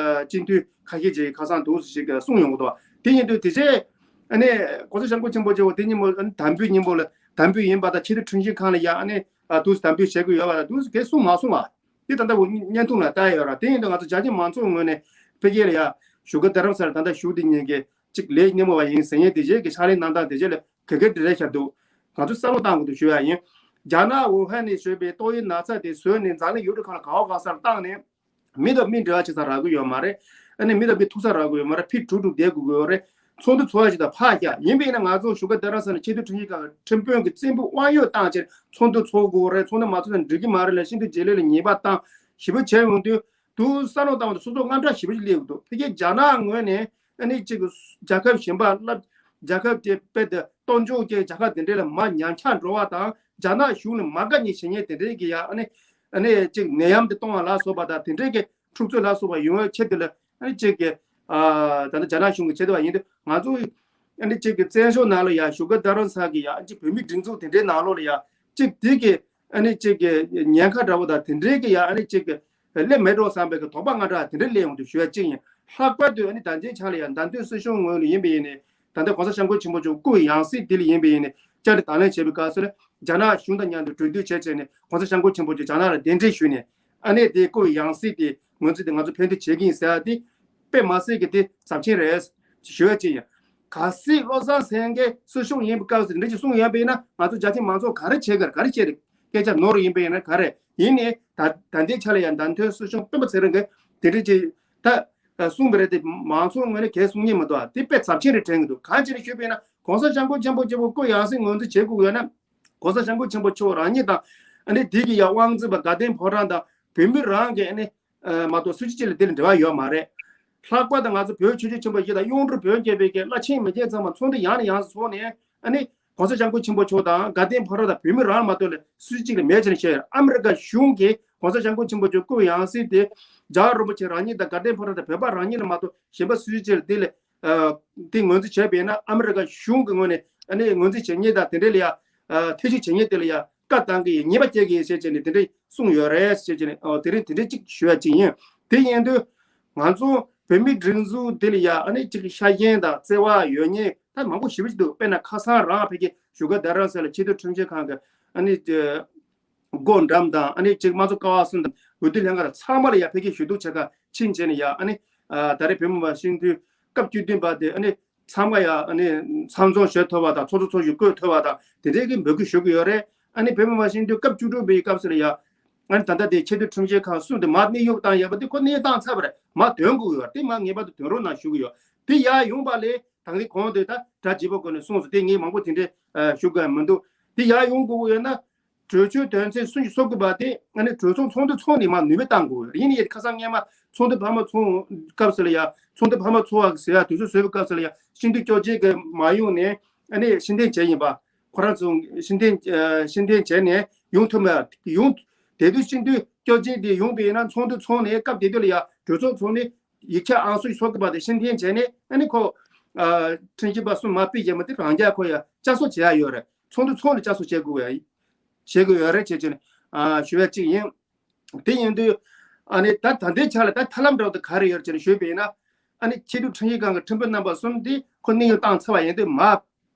སྤྱི་འཐུས་ཁ་ཤས་ཅིག་ཁ་སང་དུས་ཅིག་གསུངས་ཡོང་གི་འདུག་དེ་ཡིན་དུས་དེ་རྗེས་ཨ་ནི་༸གོང་ས་༸སྐྱབས་མགོན་ཆེན་པོ་མཆོག་དེ་ཉིན་མོ་ཨ་ནི་དམ་འབུལ་ཉིན་མོ་ལ་དམ་འབུལ་ཡིན་པ་དང་ཆེས་མཐོའི་ཁྲིམས་ཞིབ་ཁང་ལ་ཡ་ཨ་ནི་དུས་དམ་འབུལ་བྱེད་དགོས་ཡོད་པ་དང་དུས་གས་གསུངས་མ་སོང་བ། འདི་ད་ལྟ་བརྙན་ཐུང་ལ་ལྟ་ཡོད་ར། དེ་ཡིན་དུས་ང་ཚོ་རྒྱ་ཆེ་མང་ཚོགས་ངོས་ནས་ཕ་གི་ལ་ཡ་བཞུགས་སྒར་རྡ་རམ་ས་ལ་ད་ལྟ་བཞུགས་དེ་ཉིན་གྱི་གཅིག་ལས་སྣེ་མོ་བ་ཡིན་ཟེར་མཁན་དེ་རྗེས་ཀྱི་ཕྱག་ལས་གནང་སྟངས་དེ་རྗེས་ལ་ག་གེ་འདྲ་རེད་ཤར་འདུག་ང་ཚོ་བསམ་བློ་བཏང་དགོས་འདུག་ཞུ་ཡ་ཡིན། རྒྱ་ནག་ཝུ་ཧན་ནས་བཟོས་པའི་ཏོག་དབྱིབས་ན་ཚ་དེ་བཟོས་ནས་འཛམ་གླིང་ཡུལ་གྲུ་ཁག་ལ་ག་བ་ག་ས་ལ་བཏང་ནས་མི་དང་མི་འབྲེལ་བ་བྱེད་ས་རག་གི་ཡོད་མ་རེད། ཨ་ནི་མི་དང་མི་ཐུག་ས་རག་གི་ཡོད་མ་རེད། ཕི་གྲུག་གྲུག་བསྡད་དགོས་ཀྱི་ཡོད་རེད། ཚོགས་འདུ་ཚོགས་ཡ་ཅིག་དང་ཕར་བཞག་ཡིན་པས་ན་ང་ཚོ་བཞུགས་སྒར་རྡ་རམ་ས་ལ་ཆེས་མཐོའི་ཁྲིམས་ཞིབ་ཁང་གི་ཁྲིམས་དཔོན་གྱི་བཙན་པོ་དབང་ཡོད་བཏང་བྱས་ཚོགས་འདུ་ཚོགས་དགོས་རེད། ཚོགས་འདུ་མ་ཚོགས་ན་འགྲིག་གི་མ་རེད་ལ་ཤིན་ཏུ་བརྗེ་ལེ་ལ་ཉེས་པ་བཏང་ཞིབ་པ་བྱས་ཡོང་དུས་དུ་ས་ལོ་བཏང་བ་དང་སོ་སོ་དངངས་སྐྲག་ཞེ་པོ་ཞིག་སླེབས་ཀྱི་འདུག་ཕ་གིའི་རྒྱ་ནག་ངོས་ནས་ཨ་ནི་གཅིག་གི་རྒྱལ་ཁབ་གཞན་པ་བསླབ་རྒྱལ་ཁབ་དེ་དཔེ་དེ་སྟོབས་འབྱོར་ཅན་རྒྱལ་ཁབ་དེ་འདྲས་ལ་མར་ཉམས་ཆག་འགྲོ་བ་དང་རྒྱ་ནག་གཞུང་ལ་མ་དགའ་ཉེས་བྱེད་མཁན་དེ་འདྲས་ཀྱི་ཡ་ཨ་ནི་ཨ་ནི་གཅིག་ནད་ཡམས་དེ་གཏོང་བ་ལ་སོགས་པ་དང་དེ་འདྲས་ཀྱི་འཁྲུག་རྩོད་ལ་སོགས་པ་ཡོང་བའི་ཆེད་དུ་ལ་ཨ་ནི་གཅིག་གི་ཨ་ད་ལྟ་རྒྱ་ནག་གཞུང་གི་བྱེད་དུ་བ་ཡིན་དུས་ང་ཚོ་ཨ་ནི་གཅིག་གི་བཙན་བྱོལ་ནང་ལ་ཡ་བཞུགས་སྒར་རྡ་རམ་ས་གི་ཡ་གཅིག་བོད་མི་སྒྲིག་འཛུགས་དེ་འདྲའི་ནང་ལོགས་ལ་ཡ་གཅིག་དེ་གི་ཨ་ནི་གཅིག་གི་ཉེན་ཁ་འདྲ་བོ་དང་དེ་འདྲའི་གི་ཡ་ཨ་ནི་གཅིག་གི་སླེབས་མེད་འགྲོ་བསམ་པའི་གི་དོགས་པ་ང་འདྲ་དེ་འདྲ་སླེབས་ཡོང་དུས་ཞུ་ཡ་གཅིག་ཡིན། ལྷག་པར་དུ་ཨ་ནི་ད་ལྟའི་ཆ་ལ་ཡ་མདའ་མདུན་སྲིད་གཞུང་ངོས་ལ་ཡིན་པ་ཡིན་ནའི་ད་ལྟ་༸གོང་ས་༸སྐྱབས་མགོན་ཆེན་པོ་མཆོག་སྐུ་ཡང་སྲིད་དེ་ལ་ཡིན་པ་ཡིན་ནའི་བཅར་འདྲི་དང་ལེན་བྱེད་པའི་སྐབས་སུ་ལ་རྒྱ་ནག་གཞུང་དང་མཉམ་དུ་གྲོས་བསྡུར་བྱས་བྱས་ནས་༸གོང་ས་༸སྐྱབས་མགོན་ཆེན་པོ་མཆོག་རྒྱ་ནག་ལ་གདན་འདྲེན་ཞུས་ནས་ཨ་ནི་དེ་སྐུ་ཡང་སྲིད་དེ་ངོས་འཛིན་དེ་ང་ཚོ་ཕན་ཐོགས་བྱེད་ཀྱི་ཡིན་ཟེར་བ་དེ་དཔེ་མ་སྲིད་ཀྱི་དེ་ཟབ་ཆེན་རེད་ཞུ་ཡ་གཅིག་ཡིན། གལ་སྲིད་བློ་བཟང་སེང་གེ་སྲིད་སྐྱོང་ཡིན་པའི་སྐབས་སུ་འདི་འདྲ་ཞིག་གསུངས་ཡོད་པ་ཡིན་ན་ང་ཚོ་རྒྱ་ཆེ་མང་ཚོགས་ག་རེ་བྱེད་དགོས་ག་རེ་བྱེད་དགོས་སྐད་ཆ་ནོར་ཡིན་པ་ཡིན་ན་ག་རེ་ཡིན་ནའི་ད་ད་ལྟའི་ཆ་ལ་ཡང་མདའ་མདུན་སྲིད་སྐྱོང་སྤེན་པ་ཚེ་རིང་གིས་དེ་འདྲ་ཅིག་ད་གསུངས་པ་རེད་དེ་མང་ཚོགས་ངོས་ནས་གས་གསུང་ཉན་མི་འདུག་དེ་དཔེ་ཚབས་ཆེན་རེད་དྲན་གི་འདུག་གང་ཅི་རེད་ཞུས་པ་ཡིན་ན་༸གོང་ས་༸སྐྱབས་མགོན་ཆེན་པོ་མཆོག་སྐུ་ཡང་སྲིད་ངོས་འཛིན་བྱེད་དགོས་ཡོད་ན་༸གོང་ས་༸སྐྱབས་མགོན་ཆེན་པོ་མཆོག་རང་ཉིད་དང་ཨ་ནི་དེ་གི་ཡང་དབང་འཛིན་པ་དགའ་ལྡན་ཕོ་བྲང་དང་བོད་མི་རང་གི་ཨ་ནི་མ་གཏོགས་སུ་གཅིག་ལ་དེ་ལ་འབྲེལ་བ་ཡོད་མ་རེད། ལྷག་པར་དུ་ང་ཚོ་བོད་ཆོས་བརྒྱུད་ཆེན་པོ་བཞི་དང་གཡུང་དྲུང་བོན་བརྒྱུད་པའི་གི་བླ་ཆེན་མི་ཆེན་ཚང་མ་ཚོགས་འདུ་ཡང་ནས་ཡང་དུ་ཚོགས་ནས་ཨ་ནི་༸གོང་ས་༸སྐྱབས་མགོན་ཆེན་པོ་མཆོག་དང་དགའ་ལྡན་ཕོ་བྲང་དང་བོད་མི་རང་མ་གཏོགས་ལ་སུ་གཅིག་ལ་མེད་ཅེས་བཤད་ཡོད། ཨ་མི་རི་ཀ་གཞུང་གིས་༸གོང་ས་༸སྐྱབས་མགོན་ཆེན་པོ་མཆོག་སྐུ་ཡང་སྲིད་དེ་རྒྱལ་བ་རིན་པོ་ཆེ་རང་ཉིད་དང་དགའ་ལྡན་ཕོ་བྲང་དང་བོད་པ་རང་ཉིད་ལ་མ་གཏོགས་གཞན་པ་སུ་གཅིག་ལ་དེ་ལ་དེ་ངོས་འཛིན་བྱས་པས་ན་ཨ་མི་རི་ཀ་གཞུང་གི་ངོས་ནས་ཨ་ནི་ངོས་འཛིན་བྱེད་མཁན་དང་དེ་འདྲ་ལ་ཡ་ཐེ་ཇུས་བྱེད་མཁན་དེ་ལ་ཡ་བཀའ་བཏང་གི་ཡིན་ཉེས་པ་བཀལ་གི་ཡིན་ཞེས་བྱས་ནས་དེ་འདྲ་གསུངས་ཡོད་རེད་ཞེས་བྱས་ནས་ཨོ་དེ་རིང་དེ་འདྲ་གཅིག་ཞུ་ཡ་གཅིག་ཡིན། དེ་ཡིན་དུས་ང་ཚོ་བོད་མི་སྒྲིག་འཛུགས་དེ་ལ་ཡ་ཨ་ནི་གཅིག་ཤ་ཞེན་དང་བརྩེ་བ་ཡོད་མཁན་ད་མང་པོ་ཞེ་པོ་ཅིག་འདུག་དཔེར་ན་ཁ་སང་རང་ཕ་གི་བཞུགས་སྒར་རྡ་རམ་ས་ལ་ཆེས་མཐོའི་ཁྲིམས་ཞིབ་ཁང་གི་ཨ་ནི་སྒོ་འགྲམ་དང་ཨ་ནི་གཅིག་དམངས་གཙོ་ཀ་བ་གསུམ་དང་འོས་བསྡུ་ལྷན་ཁང་ཚང་མ་ལ་ཡ་ཕ་གི་ཞུ་གཏུག་བྱེད་གར་ཕྱིན་བྱས་ནས་ཡ་ཨ་ནི་ད་རེས་བོད་མི་མང་སྤྱི་འཐུས་སྐབས་བཅུ་བདུན་པ་དེ་ཨ་ནི་ཚང་མ་ཡ་ཨ་ནི་ཚང་འཛོམས་ཞུ་ཐུབ་པ་དང་ཚོགས་གཙོ་ཚོགས་གཞོན་བསྐོ་ཐུབ་པ་དང་དེ་འདྲའི་གི་འབོད་སྐུལ་ཞུ་གི་ཡོད་རེད། ཨ་ནི་བོད་མི་མང་སྤྱི་འཐུས་སྐབས་བཅུ་དྲུག་པའི་སྐབས་སུ་ལ་ཡ་ཨ་ནི་ད་ལྟ་དེ་ཆེས་མཐོའི་ཁྲིམས་ཞིབ་ཁང་གསུམ་དེ་མར་གནས་དབྱུང་བཏང་ཡོད་པ་དེ་ཁོ་གནས་དབྱུང་བཏང་ཚར་བ་རེད། མར་འདོན་དགོས་ཡོད་རེད། དེ་མར་ངེས་པར་དུ་འདོན་རོགས་གནང་ཞུ་གི་ཡོད། དེ་ཡར་ཡོང་པ་ལས་ད་གིན་གོང་དུ་ད་གྲ་རྒྱས་པོ་སྒོ་ནས་གསུངས་སོང་། དེ་ངས་མང་པོ་དེ་འདྲའི་ཞུ་དགོས་མི་འདུག་དེ་ཡར་ཡོང་དགོས་ཀྱི་ཡོད་ན་གྲོས་ཆོད་དོན་ཚན་སུམ་ཅུ་སོ་དགུ་པ་དེ་ཨ་ནི་གྲོས་ཚོགས་ཚོགས་འདུ་ཚོགས་ནས་མར་ནུས་པ་བཏང་དགོས་ཡོད་རེད། ཡིན་ནའི་ཁ་སང་སྔོན་མ་ཚོགས་འདུ་འཕར་མ་ཚོགས་སྐབས་སུ་ལ་ཡ་ཚོགས་འདུ་འཕར་མ་ཚོགས་པ་ཟེར་ཡ་དུས་ཚོད་བཟོས་པའི་སྐབས་སུ་ལ་ཡ་སྤྱི་འཐུས་བཅོ་བརྒྱད་ཀྱི་མ་ཡོང་ནས་ཨ་ནི་ཕྱིར་འཐེན་བྱས་ཡིན་པ། ཁོ་རང་ཚོ་ཕྱིར་འཐེན་ཕྱིར་འཐེན་བྱས་ནས་ཡོང་ཐུབ་མེད། ཡོང་དེ་དུས་སྤྱི་འཐུས་སྐྱོར་ཅན་དེ་ཡོང་པ་ཡིན་ན་ཚོགས་འདུ་ཚོགས་ནས་སྐབས་དེ་དུས་ལ་ཡ་གྲོས་ཚོགས་ཚོགས་ནས་ཡིག་ཆ་ཨང་སོ་ཚོགས་ཀྱི་བར་དུ་ཕྱིར་འཐེན་བྱས་ནས་ཨ་ནི་ཁོ་ཁྲིམས་ཞིབ་པ་གསུམ་མ་ཕུད་རྒྱུ་མ་དེ་རང་རྒྱལ་ཁོ་ཡ་བསྐྱར་གསོ་བྱེད་ཡ་ཡོད་རེད། ཚོགས་འདུ་ཚོགས་ནས་བསྐྱར་གསོ་བྱེད་དགོས་ཡ་བྱེད་དགོས་ཡོད་རེད་བྱས་བྱས་ནས་ཞུ་བ་གཅིག་ཡིན། དེ་ཡིན་དུས་ཨ་ནི་ད་ད་ལྟའི་ཆ་ལ་ད་ཐབས་ལམ་འདྲ་བོ་དེ་ག་རེ་ཡོད་ཅེས་ཞུས་པ་ཡིན་ན། ཨ་ནི་ཆེས་མཐོའི་ཁྲིམས་ཞིབ་ཁང་གི་ཁྲིམས་དཔོན་རྣམ་པ་གསུམ་དེ་ཁོ་གནས་དབྱུང་བཏང་ཚར་བ་ཡིན་དུས་མ་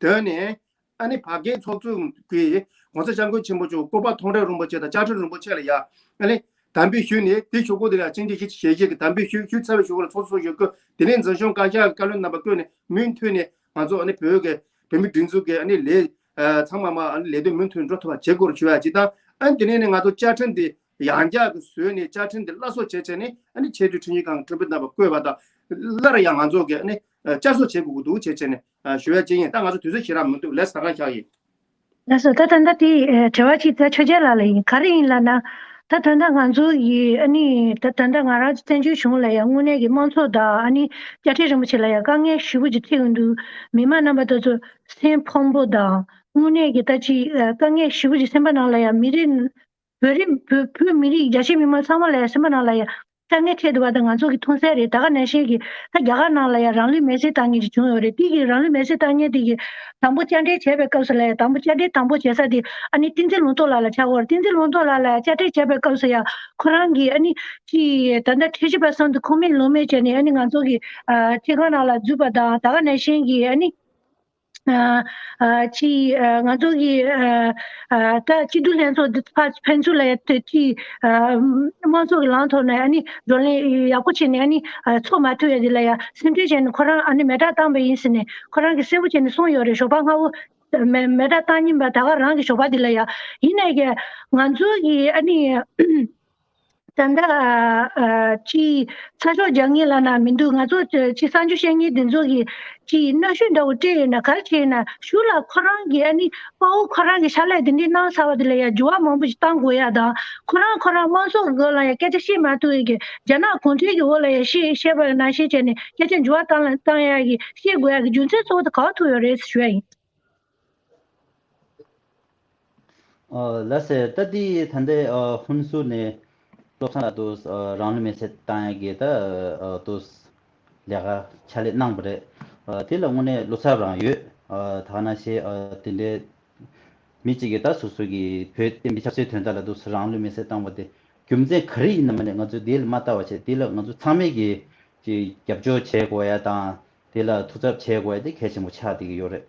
དོན་ནས་ཨ་ནི་ཕ་གིའི་ཚོགས་གཙོ་གིས་༸གོང་ས་༸སྐྱབས་མགོན་ཆེན་པོ་མཆོག་སྐུ་པར་མཐོང་གྲོལ་རིན་པོ་ཆེ་དང་བཅའ་ཁྲིམས་རིན་པོ་ཆེ་ལ་ཡ་ཨ་ནི་དམ་འབུལ་ཞུས་ནས་དེ་ཞུ་སྒོ་དེ་ལ་སྤྱི་འཐུས་ཞིག་ཞལ་བཞེས་ཀྱི་དམ་འབུལ་ཞུས་ཞུས་ཚར་བའི་ཞུ་སྒོ་ལ་ཚོགས་གཙོ་ཞུ་སྐུ་དེ་ནས་འཛིན་སྐྱོང་བཀའ་ཤག་གི་བཀའ་བློན་རྣམ་པ་བསྐོས་ནས་མུ་མཐུད་ནས་ང་ཚོ་ཨ་ནི་བོད་ཀྱི་བོད་མི་སྒྲིག་འཛུགས་ཀྱི་ཨ་ནི་ལས་ཚང་མ་མ་ཨ་ནི་ལས་དོན་མུ་མཐུད་འགྲོ་ཐུབ་པ་བྱེད་དགོས་རེད་ཞུ་ཡ་གཅིག་དང་། ཨ་ནི་དེ་ནས་ནི་ང་ཚོ་བཅའ་ཁྲིམས་དེ་ཡང་བསྐྱར་གྱི་བཟོས་ནས་བཅའ་ཁྲིམས་དེ་སླར་གསོ་བྱས་བྱས་ནས་ཨ་ནི་ཆེས་མཐོའི་ཁྲིམས་ཞིབ་ཁང་གི་ཁྲིམས་དཔོན་རྣམ་པ་བསྐོས་པ་དང་སླར་ཡང་ང་ཚོ་གི་ཨ་ནི་བསྐྱར་གསོ་བྱེད་དགོས་ཀྱི་འདུག་བྱས་བྱས་ནས་ཞུ་ཡ་གཅིག་ཡིན། ད་ང་ཚོ་དུས་ཚོད་ཞེ་དྲག་མི་འདུག་ལས་ས་གང་ཤག་ཡིན། ལགས་སོ། ད་ད་ལྟ་དེ་དྲི་བ་གཅིག་ད་ཆོས་རྒྱལ་ལགས་ལ་ཡིན། ག་རེ་ཡིན་ལབ་ན། ད་ད་ལྟ་ང་ཚོ་ཡི་ཨ་ནི་ད་ད་ལྟ་ང་རང་བཙན་བྱོལ་གཞུང་ལ་ཡང་དངོས་གནས་ཀྱི་དམངས་གཙོ་དང་ཨ་ནི་བཅའ་ཁྲིམས་རིན་པོ་ཆེ་ལ་ཡང་དཀའ་ངལ་ཞེ་པོ་ཅིག་འཕྲད་ཀྱི་འདུག་མི་མང་རྣམ་པ་དེ་ཚོ་སེམས་ཕམ་པོ་དང་དངོས་གནས་ཀྱི་ད་ཅིག་དཀའ་ངལ་ཞེ་པོ་ཅིག་སེམས་པ་ནང་ལ་ཡང་མི་རིགས་བོད་རིགས་བོད་བོད་མི་རིགས་རྒྱ་ཆེ་མི་མང་ཚང་མ་ལ་ཡང་སེམས་པ་ནང་ལ་ཡང་དཀའ་ངལ་འཕྲད་འདུག་པ་དང་ང་ཚོ་གི་མཐོང་གསལ་རེད། ད་ག་ནང་བཞིན་གྱི་ད་རྒྱ་གར་ནང་ལ་ཡང་རང་ལུས་མེར་སྲེག་བཏང་མཁན་ཅིག་བྱུང་ཡོད་རེད། དེ་གི་རང་ལུས་མེར་སྲེག་བཏང་མཁན་དེ་གི་དང་པོ་བཅར་འདྲི་བྱས་པའི་སྐབས་སུ་ལ་ཡང་དང་པོ་བཅར་འདྲི་དང་པོ་བྱེད་ས་དེ་ཨ་ནི་བསྟན་འཛིན་ལུང་རྟོགས་ལགས་ལ་ཆགས་ཡོད་རེད། བསྟན་འཛིན་ལུང་རྟོགས་ལགས་ལ་བཅར་འདྲི་བྱས་པའི་སྐབས་སུ་ཡང་ཁོ་རང་གིས་ཨ་ནི་ཅི་ད་ལྟ་ཁྲིམས་ཞིབ་པ་གསུམ་དེ་ཁུངས་མེད་ལུང་མེད་བྱས་ནས་ཨ་ནི་ང་ཚོ་གི་ཁྲིམས་ཁང་ནང་ལ་འཛུལ་བ་དང་ད་ག་ནང་བཞིན་གྱི་ཨ་ནི། ཨ་ཨ་ཅི་ཨ་ང་ཚོ་གི་ཨ་ཨ་ད་སྤྱི་འཐུས་ལྷན་ཚོགས་འདི་ཕ་ཕན་ཚུན་ལ་ཡ་དེ་ཅི་ཨ་དམངས་གཙོ་གི་ལམ་ཐོག་ནས་ཨ་ནི་བགྲོ་གླེང་ཡག་པོ་བྱས་ནས་ཨ་ནི་ཨ་ཚོགས་མ་ཐུབ་ཡ་འདི་ལ་ཡ་སེམས་ཁྲལ་བྱས་ནས་ཁོ་རང་ཨ་ནི་མེ་སྲེག་བཏང་པ་ཡིན་ཟེར་ནས་ཁོ་རང་གི་གསལ་པོ་བྱས་ནས་གསུངས་ཡོད་རེད། ཞོགས་པ་སྔ་པོ་མེ་མེ་སྲེག་བཏང་ཉིན་པ་ད་ག་རང་གི་ཞོགས་པ་འདི་ལ་ཡ་ཡིན་ནའི་གི་ང་ཚོ་གི་ཨ་ནི། ད་ལྟ་ཨ་ཅི་ཚ་ཤོག་རྒྱག་ངེས་ལ་ན་མི་འདུག་ང་ཚོ་ཅི་གསར་འགྱུར་བཤད་མཁན་དེ་ཚོ་གིས་ཅི་གནོན་ཤུགས་འདྲ་བོ་སྤྲད་ཡོད་ན་ག་རེ་བྱས་ཡོད་ན་གཞུག་ལ་ཁོ་རང་གིས་ཨ་ནི་དཔའ་བོ་ཁོ་རང་གི་ཕྱག་ལས་དེ་འདྲའི་གནང་ཚར་བ་དེ་ལ་ཡ་འགྱུར་བ་མང་པོ་ཞིག་བཏང་དགོས་ཡ་དང་ཁོ་རང་ཁོ་རང་དམངས་གཙོ་གི་སྒང་ལ་ཡ་སྐད་ཆ་བཤད་མ་ཐུབ་ཡ་གི་རྒྱ་ནག་གུང་ཁྲན་གྱི་འོག་ལ་ཡ་བཤད་བཤད་པ་ནང་བཞིན་བྱས་ནས་སྐད་ཆ་འགྱུར་བ་བཏང་ལ་བཏང་ཡ་གི་བཤད་དགོས་ཡ་གི་རྒྱུ་མཚན་གཙོ་བོ་དེ་ག་པར་ཐུག་ཡོད་རེད་ཞུ་ཡ་ཡིན། ཨ་ལགས་སེ། ད་འདི་ད་ལྟའི་ཨ་ཧུན་སུར་ནས་བློ་བཟང་ལགས་དུ་ཨ་རང་ལུས་མེར་སྲེག་བཏང་ཡ་གི་ད་ཨ་དུ་ལས་ཀ་ཕྱག་ལས་གནང་བ་རེད། ཨ་དེ་ལ་དངོས་གནས་བློ་འཚབ་རང་ཡོད། ཨ་ད་ག་ནང་བཞིན་ཨ་དེ་འདྲའི་མི་གཅིག་གིས་ད་སོ་སོ་གི་བོད་བསྟན་པའི་ཆབ་སྲིད་དོན་དག་ལ་དུ་རང་ལུས་མེར་སྲེག་བཏང་བ་དེ་རྒྱུ་མཚན་ག་རེ་ཡིན་ན་མ་ནས་ང་ཚོས་དེ་ལ་མ་ལྟ་བ་བྱས་དེ་ལ་ང་ཚོ་ཚང་མས་ཀྱི་ཅིག་རྒྱབ་སྐྱོར་བྱེད་དགོས་ཡ་དང་། དེ་ལ་ཐུགས་འཚབ་བྱེད་དགོས་ཡ་དེ་གལ་ཆེན་པོ་ཆགས་བསྡད་ཀྱི་ཡོད་རེད།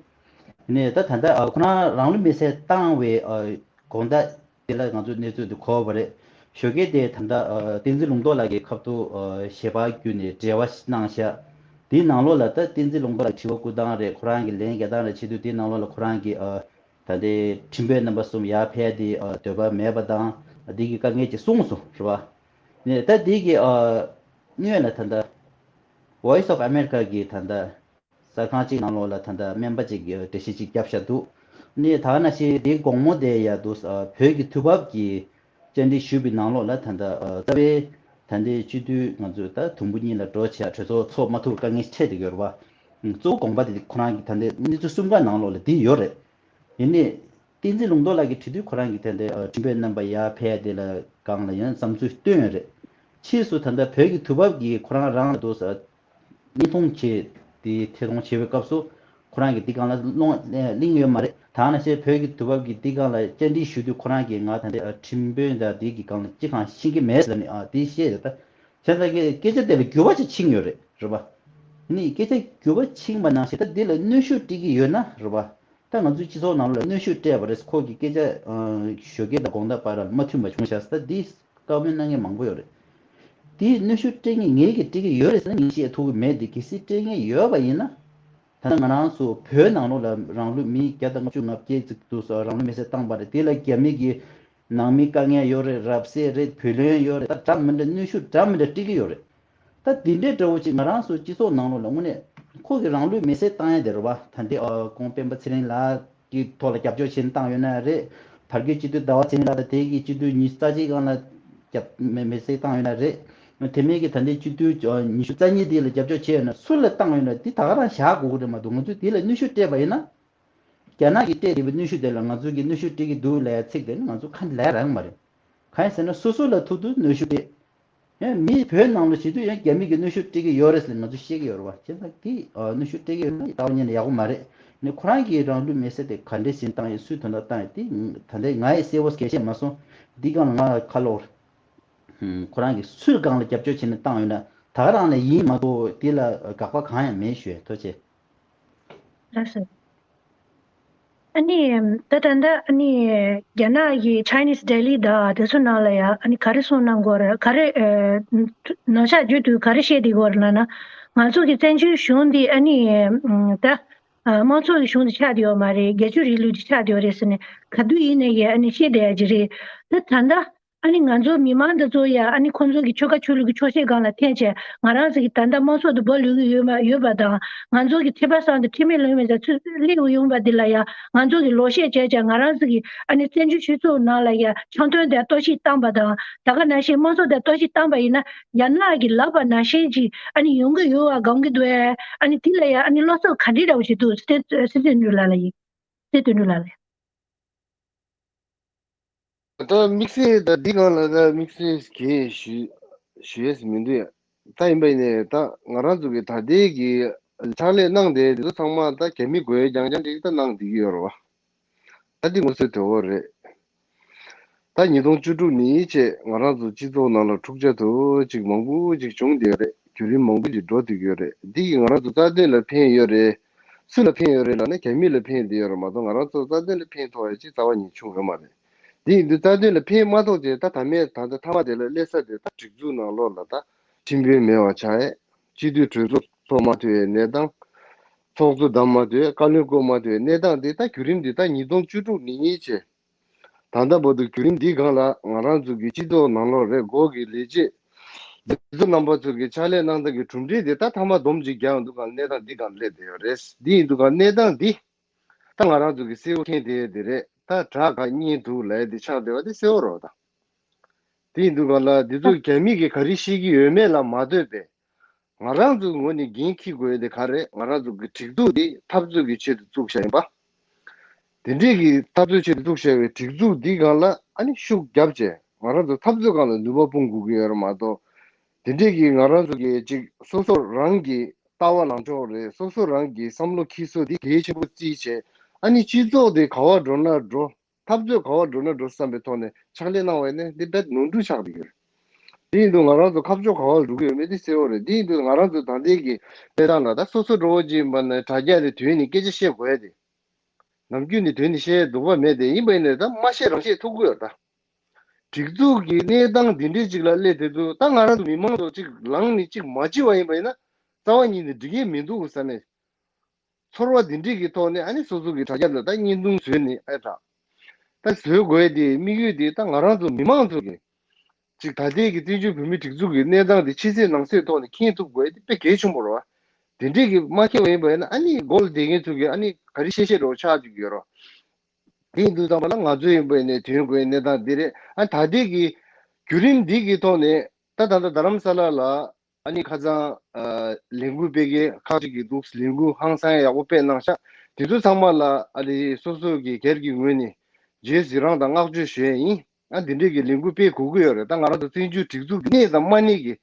ཡིན་ནའི་ད་ད་ལྟ་ཨ་ཁོ་རང་རང་ལུས་མེར་སྲེག་བཏང་བའི་ཨ་དགོང་དག་དེ་ལ་ང་ཚོ་གནས་ཚུལ་དེ་གོ་བ་རེད། ཞོགས་ཀས་དེ་ད་ལྟ་ཨ་བསྟན་འཛིན་ལུང་རྟོགས་ལགས་ཀྱི་ཁ་ཐུག་ཨ་ཞལ་པར་བརྒྱུད་ནས་འབྲེལ་བ་གནང་ཤག་དེའི་ནང་ལོགས་ལ་ད་བསྟན་འཛིན་ལུང་རྟོགས་ལགས་དྲི་བ་བསྐུར་སྟངས་རེད། ཁོ་རང་གི་ལན་རྒྱག་སྟངས་རེད། བྱེད་དུས་དེའི་ནང་ལོགས་ལ་ཁོ་རང་གིས་ཨ་ད་ལྟའི་ཁྲིམས་དཔོན་རྣམ་པ་གསུམ་ཡར་ཕེབས་ཏེ་ཨ་འདོད་པ་མེད་པ་དང་འདི་གི་དཀའ་ངལ་ཅིག་གསུངས་སོང་རེད་བ། ནས་ད་འདི་གི་ཨ་སྔོན་ལ་ད་ལྟ་Voice of America གི་ད་ལྟ་གསར་ཁང་གཅིག་ནང་ལོགས་ལ་ད་ལྟ་སྨན་པ་གཅིག་གིས་འགྲེལ་བཤད་ཅིག་བརྒྱབ་བཞག་འདུག་ནས་ད་ག་ནང་བཞིན་དེའི་དགོང་མོ་དེ་ཡ་འདུག་ཨ་བོད་ཀྱི་དུས་བབ་ཀྱི་བཅར་འདྲི་ཞུས་པའི་ནང་ལོགས་ལ་ད་ལྟ་ཨ་རྩ་བའི་ད་ལྟའི་སྤྱི་འཐུས་ང་ཚོས་ད་དུམ་བུ་གཉིས་ལ་འགྲོ་བྱས་གྲོས་ཚོགས་ཚོགས་མ་ཐུབ་པའི་དཀའ་ངལ་འཕྲད་བསྡད་ཡོད་རེད་བ། གཙོ་བོ་དགོངས་པ་དེ་ཁོ་རང་གི་ད་ལྟའི་གནས་ཚུལ་གསུམ་ཀ་ནང་ལོགས་ལ་འདི་ཡོད་རེད། ཡིན་ནའི། བསྟན་འཛིན་ལུང་རྟོགས་ལགས་ཀྱིས་དྲི་དུས་ཁོ་རང་གིས་ད་ལྟའི་ཨ་ཁྲིམས་དཔོན་རྣམ་པ་ཡར་ཕེབས་དེ་ལ་སྒང་ལ་ཡང་བསམ་ཚུལ་བཏོན་ཡོད་རེད། ཕྱིས་སུ་ད་ལྟ་བོད་ཀྱི་དུས་བབ་ཀྱིས་ཁོ་རང་རང་ལ་དུ་བརྙན་ཐུང་བྱས་དེ་ཐད་གཏོང་བྱེད་པའི་སྐབས་སུ་ཁོ་རང་གིས་འདི་སྒང་ལ་ཀློང་གླེང་ཡོད་མ་རེད། ད་ནང་བཞིན་བོད་ཀྱི་དུས་བབ་ཀྱིས་འདི་སྒང་ལ་བཅར་འདྲི་ཞུ་དུས་ཁོ་རང་གིས་ང་ད་ལྟའི་ཨ་ཁྲིམས་དཔོན་དང་འདི་གི་སྒང་ལ་ཅི་གང་ཤེས་ཀྱི་མེད་ཟེར་ནས་ཨ་དེ་བཤད་ཡོད་ད། བྱས་ཙང་གི་སྐད་ཆ་དེ་ལ་འགྱུར་བ་ཅིག་ཕྱིན་ཡོད་རེད་རེད་པ། ནི་སྐད་ཆ་འགྱུར་བ་ཕྱིན་པ་ནང་བཞིན་ད་འདི་ལ་གནོན་ཤུགས་སྤྲད་ཀྱི་ཡོད་ན་རེད་པ། ད་ང་ཚོའི་སྤྱི་ཚོགས་ནང་ལ་གནོན་ཤུགས་སྤྲད་པ་རེད། ཁོ་གི་སྐད་ཆ་ཨ་ཞོགས་ཀས་དང་དགོང་དག་བར་ལ་མ་མཐུན་པ་བྱུང་ཤག་ཟེར། ད་འདི་བཀའ་མོལ་གནང་མཁན་མང་པོ་ཡོད་རེད། འདི་གནོན་ཤུགས་སྤྲད་མཁན་ངས་ཀྱིས་སྤྲད་ཀྱི་ཡོད་རེད་ཟེར་ན་ངས་བཤད་ཐུབ་ཀྱི་མེད། འདི་གལ་སྲིད་སྤྲད་མཁན་ཡོད་པ་ཡིན་ན། ད་ལྟ་ང་རང་ཚོ་བོད་ནང་ལོགས་ལ་རང་ལུས་མི་བརྒྱ་དང་ལྔ་བཅུ་ང་བརྒྱད་ཙམ་དུ་རང་ལུས་མེར་སྲེག་བཏང་པ་རེད། དེ་ལ་རྒྱ་མི་གི་ནང་མི་དཀའ་ངལ་ཡོད་རེད། རབ་གསལ་རེད། བུ་ལོན་ཡོད་རེད། ད་འདྲ་མི་འདྲ་གནོན་ཤུགས་འདྲ་མི་འདྲ་སྤྲད་ཀྱི་ཡོད་རེད། ད་འདི་འདྲའི་འདྲ་བོ་ཅིག་ང་རང་ཚོ་སྤྱི་ཚོགས་ནང་ལོགས་ལ་དངོས་གནས་ཁོ་གི་རང་ལུས་མེར་སྲེག་བཏང་ཡ་དེ་རེད་བ། ད་འདི་ཨ་ཁོང་སྤེན་པ་ཚེ་རིང་ལགས་ཀྱི་ཐོག་ལ་རྒྱབ་སྐྱོར་བྱས་ནས་བཏང་ཡོད་ན་རེད། བར་བརྒལ་སྤྱི་འཐུས་ཟླ་བ་ཚེ་རིང་ལགས་དང་དེ་གི་སྤྱི་འཐུས་ཉི་ཤུ་རྩ་གཅིག་སྒང་ལ་རྒྱབ་མེ་མེར་སྲེག་བཏང་ཡོད་ན་རེད། དེ་མིན་གྱི་ད་ལྟའི་སྤྱི་འཐུས་ཉི་ཤུ་རྩ་གཉིས་དེ་ལ་རྒྱབ་སྐྱོར་བྱས་ཡོད་ན་སུ་ལ་བཏང་ཡོད་ན་འདི་ད་ག་རང་བཞག་དགོས་ཀྱི་རེད་མ་གཏོགས་ང་ཚོས་དེ་ལ་གནོན་ཤུགས་སྤྲད་པ་ཡིན་ན། རྒྱ་ནག་གིས་སྤྲད་བསྡད་པའི་གནོན་ཤུགས་དེ་ལ་ང་ཚོ་གིས་གནོན་ཤུགས་སྤྲད་ཀྱི་འདུག་ལབ་ཡ་ཚིག་དེ་ནི་ང་ཚོ་ཁ་ནས་ལབ་ཡ་རག་གི་མ་རེད། གང་ཡིན་ཟེར་ན་སོ་སོ་ལ་ཐུག་དུས་གནོན་ཤུགས་སྤྲད། ཡང་མི་བོད་ནང་ལ་བྱེད་དུས་ཡང་རྒྱ་མི་གིས་གནོན་ཤུགས་སྤྲད་ཀྱི་ཡོད་རེད་ཟེར་ནས་ང་ཚོས་བཤད་ཀྱི་ཡོད་རེད་བ། བྱས་ཙང་དེ་ཨ་གནོན་ཤུགས་སྤྲད་ཀྱི་ཡོད་ན་ལྟ་བ་ཉིད་ནས་ཡག་པོ་མ་རེད། ནས་ཁོ་རང་གིས་རང་ལུས་མེར་སྲེག་དེ་ག་འདྲས་བྱས་བཏང་ཡོད། སུའི་དོན་དག་བཏང་ཡོད། དེ་ད་ལྟ་ང་ཡི་གསལ་པོ་གལ་ཆེ་མ་སོང་། འདི་སྒང་ལ་ང་ཁ་ལོ། ཁོ་རང་གིས་སུའི་སྒང་ལ་རྒྱབ་སྐྱོར་བྱས་ནས་བཏང་ཡོད་ན་ད་ག་རང་ལ་ཡིན་མ་གཏོགས་དེ་ལ་དགག་པ་གང་ཡང་མེད་ཞུ་ཡས། ཐུགས་རྗེ་ཆེ། ལགས་སོ། ཨ་ནི་ད་ད་ལྟ་ཨ་ནི་རྒྱ་ནག་གི་Chinese Daily དང་དེ་ཚོ་ནང་ལ་ཡ་ཨ་ནི་ག་རེ་གསུངས་གནང་གི་ཡོད་རེད། ག་རེ་ཨ་ནང་ཆ་བརྗོད་དུས་ག་རེ་བཤད་བསྡད་ཀྱི་ཡོད་རེད་ལབ་ན། ང་ཚོ་གི་བཙན་བྱོལ་གཞུང་འདི་ཨ་ནི་ཨ་ད་ཨ་དམངས་གཙོ་གི་གཞུང་དེ་ཆགས་བསྡད་ཡོད་མ་རེད། སྒེར་གཅོད་རིང་ལུགས་དེ་ཆགས་བསྡད་ཡོད་རེད་ཟེར་ནས་ག་དུས་ཡིན་ནའི་ཡ་ཨ་ནི་བཤད་བསྡད་ཡ་ཅིག་རེད། ད་ད་ལྟ། ཨ་ནི་ང་ཚོ་མི་མང་འདི་ཚོ་ཡ་ཨ་ནི་ཁོང་ཚོ་གི་ཆོལ་ཁ་ཆོས་ལུགས་ཀྱི་ཆོག་ཤེས་སྒང་ལ་འཐེན་བྱས་ང་རང་ཚོ་གི་ད་ལྟ་དམངས་གཙོ་དུ་འབོ་ལུས་ཀྱི་ཡོད་མ་ཡོད་པ་དང་། ང་ཚོ་གི་ཁྲི་པ་སང་དུ་ཁྲི་མེད་ལུང་མེད་ཟེར་ཚུར་སླེབས་ཡོང་པ་འདི་ལ་ཡ་ང་ཚོ་གི་ལོག་བཤད་བྱས་བྱས་ང་རང་ཚོ་གི་ཨ་ནི་བཙན་བྱོལ་སྤྱི་ཚོགས་ནང་ལ་ཡ་འཆམ་མཐུན་དང་གཏོར་བཤིག་བཏང་པ་དང་། ད་ག་ནང་བཞིན་དམངས་གཙོ་དང་གཏོར་བཤིག་བཏང་པ་ཡིན་ན་རྒྱ་ནག་གི་ལབ་པ་ནང་བཞིན་ཅིག་ཨ་ནི་ཡོང་གི་ཡོད་པ་དགོངས་ཀྱི་འདུག་ཨ་ནི་འདི་ལ་ཡ་ཨ་ནི་བློ་འཚབ་ག་འདྲ་འདྲ་བོ་ཞིག་འདུག་སྲིད་སྲིད་དོན་འགྲུལ་ལགས་ལ་ཡིན། སྲིད་དོན་འགྲུལ་ལགས་ལ་ཡིན། ད་དམིགས་བསལ་ད་འདི་སྒང་ལ་ད་དམིགས་བསལ་གྱིས་ཞུ་ཞུ་ཡས་མི་འདུག་ད་ཡིན་པ་ཡིན་ནའི་ད་ང་རང་ཚོ་གི་ད་ལྟའི་གི་ཕྱག་ལས་གནང་བསྡད་དེ་ཚོ་ཚང་མ་ད་རྒྱ་མི་དགོས་རྐྱང་རྐྱང་ཅིག་ད་གནང་བསྡད་ཀྱི་ཡོད་རེད་བ། ད་འདི་ངོ་སོ་དོད་པོ་རེད། ད་ཉིས་སྟོང་བཅུ་དྲུག་ནས་བྱས་ང་རང་ཚོ་སྤྱི་ཚོགས་ནང་ལ་འཁྲུག་ཆ་དུ་ཅིག་མང་པོ་ཅིག་བྱུང་བསྡད་ཡོད་རེད། བརྒྱུད་རིམ་མང་པོ་ཅིག་འགྲོ་བསྡད་ཀྱི་ཡོད་རེད། འདི་གིས་ང་རང་ཚོ་རྩ་དོན་ལ་ཕན་ཡོད་རེད། སུ་ལ་ཕན་ཡོད་རེད་ལབ་ན་རྒྱ་མི་ལ་ཕན་བསྡད་ཡོད་རེད་མ་གཏོགས་ང་རང་ཚོ་རྩ་དོན་ལ་ཕན་ཐོགས་ཡ་ཅིག་རྩ་བ་ཉིད་བྱུང་ཡོད་མ་རེད། དེ་ཡིན་དུས་རྩ་དོན་ལ་ཕན་མ་ཐོགས་བྱས་ད་ད་མེད་ད་ད་ཐ་མ་དེ་ལ་སླེབས་ས་དེ་ད་སྒྲིག་འཛུགས་ནང་ལོགས་ལ་ད་ཁྲིམས་དཔོན་མེད་པ་ཆགས་ཡས། སྤྱི་འཐུས་གྲོས་ཚོགས་ཚོགས་མ་ཐུབ་པའི་གནས་སྟངས། ཚོགས་གཙོ་བདམས་མ་ཐུབ་པའི་བཀའ་བློན་བསྐོ་མ་ཐུབ་པའི་གནས་སྟངས་དེ་ད་བརྒྱུད་རིམ་དེ་ད་ཉིས་སྟོང་བཅུ་དྲུག་ནས་བྱས། ད་ལྟ་བར་དུ་བརྒྱུད་རིམ་འདིའི་སྒང་ལ་ང་རང་ཚོ་གི་སྤྱི་ཚོགས་ནང་ལོགས་རེ་འགོག་གི་ལས་བྱེད་འདི་ཚོ་རྣམ་པ་ཚོ་གི་ཕྱག་ལས་གནང་སྟངས་ཀྱི་གྲུབ་འབྲས་དེ་ད་ཐ་མ་སྡོམ་གཅིག་རྒྱག་ཡོང་དུས་སྒང་གནས་སྟངས་འདི་སྒང་སླེབས་བསྡད་ཡོད་རེད། འདི་ཡིན་དུས་སྒང་གནས་སྟངས་འདི་ད་ང་རང་ཚོ་གི་གསལ་པོ་མཁྱེན་བསྡད་ཡོད་དེ་རེད། ད་དྲག་ག་གཉེན་སྡུག་ལབ་ཡ་འདི་ཆགས་བསྡད་པ་འདི་གསལ་པོ་རེད་བ། ད་དེ་ཡིན་དུས་སྒང་ལ་འདི་ཚོ་རྒྱ་མི་གིས་ག་རེ་བཤད་ཀྱི་ཡོད་མེད་ལ་མ་ལྟོས་པའི། ང་རང་ཚོའི་ངོས་ནས་འགན་འཁྱེར་དགོས་ཡ་དེ་ག་རེ་རེད། ང་རང་ཚོ་གི་སྒྲིག་འཛུགས་དེ་འཐབ་རྩོད་ཀྱི་ཆེད་དུ་བཙུགས་བཞག་ཡིན་པ། དེ་འདྲས་ཀྱི་འཐབ་རྩོད་ཆེད་དུ་བཙུགས་བཞག་པའི་སྒྲིག་འཛུགས་འདི་སྒང་ལ་ཨ་ནི་ཤུགས་བརྒྱབ་བྱས་ང་རང་ཚོ་འཐབ་རྩོད་སྒང་ལ་ནུས་པ་སྤུངས་དགོས་ཀྱི་ཡོད་རེད་མ་གཏོགས། དེ་འདྲས་ཀྱི་ང་རང་ཚོ་གི་ཅིག་སོ་སོ་རང་གི་ལྟ་བ་ལངས་ཕྱོགས་རེད། སོ་སོ་རང་གི་བསམ་བློ་འཁྱེར་སོ་དེ་གལ་ཆེན་པོ་བརྩིས་བྱས་ཨ་ནི་སྤྱི་ཚོགས་དེ་ག་བ་འགྲོ་ན་འགྲོ། འཐབ་རྩོད་ག་བ་འགྲོ་ན་འགྲོ་བསམ་པའི་ཐོག་ནས་ཕྱག་ལས་གནང་བ་ཡིན་ན་འདི་རྦད་ནོར་འཁྲུལ་ཆགས་བསྡད་ཡོད་རེད། དེ་ཡིན་དུས་ང་རང་ཚོ་ཁ་ཕྱོགས་ག་བར་འགྲོ་གི་ཡོད་མེད་དེ་གསལ་པོ་རེད། དེ་ཡིན་དུས་ང་རང་ཚོ་ད་ལྟའི་གི་གནས་སྟངས་ལ་ད་སོ་སོ་འགྲོ་བ་ཅིག་ཡིན་པ་ན་དྲ་རྒྱ་ནས་དོན་ནི་སྐད་ཆ་བཤད་དགོས་ཡ་དེ། ནམ་རྒྱུན་ནས་དོན་ནི་བཤད་ཡ་འདུག་པ་མེད་དེ་ཡིན་པ་ཡིན་ནའི་ད་མ་བཤད་རང་བཤད་ཐུབ་ཀྱི་ཡོད་ད། སྒྲིག་འཛུགས་ཀྱི་གནས་སྟངས་འདི་འདྲའི་ཅིག་ལ་སླེབས་དེ་དུས་ད་ང་རང་ཚོ་མི་མང་ཚོ་ཅིག་ལངས་ནས་ཅིག་མ་བྱེད་པ་ཡིན་པ་ཡིན་ན་རྩ་བ་ཉིད་ནས་འགྲིག་གི་མི་འདུག་ཟེར་ནས། ཚོར་བ་འདི་འདྲས་ཀྱི་ཐོག་ནས་ཨ་ནི་སོ་སོ་གི་དྲ་རྒྱ་ལ་ད་བརྙན་ཐུང་བཟོས་ནས་ཨེ་དྲག་ད་བཟོས་དགོས་དེ་དམིགས་ཡུལ་དེ་ད་ང་རང་ཚོ་མི་མང་ཚོ་གི་ཅིག་ད་ལྟའི་གི་བཙན་བྱོལ་བོད་མིའི་སྒྲིག་འཛུགས་ཀྱི་གནས་སྟངས་དེ་ཕྱི་གསལ་ནང་གསལ་ཐོག་ནས་མཁྱེན་ཐུབ་དགོས་དེ་དཔེ་གལ་ཆེན་པོ་རེད་བ། དེ་འདྲས་ཀྱི་མ་མཁྱེན་པ་ཡིན་པ་ཡིན་ན་ཨ་ནི་མགོ་ལ་བསྡད་མཁན་ཚོ་གི་ཨ་ནི་ག་རེ་བཤད་བཤད་འགྲོ་ཆགས་ཀྱི་ཡོད་རེད། དེ་ཡིན་དུས་ཙམ་པ་ལ་ང་ཚོ་ཡིན་པ་ཡིན་ནའི་དོན་དགོས་གནས་སྟངས་འདི་རེད། ཨ་ད་ལྟའི་གི་བརྒྱུད་རིམ་འདི་གི་ཐོག་ནས་ད་ད་ལྟ་རྡ་རམ་ས་ལ་ལ། ཨ་ནི་ཁ་སང་ཨ་ལས་འགུལ་སྤེལ་མཁན་ཁག་ཅིག་གིས་འདུག་ལས་འགུལ་ཧང་སང་ཡག་པོ་སྤེལ་གནང་ཤག་དེ་ཚོ་ཚང་མ་ལ་ཨ་ནི་སོ་སོ་གི་སྒེར་གྱི་ངོས་ནས་རྗེས་སུ་ཡི་རང་དང་བསྔགས་བརྗོད་ཞུ་ཡས་ཡིན། ཨ་འདི་འདྲས་ཀྱི་ལས་འགུལ་སྤེལ་དགོས་ཀྱི་ཡོད་རེད། ད་ང་རང་ཚོ་བཙན་བྱོལ་སྒྲིག་འཛུགས་ཀྱི་གནས་དང་མ་གནས་ཀྱི་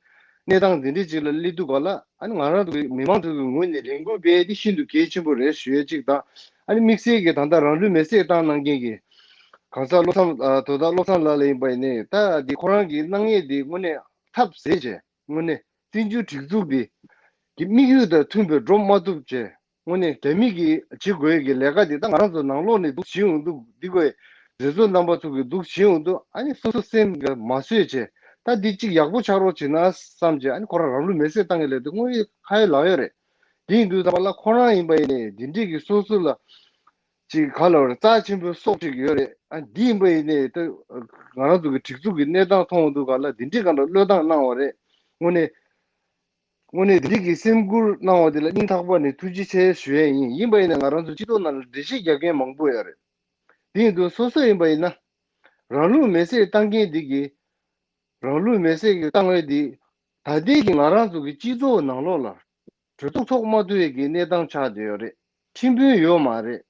གནས་སྟངས་འདི་འདྲས་ཅིག་ལ་སླེབས་དུས་ག་ལ་ཨ་ནི་ང་རང་ཚོ་གི་མི་མང་ཚོ་གི་ངོས་ནས་ལས་འགུལ་སྤེལ་ཡས་དེ་ཤིན་ཏུ་གལ་ཆེན་པོ་རེད་ཞུ་ཡས་གཅིག་དང་། ཨ་ནི་དམིགས་བསལ་གྱི་ད་ལྟ་རང་ལུས་མེར་སྲེག་བཏང་གནང་མཁན་གྱི་གང་ཟག་བློ་བཟང་ཨ་དོ་བདག་བློ་བཟང་ལགས་ལ་ཡིན་པ་ཡིན་ནའི་ད་འདི་ཁོ་རང་གི་གནང་ཡས་འདི་དངོས་གནས་ཐབས་ཟད་བྱས། དངོས་གནས་བཙན་བྱོལ་སྒྲིག་འཛུགས་འདི་གི་དམིགས་ཡུལ་དང་མཐུན་པའི་འགྲོ་མ་ཐུབ་ཅེས་དངོས་གནས་རྒྱ་མི་གིས་བྱེད་དགོས་ཀྱི་ལས་ཀ་འདི་ད་ང་རང་ཚོ་ནང་ལོགས་ནས་འདུག་བྱེད་ཡོང་འདུག་འདི་དགོས་རེ་ཚོ་རྣམ་པ་ཚོ་གིས་འདུག་བྱེད་ཡོང་འདུག་ཨ་ནི་སོ་སོ་སེམས་ཀྱི་མ་བཟོད་ཅེས་ད་འདི་གཅིག་ཡག་པོ་ཆགས་རོགས་བྱེད་ན་བསམ་ཅེས་ཨ་ནི་ཁོ་རང་རང་ལུས་མེར་སྲེག་བཏང་གི་ལས་འདི་དངོས་ཡོད་ཁ་ཡོད་ལག་ཡོད་རེད། འདི་ཡིན་དུས་ད་བར་ལ་ཁོ་རང་ཡིན་པ་ཡིན་ནའི་འདི་འདྲས་ཀྱི་སོ་སོ་ལ། ཅིག་ག་ལ་བར་རྩ་ཆེན་པོའི་སྲོག་ཅིག་ཡོད་རེད། ཨ་འདི་ཡིན་པ་ཡིན་ནའི་ད་ང་རང་ཚོ་གི་སྒྲིག་འཛུགས་ཀྱི་གནས་སྟངས་མཐོང་འདུག་ག་ལ་འདི་འདྲའི་སྒང་ལ་བློས་བཏང་གནང་བ་རེད། དངོས་གནས་དངོས་གནས་འདི་འདྲའི་གི་སེམས་ཁུར་གནང་བ་འདི་ལ་སྙིང་ཐག་པ་ནས་ཐུགས་རྗེ་ཆེ་ཞུ་ཡས་ཡིན། ཡིན་པ་ཡིན་ན་ང་རང་ཚོ་སྤྱི་ཚོགས་ནང་ལ་འགྲེལ་བཤད་རྒྱག་མཁན་མང་པོ་ཡོད་རེད། འདི་ཡིན་དུས་སོ་སོ་ཡིན་པ་ཡིན་ན་རང་ལུས་མེར་སྲེག་བཏང་མཁན་འདི་གི་རང་ལུས་མེར་སྲེག་གི་བཏང་བའི་འདི་ད་ལྟའི་གི་ང་རང་ཚོ་གི་སྤྱི་ཚོགས་ནང་ལོགས་ལ་གྲོས་ཚོགས་ཚོགས་མ་ཐུབ་ཡས་ཀྱི་གནས་སྟངས་ཆགས་བསྡད་ཡོད་རེད། ཁྲིམས་དཔོན་ཡོད་མ་རེད།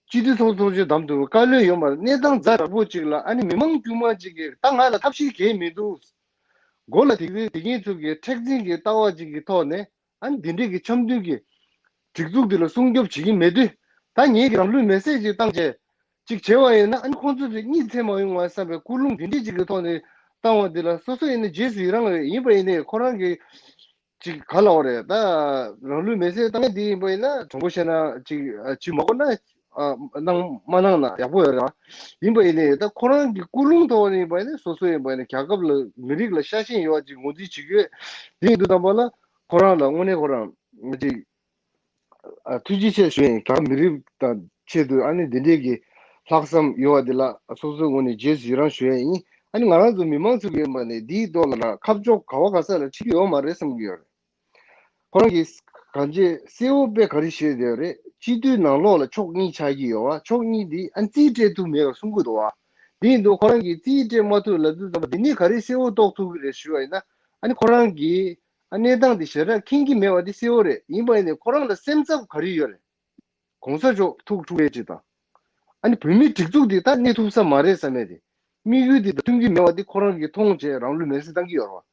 སྤྱི་འཐུས་ཚོགས་གཙོ་ཆེ་བདམས་ཐུབ་དཀའ་ལས་ཡོད་མ་རེད། གནས་སྟངས་ཛ་དྲག་པོ་ཅིག་ལ་ཨ་ནི་མི་མང་དཀྱུས་མ་ཅིག་གིས་ད་ང་ལ་ཐབས་ཤེས་གང་ཡང་མི་འདུག། མགོ་ལ་དེ་དེ་གིན་ཚུགས་ཀྱི་མཁྲེགས་འཛིན་གྱི་ལྟ་བ་ཅིག་གི་ཐོག་ནས་ཨ་ནི་འདི་འདྲས་ཀྱི་འཆམ་མཐུན་གྱི་སྒྲིག་འཛུགས་འདི་ལ་སྲུང་སྐྱོབ་བྱེད་ཀྱི་མེད་དུས། ད་ངེད་ཀྱིས་རང་ལུས་མེར་སྲེག་ཅིག་བཏང་བྱས་ཅིག་བྱས་པ་ཡིན་ན་ཨ་ནི་ཁོང་ཚོ་ཚོས་གཉིད་ཚད་མ་ཡོང་བ་བསམ་པའི་ཀུན་སློང་འདི་འདྲས་ཅིག་གི་ཐོག་ནས་བཏང་བ་འདི་ལ་སོ་སོ་ཡིན་ན་རྗེས་སུ་ཡི་རང་ཡིན་པ་ཡིན་ནའི་ཁོ་རང་གི་ཅིག་ག་ལབ་དགོས་རེད། ད་རང་ལུས་མེར་སྲེག་བཏང་མཁན་དེ་ཡིན་པ་ཡིན་ན་དྲང་པོ་བཤད་ན་ཅིག་ཨ་ཅིག་མ་གོ་ན་ཨ་གནང་མ་གནང་ན་ཡག་པོ་ཡོད་རེད། ཡིན་པ་ཡིན་ནའི་ད་ཁོ་རང་གི་ཀུན་སློང་ཐོག་ནས་ཡིན་པ་ཡིན་ན་སོ་སོ་ཡིན་པ་ཡིན་ན་རྒྱལ་ཁབ་ལ་མི་རིགས་ལ་ཤ་ཞེན་ཡོད་པ་ཅིག་ངོས་འཛིན་བྱེད་ཀྱི་ཡོད། དེ་ཡིན་དུས་ཙམ་པ་ལ་ཁོ་རང་ལ་དངོས་གནས་ཁོ་རང་ཅིག་ཨ་ཐུགས་རྗེ་ཆེ་ཞུ་ཡིན། རྒྱལ་ཁབ་མི་རིགས་དང་ཆེད་དུ་ཨ་ནི་འདི་འདྲས་ཀྱི་ལྷག་བསམ་ཡོད་པ་འདི་ལ་སོ་སོའི་ངོས་ནས་རྗེས་སུ་ཡི་རང་ཞུ་ཡ་ཡིན། ཨ་ནི་ང་རང་ཚོ་མི་མང་ཚོ་གི་ཡིན་པ་ནས་འདིའི་ཐོག་ལ་ཁ་ཕྱོགས་ག་བ་ག་ས་ལ་འཁྲིད་ཀྱི་ཡོད་མ་རེད་བསམ་གྱི་ཡོད་རེད། ཁོ་རང་གིས་གང་ཅི་གསལ་བོ་དཔེ་ག་རེ་བཤད་བསྡད་ཡོད་རེད། སྤྱི་འཐུས་ནང་ལོགས་ལ་ཕྱོགས་གཉིས་ཆགས་ཀྱི་ཡོད་པ། ཕྱོགས་གཉིས་འདི་ཨ་ནི་རྩིས་སྤྲད་ཐུབ་མེད་པ་གསུང་གི་འདུག་བ། འདི་ཡིན་དུས་ཁོ་རང་གིས་རྩིས་སྤྲད་མ་ཐུབ་ལབ་དུས་ཙམ་པ་འདི་ནས་ག་རེ་གསལ་བོ་རྟོགས་ཐུབ་ཀྱི་རེད་ཞུ་བ་ཡིན་ན། ཨ་ནི་ཁོ་རང་གིས་ཨ་གནས་སྟངས་འདི་ཞེ་དྲག་མཁྱེན་གྱི་མེད་པ་འདི་གསལ་བོ་རེད། ཡིན་པ་ཡིན་ནའི་ཁོ་རང་ལ་སེམས་འཚབ་ག་རེ་ཡོད་རེད། གོང་ས་མཆོག་ཐུགས་ཁྲོ་བའི་ཅིག་དང་། ཨ་ནི་བོད་མིའི་སྒྲིག་འཛུགས་འདི་ད་གནས་ཐུབ་ས་མ་རེད་བསམ་ཡས་དེ། དམིགས་ཡུལ་འདི་དང་མཐུན་གྱི་མེད་པ་འདི་ཁོ་རང་གིས་མཐོང་བྱས་རང་ལུས་མེར་སྲེག་བཏང་གི་ཡོད་རེད་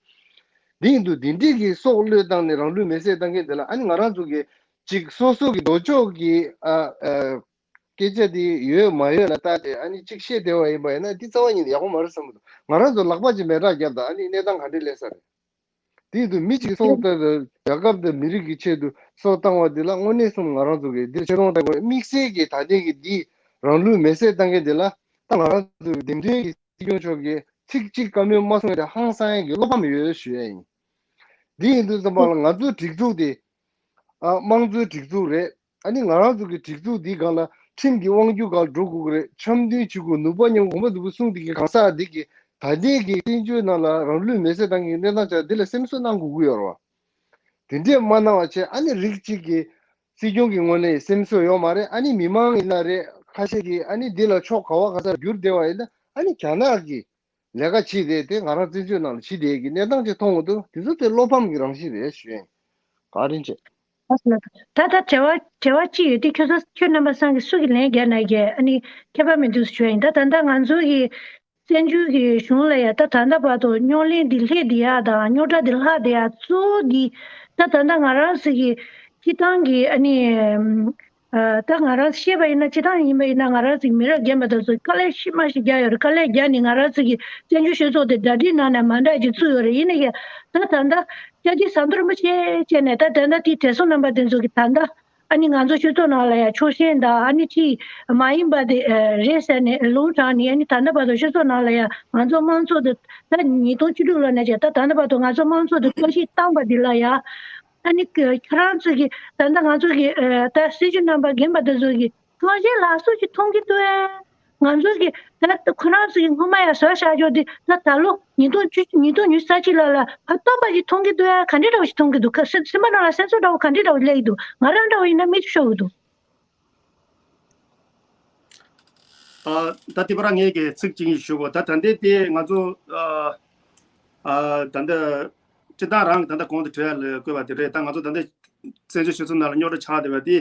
བ། འདི་ཡིན་དུས་འདི་འདྲས་ཀྱི་སྲོག་བློས་བཏང་ནས་རང་ལུས་མེར་སྲེག་བཏང་མཁན་དེ་ལ་ཨ་ནི་ང་རང་ཚོ་གི་ཅིག་སོ་སོ་གི་ལྡོག་ཕྱོགས་ཀྱི་ཨ་ཨ་སྐད་ཆ་དེ་ཡོད་མ་ཡོད་ལ་བལྟས་ཏེ་ཨ་ནི་ཅིག་བཤད་བསྡད་པ་ཡིན་པ་ཡིན་ན་འདི་རྩ་བ་ཉིད་ནས་ཡག་པོ་མ་རེད་བསམ་གྱི་འདུག། ང་རང་ཚོ་ལག་པ་ཅིག་མེ་སྲེག་བརྒྱབ་དང་ཨ་ནི་གནས་སྟངས་ག་འདྲས་སླེབས་ས་རེད། དེ་ཡིན་དུས་མི་གཅིག་སྲོག་བཏང་དང་རྒྱལ་ཁབ་དང་མི་རིགས་ཀྱི་ཆེད་དུ་སྲོག་བཏང་བ་འདི་ལ་དངོས་གནས་སོང་ང་རང་ཚོ་གིས་འདིར་ཆེ་མཐོང་བཏང་དགོས། དམིགས་བསལ་གྱིས་ད་ལྟའི་གི་འདི་རང་ལུས་མེར་སྲེག་བཏང་མཁན་འདི་ལ་ད་ང་རང་ཚོ་གི་འདེམས་ཐོན་གྱི་སྲིད་སྐྱོང་མཆོག་གིས་ཚིག་གཅིག་བཀའ་མོལ་མ་གསུང་ཡ་དེ་ཧང་སང་ཡ་གི་བློ་ཕམ་ཡོད་ཞུ་ཡ་ཡིན། འདི་ཡིན་དུས་ཙམ་པ་ལ་ང་ཚོའི་སྒྲིག་འཛུགས་དེ་ཨ་དམངས་གཙོའི་སྒྲིག་འཛུགས་རེད། ཨ་ནི་ང་རང་ཚོ་གི་སྒྲིག་འཛུགས་འདིའི་སྒང་ལ་ཁྲིམས་ཀྱི་དབང་སྒྱུར་སྒང་འགྲོ་དགོས་ཀྱི་རེད། འཆམ་མཐུན་བྱེད་དགོས། ནུས་པ་མཉམ་དགོངས་པ་མཛུབ་མོ་གསུངས་བསྡད་མཁན་གང་ཟག་འདི་གིས་ད་ལྟའི་གི་བཙན་བྱོལ་ནང་ལ་རང་ལུས་མེར་སྲེག་བཏང་མཁན་གནས་སྟངས་ཆགས་འདི་ལ་སེམས་གསོ་གནང་དགོས་ཀྱི་ཡོད་རེད་བ། དེ་འདྲས་མ་གནང་བ་བྱས་ཨ་ནི་རིགས་གཅིག་གི་སྲིད་སྐྱོང་གི་ངོས་ནས་སེམས་གསོ་ཡོད་མ་རེད། ཨ་ནི་མི་མང་ཡིན་ན་རེད། ཁ་ཤས་ཀྱིས་ཨ་ནི་འདི་ལ་ཕྱོགས་ག་བ་ག་སར་བསྒྱུར་བསྡད་པ་ཡིན་ན་ཨ་ནི་རྒྱ་ནག་གི་ལས་ཀ་བྱེད་བསྡད་དེ་ང་རང་བཙན་བྱོལ་ནང་ལ་བྱེད་བསྡད་ཀྱི་གནས་སྟངས་ཅིག་མཐོང་གི་འདུག། དེ་ཚོ་དེ་བློ་ཕམ་གྱི་རང་བཞིན་རེད་ཞུ་ཡིན། བཀའ་དྲིན་ཆེ། ད་ད་དྲི་བ་དྲི་བ་གཅིག་ཡོད་དེ་ཁྱོད་ཚོ་ཁྱོད་རྣམ་པ་ཚང་གི་སུ་གི་ལན་རྒྱག་ན་རྒྱག་ཨ་ནི་ཁྱད་པར་མི་འདུག་ཞུ་ཡིན། ད་ད་ལྟ་ང་ཚོ་གི་བཙན་བྱོལ་གྱི་གཞུང་ལ་ཡ་ད་ད་ལྟ་བར་དུ་རྙོག་གླེང་འདི་སླེབས་བསྡད་ཡ་དང་རྙོག་དྲ་འདི་ལྷག་བསྡད་ཡ་གཙོ་བོ་འདི་ད་ད་ལྟ་ང་རང་ཚོ་གི་སྤྱི་བཏང་གི་ཨ་ནི་ཨ་ད་ང་རང་བཤད་པ་ཡིན་ན་སྤྱི་བཏང་ཡིན་པ་ཡིན་ན་ང་རང་ཚོ་གི་མི་རབས་རྒན་པ་དེ་ཚོ་དཀའ་ལས་ཤི་མ་ཤི་རྒྱག་ཡོད་རེད། དཀའ་ལས་རྒྱག་ནས་ང་རང་ཚོ་གི་བཙན་བྱོལ་སྤྱི་ཚོགས་དེ་གྲ་སྒྲིག་གནང་ནས་མ་འདྲ་ཅིག་བཙུགས་ཡོད་རེད། ཡིན་ན་ཡང་ད་ད་ལྟ་སྐྱབས་རྗེ་ཟམ་གདོང་རིན་པོ་ཆེ་བྱས་ནས་ད་ད་ལྟ་དེའི་བགྲེས་སོང་རྣམ་པ་དེ་ཚོ་གི་ད་ལྟ་ཨ་ནི་ང་ཚོ་སྤྱི་ཚོགས་ནང་ལ་ཡང་ཕྱོགས་ཞེན་དང་ཨ་ནི་ཅིག་མ་ཡིན་པ་དེ་རེད་ཟེར་ནས་ལུང་དྲངས་ནས་ཨ་ནི་ད་ལྟ་བར་དུ་སྤྱི་ཚོགས་ནང་ལ་ཡང་ང་ཚོ་དམངས་གཙོ་དེ་ད་ཉིས་སྟོང་བཅུ་དྲུག་ལོ་ནས་བྱས་ད་ད་ལྟ་བར་དུ་ང་ཚོ་དམངས་གཙོ་དེ་སྟོབས་ཆེ་བཏང་པ་འདི་ལ་ཡང་ཨ་ནི་ཁྱེད་རང་ཚོ་གི་ད་ལྟ་ང་ཚོ་གི་ད་སྲིད་སྐྱོང་རྣམ་པ་རྒན་པ་དེ་ཚོ་གི་ཐོངས་མཆན་ལགས་སོ་ཅིག་མཐོང་གི་འདུག་ཨེ། ང་ཚོ་གི་ད་ཁོ་རང་ཚོ་གི་སྔོན་མ་ཡང་བཟོས་བཞག་ཆོག་དེ་ད་ད་ལོ་ཉིས་སྟོང་བཅུ་ཉིས་སྟོང་ཉི་ཤུ་རྩ་གཅིག་ལ་ལ་ཕ་སྟོབས་པ་ཅིག་མཐོང་གི་འདུག་ཨེ། ག་འདྲ་འདྲ་བོ་ཞིག་མཐོང་གི་འདུག། ཁ་སེམས་སེམས་པ་ནང་ལ་སེམས་ཚོར་འདྲ་བོ་ག་འདྲ་འདྲ་བོ་སླེབས་ཀྱི་འདུག། ང་རང་འདྲ་བོ་ཡིན་ན་མིག་ཆུ་ཤོར་གི་འདུག། ཨ་ད་དེ་བར་ངས་ཀྱི་ཚིག་གཅིག་གཉིས་ཞུ་གོ། ད་ད་ལྟའི་དེ་ང་ཚོ་ཨ་ཨ་ད་ལྟ་སྤྱི་བཏང་རང་གི་ད་ལྟ་གོང་དུ་དྲི་ཡ་ལ་བཀོད་པ་དེ་རེད། ད་ང་ཚོ་ད་ལྟ་བཙན་བྱོལ་སྤྱི་ཚོགས་ནང་ལ་རྙོག་དྲ་ཆགས་བསྡད་པ་དེ་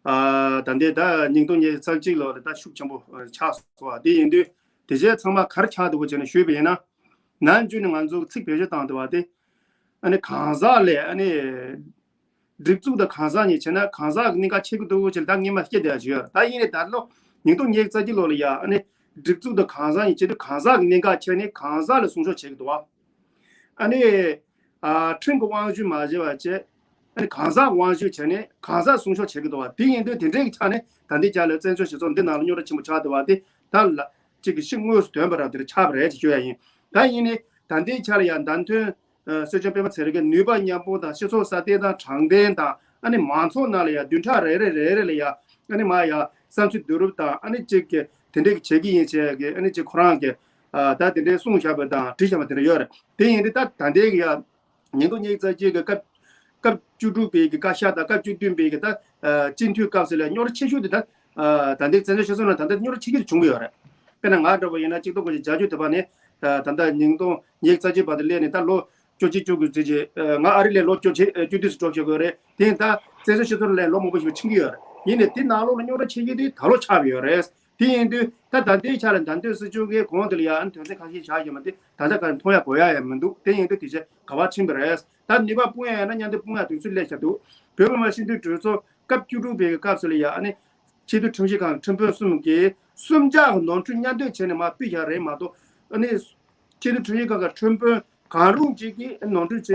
ཨ་ད་ལྟའི་ད་ཉིས་སྟོང་ཉི་ཤུ་རྩ་གཅིག་ལོ་ལ་ད་ཤུགས་ཆེན་པོ་ཆགས་སོང་བ་དེ་ཡིན་དུས་དེ་རྗེས་ཚང་མ་ག་རེ་ཆགས་འདུག་གོ་བྱས་ནས་ཞུས་པ་ཡིན་ན། ནམ་རྒྱུན་ནས་ང་ཚོ་ཚིག་བེད་སྤྱོད་བཏང་བསྡད་པ་དེ། ཨ་ནི་གང་ཟག་ལས་ཨ་ནི་སྒྲིག་འཛུགས་དང་གང་ཟག་གཉིས་བྱས་ན་གང་ཟག་གི་གནད་འགག་ཆེ་གི་འདུག་ཅེས་ད་སྔོན་མ་སྐད་དེ་ཡང་བརྗོད་ཡོད། ད་ཡིན་ནའི་ད་ལོ་ཉིས་སྟོང་ཉི་ཤུ་རྩ་གཅིག་ལོ་ལ་ཡ་ཨ་ནི་སྒྲིག་འཛུགས་དང་གང་ཟག་གཉིས་བྱེད་དུས་གང་ཟག་གི་གནད་འགག་ཆེ་ནས་གང་ཟག་ལ་སྲུང་སྐྱོབ་བྱེད་ཀྱི་འདུག་བ། ཨ་ནི་ཨ་ཁྲིམས་ཀྱི་དབང་སྒྱུར་མ་བྱས་པ་བྱས་ཨ་ནི་གང་ཟག་དབང་སྒྱུར་བྱས་ནས་གང་ཟག་སྲུང་སྐྱོབ་བྱེད་ཀྱི་འདུག་བ། དེ་ཡིན་དུས་དེ་འདྲའི་གི་ཆ་ནས་ད་ལྟའི་ཆ་ལ་བཙན་བྱོལ་སྤྱི་ཚོགས་འདི་ནང་ལ་རྙོག་དྲ་ཆེན་པོ་ཆགས་འདུག་བ། དེ་ད་ལ་གཅིག་གི་ཤི་དངོས་སུ་དོན་པ་རབ་དེར་ཆགས་པ་རེད་ཅེས་ཞུ་ཡ་ཡིན། ད་ཡིན་ནའི་ད་ལྟའི་ཆ་ལ་ཡང་བདམས་ཐོན་ཨ་སྲིད་སྐྱོང་སྤེན་པ་ཚེ་རིང་གིས་ནུས་པ་མཉམ་སྤུངས་དང་སྤྱི་ཚོགས་སྲ་བརྟན་དང་དྲང་བདེན་དང་ཨ་ནི་མང་ཚོགས་ནང་ལ་ཡང་བདུན་ཕྲག་རེ་རེ་རེ་རེ་ལ་ཡང་ཨ་ནི་མར་ཡང་བསམ་ཚུལ་བསྡུ་རུབ་དང་ཨ་ནི་གཅིག་གི་དེ་འདྲའི་གི་བྱེད་ཀྱི་ཡིན་ཅེས་ཀྱི་ཨ་ནི་གཅིག་ཁོ་རང་གི་ཨ་ད་དེ་འདྲའི་གསུངས་བཞག་པ་དང་བྲིས་བཞག་པ་དེ་འདྲ་ཡོད་རེད། དེ་ཡིན་དུས་ད་ད་ལྟའི་གི་ཡང་ཉིས་སྟོང་ཉི་ཤུ་རྩ་གཅིག་གི་སྐབས་སྐབས་བཅུ་དྲུག་པའི་གི་བཀའ་ཤག་དང་སྐབས་བཅུ་བདུན་པའི་གི་ད་ཨ་སྤྱི་འཐུས་སྐབས་སུ་ལ་རྙོག་དྲ་ཆེ་ཤོས་དེ་ད་ཨ་ད་ལྟའི་བཙན་བྱོལ་སྤྱི་ཚོགས་ནང་ད་ལྟ་རྙོག་དྲ་ཆེ་ཤོས་དེ་བྱུང་གི་ཡོད་རེད། དཔེར་ན་ང་འདྲ་བོ་ཡིན་ན་གཅིག་སྟོང་དགུ་བརྒྱ་བརྒྱད་ཅུ་དེ་བར་ནས་ཨ་ད་ལྟ་ཉིས་སྟོང་ཉི་ཤུ་རྩ་གཅིག་བར་དུ་སླེབས་ནས་ད་ལོ་བཅོ་གཅིག་བཅུ་དགུ་ཙམ་ཅིག་ཨ་ང་ཨ་རི་ལ་ལོ་བཅོ་གཅིག་ཨ་བཅུ་བདུན་ཙམ་འགྲོ་བཞག་གི་ཡོད་རེད། དེ་ཡིན་ད་བཙན་བྱོལ་སྤྱི་ཚོགས་ལ་ལོ་མང་པོ་ཞིག་ཕྱིན་གྱི་ཡོད་རེད། ཡིན་ནའི་དེ་ནང་ལོགས་ལ་རྙོག་དྲ་ཆེ་ཤོས་དེ་ད་ལོ་ཆགས་ཡོད་རེད། དེ་ཡིན་དུས་ད་ད་ལྟའི་ཆ་ལ་ད་ལྟའི་སྲིད་སྐྱོང་གིས་གོང་དུ་ལ་ཡ་ཨ་ནི་དོན་ཚན་ཁ་ཤས་བཞག་ཡོད་མ་དེ་ད་ལྟ་ག་མཐོང་ཡ་གོ་ཡ་ཡང་མི་འདུག་དེ་ཡིན་དུས་དེ་ཆ་ག་བ་ཕྱིན་པ་རེད། ད་ནུས་པ་སྤུངས་ཡ་ཡོད་ན་མཉམ་དུ་སྤུངས་ཡ་དུས་ཚོད་སླེབས་ཤག་འདུག་བོད་མི་མང་སྤྱི་འཐུས་གྲོས་ཚོགས་སྐབས་བཅུ་དྲུག་པའི་སྐབས་སུ་ལ་ཡ་ཨ་ནི་ཆེས་མཐོའི་ཁྲིམས་ཞིབ་ཁང་ཁྲིམས་དཔོན་གསུམ་གྱིས་གསུམ་བརྒྱ་གི་ནོར་འཁྲུལ་མཉམ་འདོན་བྱས་ནས་མར་ཕུད་ཡ་རེད་མ་གཏོགས། ཨ་ནི་ཆེས་མཐོའི་ཁྲིམས་ཞིབ་ཁང་གི་ཁྲིམས་དཔོན་གང་རུང་གཅིག་གིས་ནོར་འཁྲུལ་བྱས་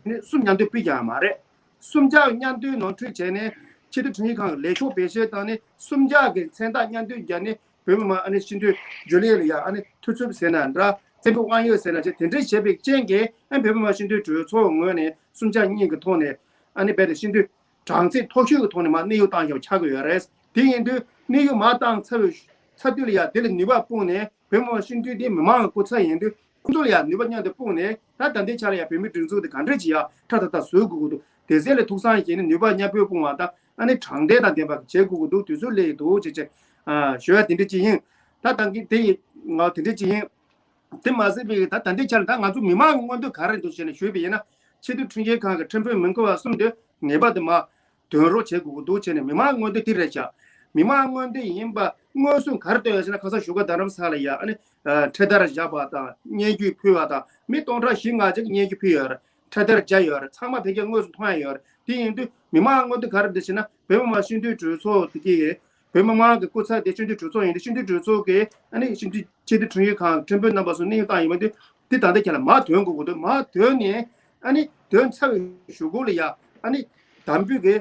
ནས་གསུམ་མཉམ་འདོན་ཕུད་ཡ་མ་རེད། གསུམ་བརྒྱ་མཉམ་འདོན་ནོར་འཁྲུལ་བྱས་ནས་ཆེས་མཐོའི་ཁྲིམས་ཞིབ་ཁང་གི་ལས་ཤོག་བེད་སྤྱོད་བཏང་ནས་གསུམ་བརྒྱ་གི་མཚན་རྟགས་མཉམ་འདོན་བརྒྱབ་ནས་བོད་མི་མང་ཨ་ནི་སྤྱི་འཐུས་རྒྱུན་ལས་ལ་ཡ་ཨ་ནི་ཐུབ་ཚོད་ཟེར་ན་འདྲ། བཙན་པོ་དབང་ཡོད་ཟེར་ན་བྱས་དེ་འདྲའི་བྱས་པའི་རྐྱེན་གྱིས་ཨ་ནི་བོད་མི་མང་སྤྱི་འཐུས་གྲོས་ཚོགས་ངོས་ནས་གསུམ་བརྒྱ་གཉིས་ཀྱི་ཐོག་ནས་ཨ་ནི་རྦད་དེ་སྤྱི་འཐུས་གྲངས་ཚད་མཐོ་ཤོས་ཀྱི་ཐོག་ནས་མར་གནས་དབྱུང་བཏང་བཞག་པ་ཆགས་ཀྱི་ཡོད་རེད། དེ་ཡིན་དུས་གནས་དབྱུང་མར་བཏང་ཚར་བའི་ཚར་དུས་ལ་ཡ་དེ་ལ་ནུས་པ་སྤུངས་ནས་བོད་མི་མང་སྤྱི་འཐུས་དེ་མི་མང་གི་སྐུ་ཚབ་ཡིན་དུས་ཁོང་ཚོ་ལ་ཡ་ནུས་པ་མཉམ་དུ་སྤུངས་ནས་ད་ད་ལྟའི་ཆ་ལ་ཡ་བོད་མིའི་སྒྲིག་འཛུགས་དེ་ག་འདྲས་ཅིག་ཡ་ཁྲ་ཐག་ཐག་བཟོ་དགོས་ཀྱི་འདུག་དེ་ཚོ་ལ་ཐུགས་བསམ་བཞེས་ནས་ནུས་པ་མཉམ་སྤུངས་པ་དང་ཨ་ནི་དྲང་བདེན་དང་ལྡན་པ་བྱེད་དགོས་ཀྱི་འདུག་དུས་ཚོད་སླེབས་ཀྱི་འདུག་ཅེས་བྱས་ཞུ་ཡ་དེ་འདྲས་ཅིག་ཡིན། ད་ད་གིན་དེ་ཡི་ང་དེ་འདྲས་ཅིག་ཡིན། དེ་མ་ཟད་པའི་ད་ད་ལྟའི་ཆར་ད་ང་ཚོ་མི་མང་གི་མངོན་འདོད་ག་རེ་འདུག་ཟེར་ནས་ཞུས་པ་ཡིན་ན། ཆེས་མཐོའི་ཁྲིམས་ཞིབ་ཁང་གི་ཁྲིམས་དཔོན་མི་དགོས་པ་གསུམ་དེ་ངེས་པར་དུ་མར་འདོན་རོགས་བྱེད་དགོས་ཀྱི་འདུག་བྱས་ནས་མི་མང་མངོན་འདོད་དེ་རེད་བཞག་མི་མང་མངོན་འདོད་ཡིན་པ་མངོན་སུམ་ག་རེ་བཏོན་ཡོད་ཟེར་ན། ཁ་སང་བཞུགས་སྒར་རྡ་རམ་ས་ལ་ཡ་ཨ་ནི་འཕྲེད་དར་བཞག་པ་དང་སྙན་ཞུ་ཕུལ་བ་དང་མི་སྟོང་ཕྲག་བཞི་ལྔ་ཅིག་སྙན་ཞུ་ཕུལ་ཡོད་རེད། འཕྲེད་དར་བརྒྱབ་ཡོད་རེད། ཚང་མ་ཕལ་ཆེར་དངོས་སུ་མཐོང་ཡ་ཡོད་རེད། དེ་ཡིན་དུས་མི་མང་མངོན་འདོད་ག་རེ་འདུག་ཟེར་ན། བོད་མི་མང་སྤྱི་འཐུས་གྲོས་ཚོགས་དེ་གའི་བོད་མི་མང་གི་སྐུ་ཚབ་དེ་སྤྱི་འཐུས་གྲོས་ཚོགས་ཡིན་དུས་སྤྱི་འཐུས་གྲོས་ཚོགས་ཀྱིས་ཨ་ནི་སྤྱི་འཐུས་ཆེས་མཐོའི་ཁྲིམས་ཞིབ་ཁང་ཁྲིམས་དཔོན་རྣམ་པ་ཚོ་གནས་དབྱུང་བཏང་ཡོད་མ་དུས་དེ་ད་ལྟ་ཁྱེད་ལ་མར་ཐོན་དགོས་ཀྱི་འདུག་མར་ཐོན་ནས་ཨ་ནི་ཐོན་ཚར་བའི་གཞུག་གུ་ལ་ཡ་ཨ་ནི་དམ་འབུལ་གྱི་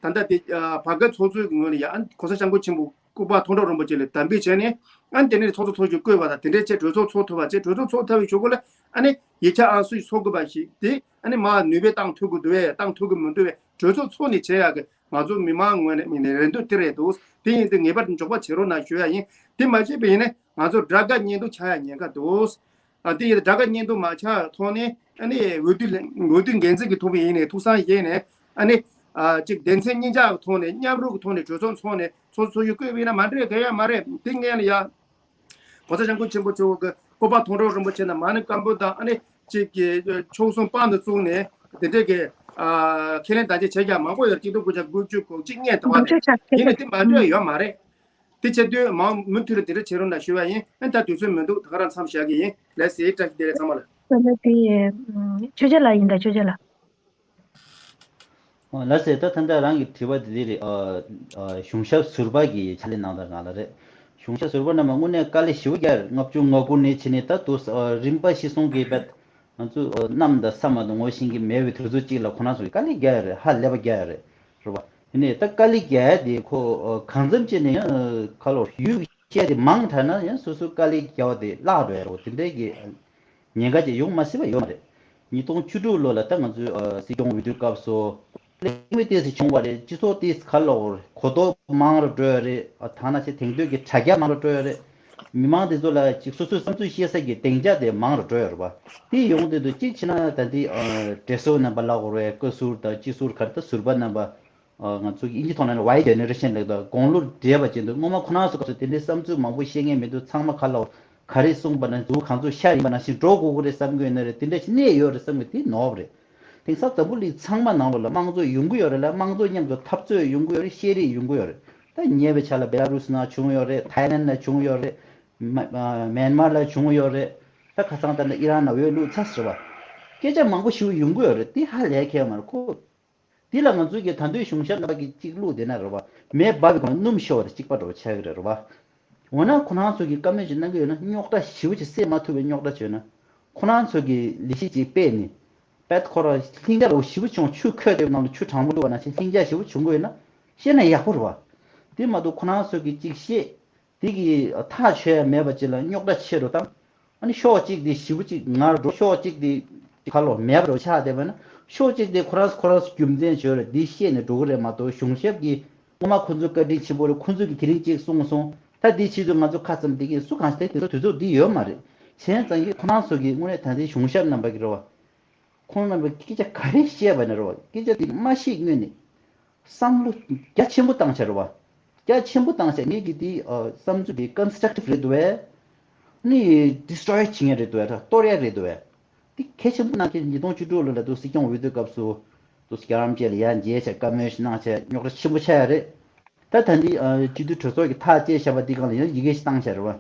ད་ལྟ་དེ་བར་བརྒལ་ཚོགས་གཙོའི་ངོས་ནས་ཡ་ཨ་ནི་གོང་ས་སྐྱབས་མགོན་ཆེན་པོ་སྐུ་པར་མཐོང་གྲོལ་རིན་པོ་ཆེ་ལ་དམ་འབུལ་བྱས་ནས་ཨ་ནི་དེ་ནས་ཚོགས་གཙོ་ཚོགས་གཞོན་བསྐོས་པ་དང་དེ་འདྲའི་ཆེད་གྲོས་ཚོགས་ཚོགས་ཐུབ་པ་བྱས། གྲོས་ཚོགས་ཚོགས་ཐུབ་པའི་གཞུག་གུ་ལ་ཨ་ནི་ཡིག་ཆ་ཨང་སུ་ཞིག་ཚོགས་དགོས་པ་ཞིག་དེ་ཨ་ནི་མར་ནུས་པས་བཏང་ཐུབ་དགོས་འདུག་བས་བཏང་ཐུབ་ཀྱི་མི་འདུག་བས་གྲོས་ཚོགས་ཚོགས་ནས་བྱེད་ཡག་གི་ང་ཚོ་མི་མང་ངོས་ནས་མི་ནས་རེ་འདུན་དེ་རེད་འདུག་དེ་ཡིན་དུས་ངེས་པར་དུ་འཇོག་པ་བྱེད་རོགས་གནང་ཞུ་ཡ་ཡིན། དེ་མ་བྱས་པ་ཡིན་ན་ང་ཚོ་དགྲ་དགའ་གཉེན་སྡུག་ཆགས་ཡ་ཉེན་ཁ་འདུག་ཨ་དེ་ཡིན་དུས་དགྲ་དགའ་གཉེན་སྡུག་མ་ཆགས་ཐོག་ནས་ཨ་ནི་འོས་བསྡུ་ལས་འོས་བསྡུ་འགན་འཛིན་གྱི་ཐོག་ནས་ཡིན་ནས་ཐུགས་བསམ་བཞེས་ནས་ཨ་ནི་ཨ་ཅིག་སྡེ་ཚན་གཉིས་ཆ་གི་ཐོག་ནས་མཉམ་རུབ་ཀྱི་ཐོག་ནས་གྲོས་ཚོགས་ཚོགས་ནས་ཚོགས་གཙོ་ཚོགས་གཞོན་བསྐོས་པ་ཡིན་ན་མ་འགྲིག་ག་ཡ་མ་རེད། དེ་ངས་ལ་ཡ། གོང་ས་སྐྱབས་མགོན་ཆེན་པོ་མཆོག་གི་སྐུ་པར་མཐོང་གྲོལ་རིན་པོ་ཆེ་དང་མ་ཎི་བཀའ་འབུམ་དང་ཨ་ནི་གཅིག་གི་ཆོལ་གསུམ་དཔང་དུ་བཙུགས་ནས་དེ་འདྲས་ཀྱི་ཨ་ཁས་ལེན་དང་བཅས་བྱས་ཀྱང་མང་པོ་ཡོད། གཅིག་སྟོང་དགུ་བརྒྱ་དགུ་བཅུ་གོ་གཅིག་བརྙན་དུ་བ་དེ་ཡིན་ནས་དེ་མ་འདོད་ཡོད་མ་རེད། དེ་བྱེད་དུས་མང་མུ་མཐུད་དེ་འདྲ་བྱེད་རོགས་གནང་ཞུ་བ་ཡིན། ཨ་ད་དུས་ཚོད་མི་འདུག་ད་ག་རང་མཚམས་བཞག་གི་ཡིན། ལགས་སེ་བཀྲ་ཤིས་བདེ་ལེགས་ཚང་མ་ལ། ད་ལྟ་དེ་ཆོས་རྒྱལ་ལགས་ཡིན་ད་ཆོས་རྒྱལ་ལགས། ལགས་སེ་ད་ད་ལྟ་རང་གི་དྲི་བ་དེ་འདི་རེད། ཨ་ཨ་གཞུང་ཞབས་ཟུར་པ་གི་ཕྱག་ལས་གནང་སྟངས་སྒང་ལ་རེད། གཞུང་ཞབས་ཟུར་པ་རྣམས་དངོས་གནས་དཀའ་ལས་ཞེ་པོ་རྒྱག་རེད། ལྔ་བཅུ་ང་དགུ་ནས་བྱས་ནས་ད་དུང་ཨ་རིམ་པ་བཞི་གསུམ་གྱི་བར་ང་ཚོ་ཨ་གནམ་དང་ས་མ་གཏོགས་ངོ་ཤེས་ཀྱི་མེད་པའི་དུས་ཚོད་ཅིག་ལ་ཁོ་རང་ཚོ་གི་དཀའ་ལས་རྒྱག་ཡ་རེད། ཧ་ལས་པ་རྒྱག་ཡ་རེད། རེད་པ། དེ་ནས་ད་དཀའ་ལས་རྒྱག་ཡ་དེ་ཁོ་ཨ་གང་འཚམ་བྱས་ནས་ཡང་ཁ་ལོ་ཡུལ་གྱི་བཤད་དེ་མང་དྲགས་ན་ཡང་སོ་སོའི་དཀའ་ལས་རྒྱག་པ་དེ་བརླག་འགྲོ་ཡ་རེད། དེ་འདྲའི་གི་ཉེན་ཁ་ཅིག་ཡོང་མ་སྲིད་པ་ཡོད་མ་རེད། ཉིས་སྟོང་བཅུ་དྲུག་ལོ་ལ་ད་ང་ཚོའི་ཨ་སྲིད་སྐྱོང་འོས་བསྡུའི་སྐབས་སུ་གླེང་མོལ་ཏོག་ཙམ་བྱུང་བ་རེད། སྤྱི་ཚོགས་ཏོག་ཙམ་ག་ལབ་དགོས་རེད། གོ་རྟོགས་མང་རུ་འགྲོ་ཡ་རེད། ཨ་ཐ་ན་ཆེ་དེང་དུས་ཀྱི་དྲ་རྒྱ་མང་རུ་འགྲོ་ཡ་རེད། མི་མང་དེ་ཚོ་ལ་ཅིག་སོ་སོའི་བསམ་ཚུལ་བཤད་ས་ཀྱི་སྡིངས་ཆ་དེ་མང་རུ་འགྲོ་ཡ་རེད་པ། དེ་ཡོང་དུས་དུ་གཅིག་བྱས་ན་ད་འདི་ཨ་བགྲེས་སོ་རྣམ་པ་ལབ་དགོས་རེད། བཀའ་ཟུར་དང་སྤྱི་ཟུར་ག་རེ་ད་ཟུར་པ་རྣམ་པ། ཨ་ང་ཚོ་གི་དབྱིན་ཇི་ཐོག་ནས་Y generation ལབ་དུས་དགུང་ལོ་བགྲེས་པ་ཅན་དུ་སྔོན་མ་ཁོ་རང་ཚོ་སྐབས་སུ་དེ་འདྲའི་བསམ་ཚུལ་མང་པོ་བཤད་མཁན་མི་འདུག་ཚང་མ་ག་ལ་ག་རེ་གསུངས་པ་ན་མཛུབ་གང་ཚོད་ཤར་ཡིན་པ་ནང་བཞིན་འགྲོ་དགོས་ཀྱི་རེད་བསམ་གྱི་ཡོད་ན་རེད། དེ་འདྲ་ཞིག་གནས་ཡོད་རེད་བསམ་གྱི་དེ་ནོར་བ་རེད། དེང་སང་འཛམ་བུ་གླིང་ཚང་མ་ནང་ལོགས་ལ་དམངས་གཙོ་ཡོང་གི་ཡོད་རེད་ལ། དམངས་གཙོ་མཉམ་དུ་འཐབ་རྩོད་ཡོང་གི་ཡོད་རེད། བཤད་རེས་ཡོང་གི་ཡོད་རེད། ད་ཉེ་བའི་ཆར་ལ་བེ་ལ་རུ་སི་ནང་བྱུང་ཡོད་རེད། ཐའི་ལན་ལ་བྱུང་ཡོད་རེད། མ་ཨ་མེན་མར་ལ་བྱུང་ཡོད་རེད། ད་ཁ་སང་ད་ནི་ཨི་རན་ནང་འོས་བླུགས་ཚར་ཟེར་བ། སྐད་ཆ་མང་པོ་ཞིག་ཡོང་གི་ཡོད་རེད། དེ་ཧ་ལས་ཁེལ་མ་རེད་ཁོ། འདི་ལ་ང་ཚོའི་གི་ད་དུང་གཞུང་ཞབས་རྣམ་པ་གི་གཅིག་བླུགས་བསྡད་ན་རེད་བ། མེ་འབར་བའི་སྒང་ལ་སྣུམ་ཤོར་བ་དང་གཅིག་པ་འདྲ་བོ་ཆགས་ཀྱི་རེད་བ། འོ་ན་ཁོ་རང་ཚོ་གི་བཀའ་མོལ་ཅིག་གནང་གི་ཡོད་ན་རྙོག་དྲ་ཞེ་པོ་ཅིག་སེལ་མ་ཐུབ་པའི་རྙོག་དྲ་བྱུང་ན། ཁོ་རང་ཚོ་གི་ལས་གཞི་ཅིག་སྤེལ་ནས། དཔེ་ཁོ་རང་ལྷིང་འཇགས་རོ་ཞེ་པོ་བྱུང་། ཆུ་ཁོལ་བསྡད་པའི་ནང་ལ་ཆུ་གྲང་མོ་བླུགས་པ་ནང་བཞིན་ལྷིང་འཇགས་ཞེ་པོ་བྱུང་གི་ཡོད་ན། བཤད་ན་ཡག་པོ་རེད་བ། དེ་མ་གཏོགས་ཁོ་རང་ཚོ་གི་ཅིག་བཤད། དེ་གི་ཐག་ཆོད་ཡ་མེད་པ་ཅིག་ལ་རྙོག་དྲ་ཆེ་རུ་བཏང་། ཨ་ནི་ཕྱོགས་གཅིག་དེ་ཞེ་པོ་ཅིག་ངར་འགྲོ། ཕྱོགས་གཅིག་དེ་ཁ་ལོ་མེད་པ་རུ་ཆགས་བསྡད་པ་ན། ཕྱོགས་གཅིག་དེ་ཁོ་རང་ཁོ་རང་རྒྱུ་མཚན་བརྗོད་རེད། འདི་བཤད་ནས་འགྲོ་གི་རེད་མ་གཏོགས། གཞུང་ཞབས་ཀྱིས་སྔོན་མ་ཁོ་ཚོ་བཀའ་དྲིན་ཆེན་པོ་རེད། ཁོ་ཚོ་གིས་དེ་རིང་གཅིག་གསུངས་སོང་། ད་འདི་ཕྱིས་སུ་ང་ཚོ་ཁ་ཙམ་བསྡད་ཀྱི་སུ་གང་ཤེས། དེ་ཚོ་དུས་ཚོད་འདི་ཡོད་མ་རེད། བྱས་ཙང་གི་ཁོ་རང་ཚོ་གིས་དངོས་གནས་ད་ལྟའི་གཞུང་ཞབས་རྣམ་པ་གི་རེད་བ། ཁོང་རྣམ་པས་སྐད་ཆ་ག་རེ་བཤད་པ་ནི་རེད་བ། སྐད་ཆ་དེ་མ་བཤད་སྔོན་ནས་བསམ་བློ་རྒྱ་ཆེན་པོ་བཏང་བྱ་རེད་བ། རྒྱ་ཆེན་པོ་བཏང་བྱ་ངེད་ཀྱི་དེ་ཨ་བསམ་ཚུལ་དེ་constructive རེད་འདུག་བས། ནི་destroy བྱེད་མཁན་རེད་འདུག་བས། གཏོར་ཡ་རེད་འདུག་བས། དེ་གལ་ཆེན་པོ་གནང་མཁན། ཉིས་སྟོང་བཅུ་དྲུག་ལོ་ལ་དུ་སྲིད་སྐྱོང་འོས་བསྡུའི་སྐབས་སུ་དུ་རྒྱ་རམ་བཅས་ལ་ཡར་མཇལ་བྱ་བཀའ་མོལ་ཞིག་གནང་བྱ་རྙོག་དྲ་ཆེན་པོ་ཆགས་ཡ་རེད། ད་ད་འདི་ཨ་སྤྱི་འཐུས་གྲོས་ཚོགས་ཀྱི་ཐག་བཅད་བཞག་པ་འདི་སྒང་ལ་ཡང་ཡི་གེ་ཞིག་བཏང་བཞག་རེད་བ།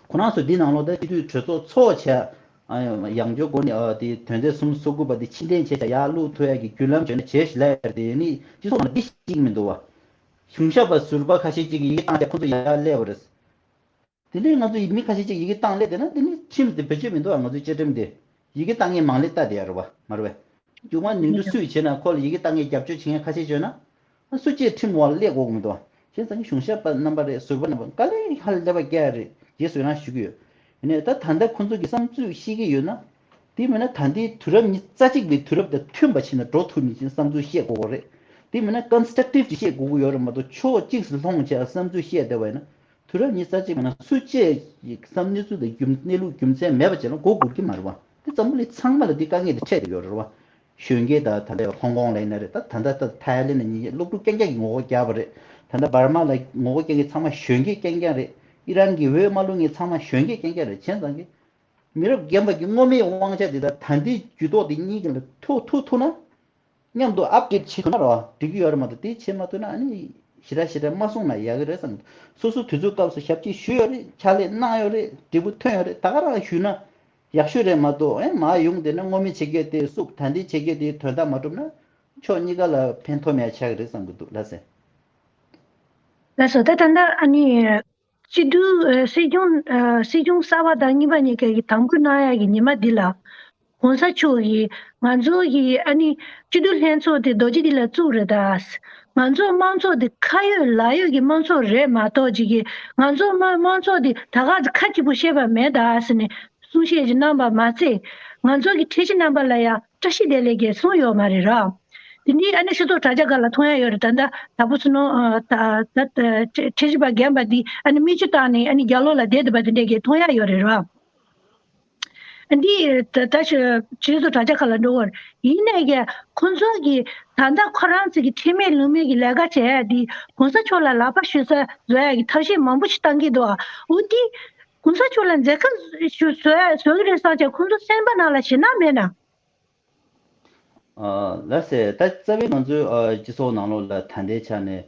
ཁོ་རང་ཚོ་འདི་ནང་ལོགས་ད་སྤྱི་འཐུས་གྲོས་ཚོགས་ཚོགས་བྱས་ཨ་ཡང་བསྐྱར་སྒོ་ནས་ཨ་དེ་དོན་ཚན་སུམ་ཅུ་སོ་དགུ་པ་འདི་ཕྱིར་འཐེན་བྱས་བྱས་ཡར་བླུག་ཐུབ་ཡ་གི་བརྒྱུད་ལམ་བྱས་ན་བྱས་ཤིག་ལབ་ཡ་རེད། དེ་ནི་སྤྱི་ཚོགས་ནང་འདི་ཞིག་མི་འདུག་བ། གཞུང་ཞབས་པ་ཟུར་པ་ཁ་ཤས་ཅིག་གིས་ཡི་གེ་བཏང་བྱས་ཁོ་ཚོ་ཡར་སླེབས་པ་རེད། དེ་ནས་ང་ཚོ་ཡི་མི་ཁ་ཤས་ཅིག་ཡི་གེ་བཏང་སླེབས་བསྡད་ན་དེ་ནི་ཁྲིམས་དེ་བེད་སྤྱོད་མི་འདུག་ཨ། ང་ཚོའི་བཅའ་ཁྲིམས་དེ་ཡི་གེ་བཏང་མཁན་མང་ལེ་བལྟ་བསྡད་ཡ་རེད་བ། མ་རེད་བས། མཇུག་མ་ནོར་འཁྲུལ་སུས་བྱས་ན་ཁོ་ལ་ཡི་གེ་བཏང་མཁན་རྒྱབ་སྐྱོར་བྱེད་མཁན་ཁ་ཤས་བྱོས་ན། ཨ་སུ་གཅིག་ཁྲིམས་འོག་ལ་སླེབས་དགོས་མི་འདུག་ཨ། བྱས་ཙང་གི་གཞུང་ཞབས་པ་རྣམ་པ་རེད། ཟུར་པ་རྣམ་པ་དཀའ་ལས་ཧ་ལས་པ་བརྒྱབ་ཡ་རེད། རྗེས་སུ་ཡང་ཞུ་གི་ཡོད། ཡིན་ནའི་ད་ད་ལྟ་ཁོ་ཚོ་གི་བསམ་ཚུལ་བཤད་ཀྱི་ཡོད་ན། དེ་མིན་ན་ད་ལྟའི་དུས་རབས་ཉི་ཤུ་རྩ་གཅིག་པའི་དུས་རབས་དང་མཐུན་པ་ཞིག་ནས་འགྲོ་ཐུབ་མིན་ཞིག་བསམ་ཚུལ་བཤད་དགོས་ཀྱི་རེད། དེ་མིན་ན་ཀོན་སི་ཊྲག་ཊིབ་ཅིག་བཤད་དགོས་ཀྱི་ཡོད་རེད་མ་གཏོགས་ཕྱོགས་གཅིག་སུ་ལྷུང་བྱས་བསམ་ཚུལ་བཤད་བསྡད་པ་ཡིན་ན། དུས་རབས་ཉི་ཤུ་རྩ་གཅིག་པ་ན་སུ་གཅིག་གི་བསམ་གནས་ཚུལ་དང་རྒྱུ་གནས་ལུགས་རྒྱུ་མཚན་མེད་པ་བྱས་ན་མགོ་སྒུར་གྱི་མ་རེད་བ། དེ་འཛམ་བུ་གླིང་ཚང་མ་ལ་དེ་དཀའ་ངལ་དེ་འཕྲད་བསྡད་ཡོད་རེད་བ། གཞོན་སྐྱེས་དང་ད་ལྟ་ཧོང་ཀོང་ལ་ཡིན་ན་རེད། ད་ད་ལྟ་ད་ཐའི་ལེན་ལ་ཉིན་སློབ་ཕྲུག་རྐྱང་རྐྱང་གིས་ངོ་རྒོལ་རྒྱག་པ་རེད། ད་ལྟ་འབར་མ་ལ་ངོ་རྒོལ་རྐྱང་རྐྱང་ཚང་མ་གཞོན་སྐྱེས་རྐྱང་རྐྱང་རེད། ཨི་རན་གྱི་འོས་མ་བླུགས་མཁན་ཚང་མ་གཞོན་སྐྱེས་རྐྱང་རྐྱང་རེད། བྱས་ཙང་གི་མི་རབས་རྒན་པ་གི་སྔོན་མའི་དབང་ཆ་དེ་དང་ད་ལྟའི་འགྱུར་ལྡོག་དེ་གཉིས་ཀྱི་ལ་ཐུག་ཐུག་ཐུག་ན། མཉམ་དུ་ཨབ་ཌེཊ་བྱེད་ཐུབ་ན་རེད་བ། འགྲིག་གི་ཡོད་རེད་མ་གཏོགས་དེ་བྱེད་མ་ཐུབ་ན་ཨ་ནི་ཞེ་དྲག་ཞེ་དྲག་མ་གསུངས་ན་ཡག་གི་རེད་བསམ། སོ་སོ་དུས་ཚོད་སྐབས་སུ་ཞབས་ཕྱི་ཞུས་ཡོད་རེད། ཕྱག་ལས་གནང་ཡོད་རེད། འབྲས་བུ་ཐོན་ཡོད་རེད། ད་ག་རང་ཞུས་ན་ཡག་ཤོས་རེད་མ་གཏོགས་ཨེ་མར་ཡོང་དེ་ན་སྔོན་མའི་བྱེད་སྒོ་དེ་བསུབ། ད་ལྟའི་བྱེད་སྒོ་དེ་དོན་དག་མ་གྲུབ་ན་ཕྱོགས་གཉིས་ཀ་ལ་ཕན་ཐོགས་མེད་ཆགས་ཀྱི་རེད་བསམ་གྱི་འདུག་ལགས་སེ། ལགས་སོ། ད་ད་ལྟ་ཨ་ནི་སྤྱི་འཐུས་ཨ་སྲིད་སྐྱོང་ཨ་སྲིད་སྐྱོང་གསར་པ་དང་གཉིས་པ་གཉིས་ཀ་གི་དམ་བསྐོ་གནང་ཡ་གི་ཉི་མ་འདི་ལ། ༸གོང་ས་མཆོག་གིས་ང་ཚོ་གི་ཨ་ནི་སྤྱི་འཐུས་ལྷན་ཚོགས་དེ་རྡོ་རྗེ་གདན་ལ་བཙུགས་རེད་ད། ང་ཚོ་དམངས་ཚོགས་དེ་ཁ་ཡོད་ལག་ཡོད་ཀྱི་དམངས་ཚོགས་རེད་མ་གཏོགས་ཅིག་གི་ང་ཚོ་དམངས་དམངས་ཚོགས་དེ་ད་ག་ཁ་གཅིག་པོ་བཤད་པ་མེད་ད་ཟེར་ནས་གསུང་བཤད་ཅིག་གནང་པ་མ་ཚད། ང་ཚོ་གི་ཁྲི་ཤི་རྣམ་པ་ལ་ཡང་བཀྲ་ཤིས་བདེ་ལེགས་ཀྱི་གསུང་ཡོད་མ་རེད་ར། དེ་འདི་ཨ་ནི་སྤྱི་ཚོགས་དྲ་རྒྱ་སྒང་ལ་མཐོང་ཡ་ཡོད་རེད། ད་ལྟ་དྭགས་པོ་བསོད་ནམས་ཨ་ད་ད་ད་ཁྲི་ཁྲི་ཤི་པ་རྒན་པ་འདི་ཨ་ནི་མིག་ཆུ་བཏང་ནས་ཨ་ནི་རྒྱབ་ལོགས་ལ་བསྡད་བསྡད་པ་དེ་འདྲས་ཀྱི་མཐོང་ཡ་ཡོད་རེད་ར། འདི་ད་ད་ཆོས་ཆོས་ཚོགས་དྲ་རྒྱ་ཁག་ལ་འགྲོ་བར་ཡིན་ནས་ཀྱི་ཁོང་ཚོ་གི་ད་ལྟ་ཁོ་རང་ཚོ་གི་ཁྲེལ་མེད་ལུག་མེད་ཀྱི་ལས་ཀ་བྱས་ཡ་འདི་གོང་ས་མཆོག་ལ་ལག་པ་གཞུ་ས་བཟོ་ཡ་གི་ཐབས་ཤེས་མང་པོ་ཞིག་བཏང་གི་འདུག་འོ་འདི་གོང་ས་མཆོག་ལ་མཛད་དཀའ་ཞུ་བཟོ་ཡ་བཟོ་གི་རེད་བསམ་བྱས་ཁོང་ཚོ་སེམས་པ་ནང་ལ་ཞེད་སྣང་མེད་ན། ལགས་སེ། ད་རྩ་བའི་ང་ཚོའི་སྤྱི་ཚོགས་ནང་ལོགས་ལ་ད་ལྟའི་ཆ་ནས་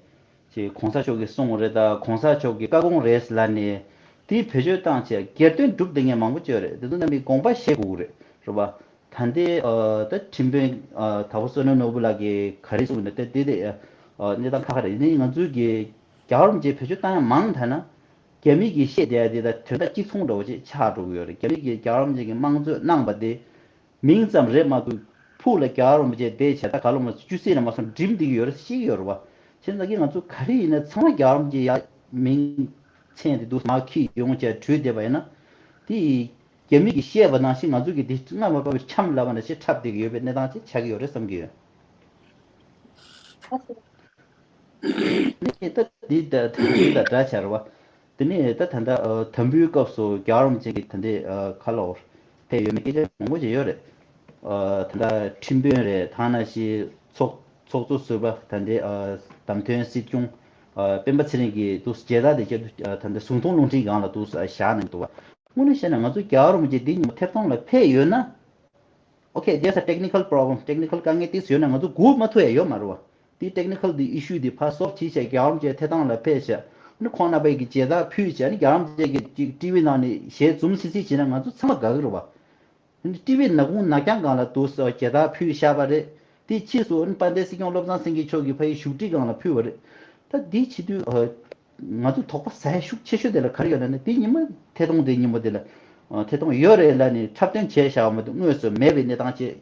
ཅིག་གོང་ས་མཆོག་གིས་གསུངས་རེད་ད་གོང་ས་མཆོག་གི་བཀའ་དགོངས་རེད་ལབ་ནས་དེའི་བེད་སྤྱོད་བཏང་བྱས་སྒེར་དོན་སྒྲུབ་བསྡད་མཁན་མང་པོ་ཅིག་ཡོད་རེད། དེ་ཚོ་རྣམ་པས་དགོངས་པ་བཞེས་དགོས་ཀྱི་རེད། རེད་པ། ད་ལྟའི་ད་ཁྲིམས་དཔོན་དྭགས་པོ་བསོད་ནམས་ནོར་བུ་ལགས་ཀྱིས་ག་རེ་གསུངས་ནས་ད་དེ་དེ་གནས་སྟངས་ཁག་ཁག་རེད། ཡིན་ནའི་ང་ཚོའི་གི་རྒྱལ་བ་རིན་པོ་ཆེ་བེད་སྤྱོད་བཏང་ཡ་མང་ཐལ་ན་རྒྱ་མི་གིས་བཤད་བསྡད་ཡ་དེ་དང་དོན་དག་གཅིག་མཚུངས་འདྲ་བོ་ཅིག་ཆགས་འགྲོ་གི་ཡོད་རེད། རྒྱ་མི་གིས་རྒྱལ་བ་རིན་པོ་ཆེ་གི་དམངས་གཙོ་གནང་པ་དེ། མིང་ཙམ་རེད་མ་གཏོགས་ཕུགས་ལ་རྒྱལ་བ་རིན་པོ་ཆེ་དེ་བྱས་ད་ག་ལོ་མ་བཅུ་གསུམ་ལ་མ་སོང་འགྲིམ་བསྡད་ཀྱི་ཡོད་རེད་ཤེས་ཀྱི་ཡོད་རེད་བ། བྱས་ཙང་གི་ང་ཚོ་ག་རེ་ཡིན་ན་ཚང་མ་རྒྱལ་བ་རིན་པོ་ཆེ་ཡ་མིང་མཚན་དེ་འདུག་མ་འཁྱེར་ཡོང་བྱས་བྲོས་བསྡད་པ་ཡིན་ན། དེ་ཡི་རྒྱ་མི་གིས་བཤད་པ་ནང་བཞིན་ང་ཚོ་གི་དེ་སྔ་མ་བབས་པའི་འཆམ་ལབ་པ་ནང་བཞིན་འཁྲབ་བསྡད་ཀྱི་ཡོད་པའི་གནས་སྟངས་ཅིག་ཆགས་ཀྱི་ཡོད་རེད་བསམ་གྱི་ཡོད། ནས་ད་འདི་ད་ད་འདི་ད་འདྲ་ཆགས་རེད་བ། དེ་ནས་ད་ད་ལྟ་དམ་འབུལ་སྐབས་སུ་རྒྱལ་བ་རིན་པོ་ཆེ་གི་ད་ལྟའི་ཁ་ལོ་ཕེབས་ཡོད་མེད་སྐད་ཆ་མང་པོ་ཅིག་ཡོད་རེད། ད་ལྟ་ཁྲིམས་དཔོན་རེད། ད་ནང་བཞིན་ཚོགས་ཚོགས་གཙོ་ཟུར་པ་ད་ལྟའི་བདམས་ཐོན་སྲིད་སྐྱོང་སྤེན་པ་ཚེ་རིང་གིས་འདུག་མཇལ་དར་དེ་བཅར་དུས་ད་ལྟ་གཟུགས་མཐོང་རླུང་འཕྲིན་སྒང་ལ་འདུག་བཞག་གནང་འདུག་བ། དངོས་གནས་བཤད་ན་ང་ཚོ་རྒྱལ་བ་རིན་པོ་ཆེ་འདི་ཉིན་མོ་ཐད་གཏོང་ལ་ཕེབས་ཡོད་ན། Okay, there's a technical problem. Technical དཀའ་ངལ་ཏིག་ཙམ་ཡོད་ན་ང་ཚོ་སྒུག་མ་ཐུབ་ཡ་ཡོད་མ་རེད་བ། དེ་technical དེ་issue དེ་ཕར་solve བྱས་བྱས་རྒྱལ་བ་རིན་པོ་ཆེ་ཐད་གཏོང་ལ་ཕེབས་བྱས། ཨ་ནི་ཁོང་རྣམ་པས་ཀྱི་མཇལ་དར་ཕུལ་བྱས། ཨ་ནི་རྒྱལ་བ་རིན་པོ་ཆེ་གི་ཅིག་ཊི་ཝི་ནང་ནས་ཞལ་འཛུམ་སིག་སིག་བྱས་ན་ང་ཚོ་ཚང་མ་དགའ་གི་རེད་བ། ཨ་ནི་ཊི་ཝི་ནག་ཁུང་ནག་རྐྱང་སྒང་ལ་འདུག་སེ་མཇལ་དར་ཕུལ་བཞག་པ་རེད། དེ་ཕྱིས་སུ་ཨ་ནི་དཔལ་ལྡན་སྲིད་སྐྱོང་བློ་བཟང་སེང་གེ་མཆོག་གིས་ཕ་གི་བཞུགས་ཁྲི་སྒང་ལ་ཕུལ་བ་རེད། ད་འདི་བྱེད་དུས་ང་ཚོ་དོགས་པ་ཟ་ཡ་ཤུགས་ཆེ་ཤོས་དེ་ལ་ག་རེ་ཡོད་ལབ་ན། དེ་ཉིན་མོ་ཐད་གཏོང་དེ་ཉིན་མོ་དེ་ལ་ཐད་གཏོང་ཡོད་རེད་ལབ་ནས་འཁྲབ་སྟོན་བྱས་བཞག་པ་མ་གཏོགས་དངོས་སུ་མེད་པའི་གནས་སྟངས་ཅིག་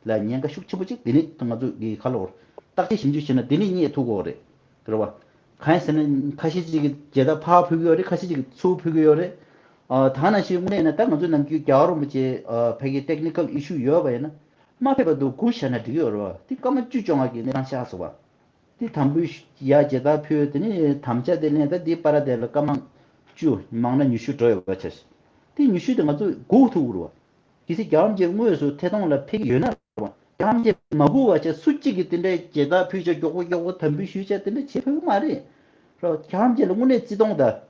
ལ་ཉེན་ཁ་ཤུགས་ཆེན་པོ་ཅིག་དེ་ནི་ང་ཚོ་གི་ཁ་ལོ་བརྟག་དཔྱད་ཞིབ་འཇུག་བྱས་ན་དེ་ནི་རྙེད་ཐུབ་ཀྱི་ཡོད་རེད། རེད་བ། གང་ཡིན་ཟེར་ན་ཁ་ཤས་ཅིག་གིས་མཇལ་དར་ཕར་ཕུལ་གྱི་ཡོད་རེད། ཁ་ཤས་ཅིག་གིས་ཚུར་ཕུལ་གྱི་ཡོད་རེད། ཨ་ད་ནང་བཞིན་དངོས་གནས་ན་ད་ང་ཚོ་ནམ་རྒྱུན་རྒྱལ་བ་རིན་པོ་ཆེ་ཨ་ཕ་གི་technical issue ཡོད་པ་ཡིན་ན་མ་ཕེབས་པ་དུ་སྒུག་བཞག་ན་འགྲིག་གི་ཡོད་རེད་བ། དེ་སྐར་མ་བཅུ་བཅོ་ལྔ་གི་གནས་སྟངས་ཆགས་སོང་བ། དེ་དམ་འབུལ་ཡ་མཇལ་དར་ཕུལ། དེ་ནས་དམ་བཅའ་དེ་ལེན། ད་དེ་པ་ར་དེ་ལ་སྐར་མ་བཅུ་མང་ན་ཉི་ཤུ་འགྲོ་ཡོད་པ་བྱས། དེ་ཉི་ཤུ་དེ་ང་ཚོ་སྒུག་ཐུབ་ཀྱི་རེད་བ། གལ་སྲིད་རྒྱལ་བ་རིན་པོ་ཆེ་དངོས་སུ་ཐད་གཏོང་ལ་ཕེབས་ཀྱི་ཡོད་ན་རེད་བ། རྒྱལ་བ་རིན་པོ་ཆེ་མ་སྒུག་པ་བྱས་སུ་གཅིག་གིས་དེ་འདྲའི་མཇལ་དར་ཕུལ་བྱས་མགྱོགས་པོ་མགྱོགས་པོ་དམ་འབུལ་ཞུས་བྱས་དེ་འདྲ་བྱེད་ཕོད་ཀྱི་མ་རེད། རེད་བ། རྒྱལ་བ་རིན་པོ་ཆེ་ལ་དངོས་གནས་བརྩི་མཐོང་དང་།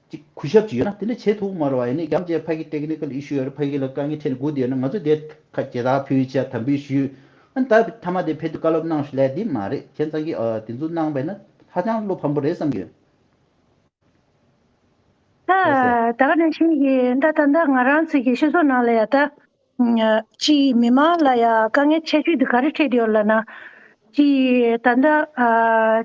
ཅིག་གུས་ཞབས་ཅིག་ཡོད་ན་དེ་འདྲ་བྱེད་ཐུབ་མ་རེད་བ། ཡིན་ནའི་རྒྱ་མི་ཅིག་ཕ་གི་ཊེག་ནི་ཀལ་ཨི་ཤུ་ཡོད་རེད། ཕ་གི་ལ་དཀའ་ངལ་འཕྲད་ནས་སྒུག་བསྡད་ཡོད་ན་ང་ཚོ་དེ་ཁ་མཇལ་དར་ཕུལ་བྱས་དམ་འབུལ་ཞུས། ཨ་ནི་ད་མཐའ་མ་དེ་ཕེབས་དུས་བཀའ་སློབ་གནང་ཞུ་ལས་དེ་མ་རེད། བྱས་ཙང་གི་ཨ་དེ་ཚོ་གནང་བས་ན་ ཧ་ཅང་བློ་ཕམ་པོ་རེད་བསམ་གྱི་ཡོད། ད་ལགས་སོ། ད་ག་ནང་བཞིན་གྱི་ད་ད་ལྟ་ང་རང་ཚོ་གི་སྤྱི་ཚོགས་ནང་ལ་ཡ་ད་ཅིག་མི་མང་ལ་ཡ་དཀའ་ངལ་ཆེ་ཤོས་དེ་ག་རེ་འཕྲད་དེ་ཡོད་ལབ་ན། ཅིག་ད་ལྟ་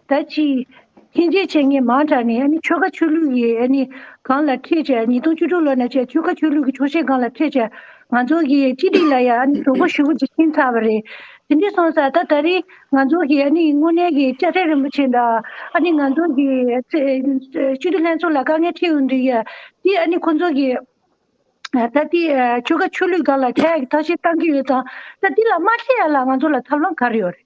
ད་ཅིག་ཐེན་ཅིག་བྱེད་མཁན་མང་དྲགས་ནས་ཨ་ནི་ཆོལ་ཁ་ཆོས་ལུགས་ཀྱི་ཨ་ནི་སྒང་ལ་ཁྲིད་བྱས། ཉིས་སྟོང་བཅུ་དྲུག་ལོ་ནས་བྱས་ཆོལ་ཁ་ཆོས་ལུགས་ཀྱི་འཁྱོག་བཤད་སྒང་ལ་ཁྲིད་བྱས། ང་ཚོ་གི་སྤྱི་བཏང་ལ་ཡ་ཨ་ནི་གྲོགས་པོ་ཞུ་བོ་ཅིག་ཕྱིན་ཚར་བ་རེད། དེ་འདྲ་སོང་ཙང་ད་ད་རེས་ང་ཚོ་གི་ཨ་ནི་དངོས་གནས་ཀྱི་དཔྱ་ཁྲལ་རིན་པོ་ཆེ་འདྲ་ཨ་ནི་ང་ཚོ་གི་སྤྱི་འཐུས་ལྷན་ཚོགས་ལ་དཀའ་ངལ་འཕྲད་ཡོང་དུས་ཡ་དེ་ཨ་ནི་ཁོ་ཚོ་གི་ད་དེ་ཆོལ་ཁ་ཆོས་ལུགས་སྒང་ལ་ཁྲལ་ཡ་གི་ཐབས་ཤེས་བཏང་གི་ཡོད་ཙང་ད་དེ་ལ་མ་ཁྲིད་ཡ་ལ་ང་ཚོ་ལ་ཐབས་ལམ་ག་རེ་ཡོད་རེད།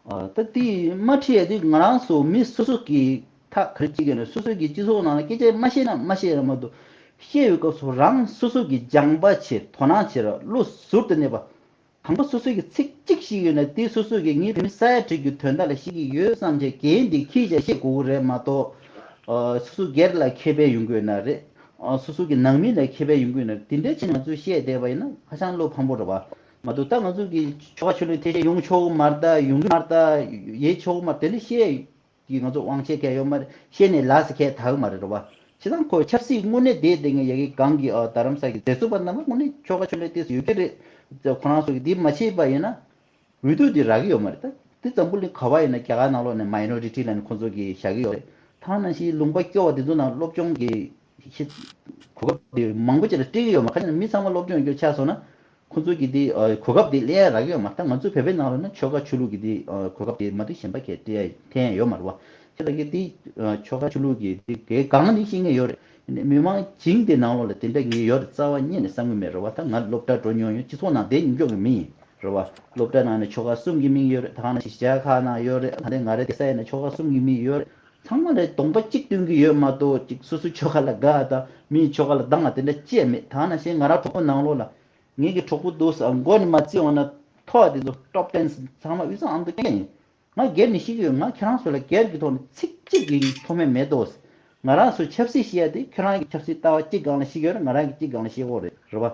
ཨ། ད་དེ་མ་ཁྲིད་ཡ་དེ་ང་རང་ཚོ་མི་སོ་སོ་གི་ཐག་ག་རེ་བཅད་ཀྱི་ཡོད་ན། སོ་སོ་གི་སྤྱི་ཚོགས་ནང་ལ་སྐད་ཆ་མ་བཤད་ན་མ་བཤད་ར་མ་གཏོགས། བཤད་ཡོད་སྐབས་སུ་རང་སོ་སོ་གི་སྦྱངས་པ་བྱེད། དོ་སྣང་བྱེད་ར། བློ་ཟུར་དུ་གནས་པ། དང་པོ་སོ་སོ་གི་ཚིག་གཅིག་ཤེས་ཡོད་ན་དེ་སོ་སོ་གི་ངའི་བོད་མི་ས་ཡ་བྲིས་རྒྱུ་དོན་དག་ལ་ཤེས་ཀྱི་ཡོད་བསམ་བྱས་འགན་དེ་འཁྱེར་བྱས་བཤད་དགོས་ཀྱི་རེད་མ་གཏོགས། ཨ། སོ་སོ་སྒེར་ལ་ཁེ་ཕན་ཡོང་གི་ཡོད་ན་རེད། ཨ། སོ་སོ་གི་ནང་མི་ལ་ཁེ་ཕན་ཡོང་གི་ཡོད་ན་རེད། དེ་འདྲའི་ཆེད་ང་ཚོས་བཤད་བསྡད་པ་ཡིན་ན་ཧ་ཅང་བློ་ཕམ་པོ་རེད་བ། མ་གཏོགས་ད་ང་ཚོ་གི་ཆོལ་ཁ་ཆོས་ལུགས་ཐེ་བྱེད་ཡོང་ཆོག་གི་མ་རེད། ད་ཡོང་གི་མ་རེད། ད་ཡེ་ཆོག་གི་མ་རེད། དེ་འདྲ་བཤད་ཀྱི་ང་ཚོ་དབང་ཆ་གང་ཡང་ཡོད་མ་རེད། བཤད་ནས་ལས་ས་གང་ཡང་དག་གི་མ་རེད་རེད་བ། བྱས་ཙང་ཁོ་ཆབ་སྲིད་དངོས་གནས་བསྡད་བསྡད་མཁན་ཡ་གི་སྒང་གི། ཨ། རྡ་རམ་ས་གི་མཛད་གཙོ་པ་རྣམ་པ་དངོས་གནས་ཆོལ་ཁ་ཆོས་ལུགས་དེ་ཚོ་ཡོད་ཀྱི་རེད། ཁོ་རང་ཚོ་གི་འདི་མ་བྱས་པ་ཡིན་ན། འོས་བསྡུ་འདི་རག་གི་ཡོད་མ་རེད། ད་འདི་འཛམ་བུ་གླིང་ག་བ་ཡིན་ན་རྒྱ་གར་ནང་ལོགས་ནས་མའི་ནོ་རི་ཊི་ལབ་ནས་ཁོ་ཚོ་གིས་བཞག་གི་ཡོད་རེད། ད་ནང་བཞིན་ལུང་པ་སྐྱོ་བ་འདི་ཚོ་ནང་སློབ་སྦྱོང་གི་ཤེས་གོ་སྐབས་དེ་མང་པོ་ཅིག་ལ་སྤྲད་ཀྱི་ཡོད་མ་རེད། ཁ་ཤས་མི་ཚང་མ་སློབ་སྦྱོང་ཡོད་རྒྱུ་ཆགས་སོང་ན་ཁོ་ཚོ་གིས་འདི། ཨ། གོ་སྐབས་དེ་ལེན་ཡ་རག་གི་ཡོད་མ་རེད། ད་ང་ཚོ་བོད་པའི་ནང་ལོགས་ན་ཆོལ་ཁ་ཆོས་ལུགས་ཀྱི་འདི། ཨ། གོ་སྐབས་དེ་མ་གཏོགས་གཞན་པ་གས་སྤྲད་ཡ་འཐེན་ཡ་ཡོད་མ་རེད་བ། ཁྱེད་ལ་གི་འདི། ཨ། ཆོལ་ཁ་ཆོས་ལུགས་ཀྱི་འདི་གའི་སྒང་ནས་ཤེས་ཀྱི་ཡོད་རེད། མི་མང་བྱིངས་དེ་ནང་ལོགས་ལ་དེ་འདྲ་གི་ཡོད་རེད་རྩ་བ་ཉིད་ནས་བསམ་གྱི་མེད་རེད་བ། ད་ང་སློབ་གྲྭ་འགྲོ་མྱོང་ཡོད། སྤྱི་ཚོགས་ནང་བསྡད་མྱོང་མཁན་གྱི་མི་ཡིན། རེད་བ། སློབ་གྲྭ་ནང་ནས་ཆོལ་ཁ་གསུམ་གྱི་མིང་ཡོད་རེད། ད་ག་ནང་བཞིན་གཞིས་ཆགས་ཁག་ནང་ཡོད་རེད། ད་ལྟ་ང་རའི་སྡོད་ས་ཡིན་ན་ཆོལ་ཁ་གསུམ་གྱི་མིང་ཡོད་རེད། ཚང་མ་ལ་གདོང་པ་གཅིག་སྟོན་གྱི་ཡོད་མ་གཏོགས་ཅིག་སོ་སོའི་ཆོལ་ཁ་ལ་དགའ་དང་མིའི་ཆོལ་ཁ་ལ་སྡང་བ་དེ་འདྲ་ཅི་ཡང་མེད། ད་ག་ནང་བཞིན་ང་རང་གྲོགས་པོ་ནང་ལོགས་ལ་ངེད་ཀྱི་གྲོགས་པོ་འདུག་ཟེར་མགོ་ནས་མར་བརྩི་འོང་ན་མཐོ་བ་དེ་ཚོ་ཊོབ་ཊེན་ཚང་མ་དབུས་གཙང་ཨ་མདོ་སྐད་ཡིན། ང་སྒེར་ནས་ཤེས་ཀྱི་ཡོད། ང་ཁྱེད་རང་ཚོ་ལ་སྒེར་གྱི་ཐོག་ནས་ཚིག་གཅིག་གི་མཐོ་དམན་མེད་དོ། ང་རང་ཚོ་ཆབ་སྲིད་བཤད་ཡ་དེ་ཁྱོད་རང་གི་ཆབ་སྲིད་ལྟ་བ་གཅིག་སྒང་ལ་བཤད་ཀྱི་ཡོད་རེད། ང་རང་གི་གཅིག་སྒང་ལ་བཤད་ཀྱི་ཡོད་རེད། རེད་བ།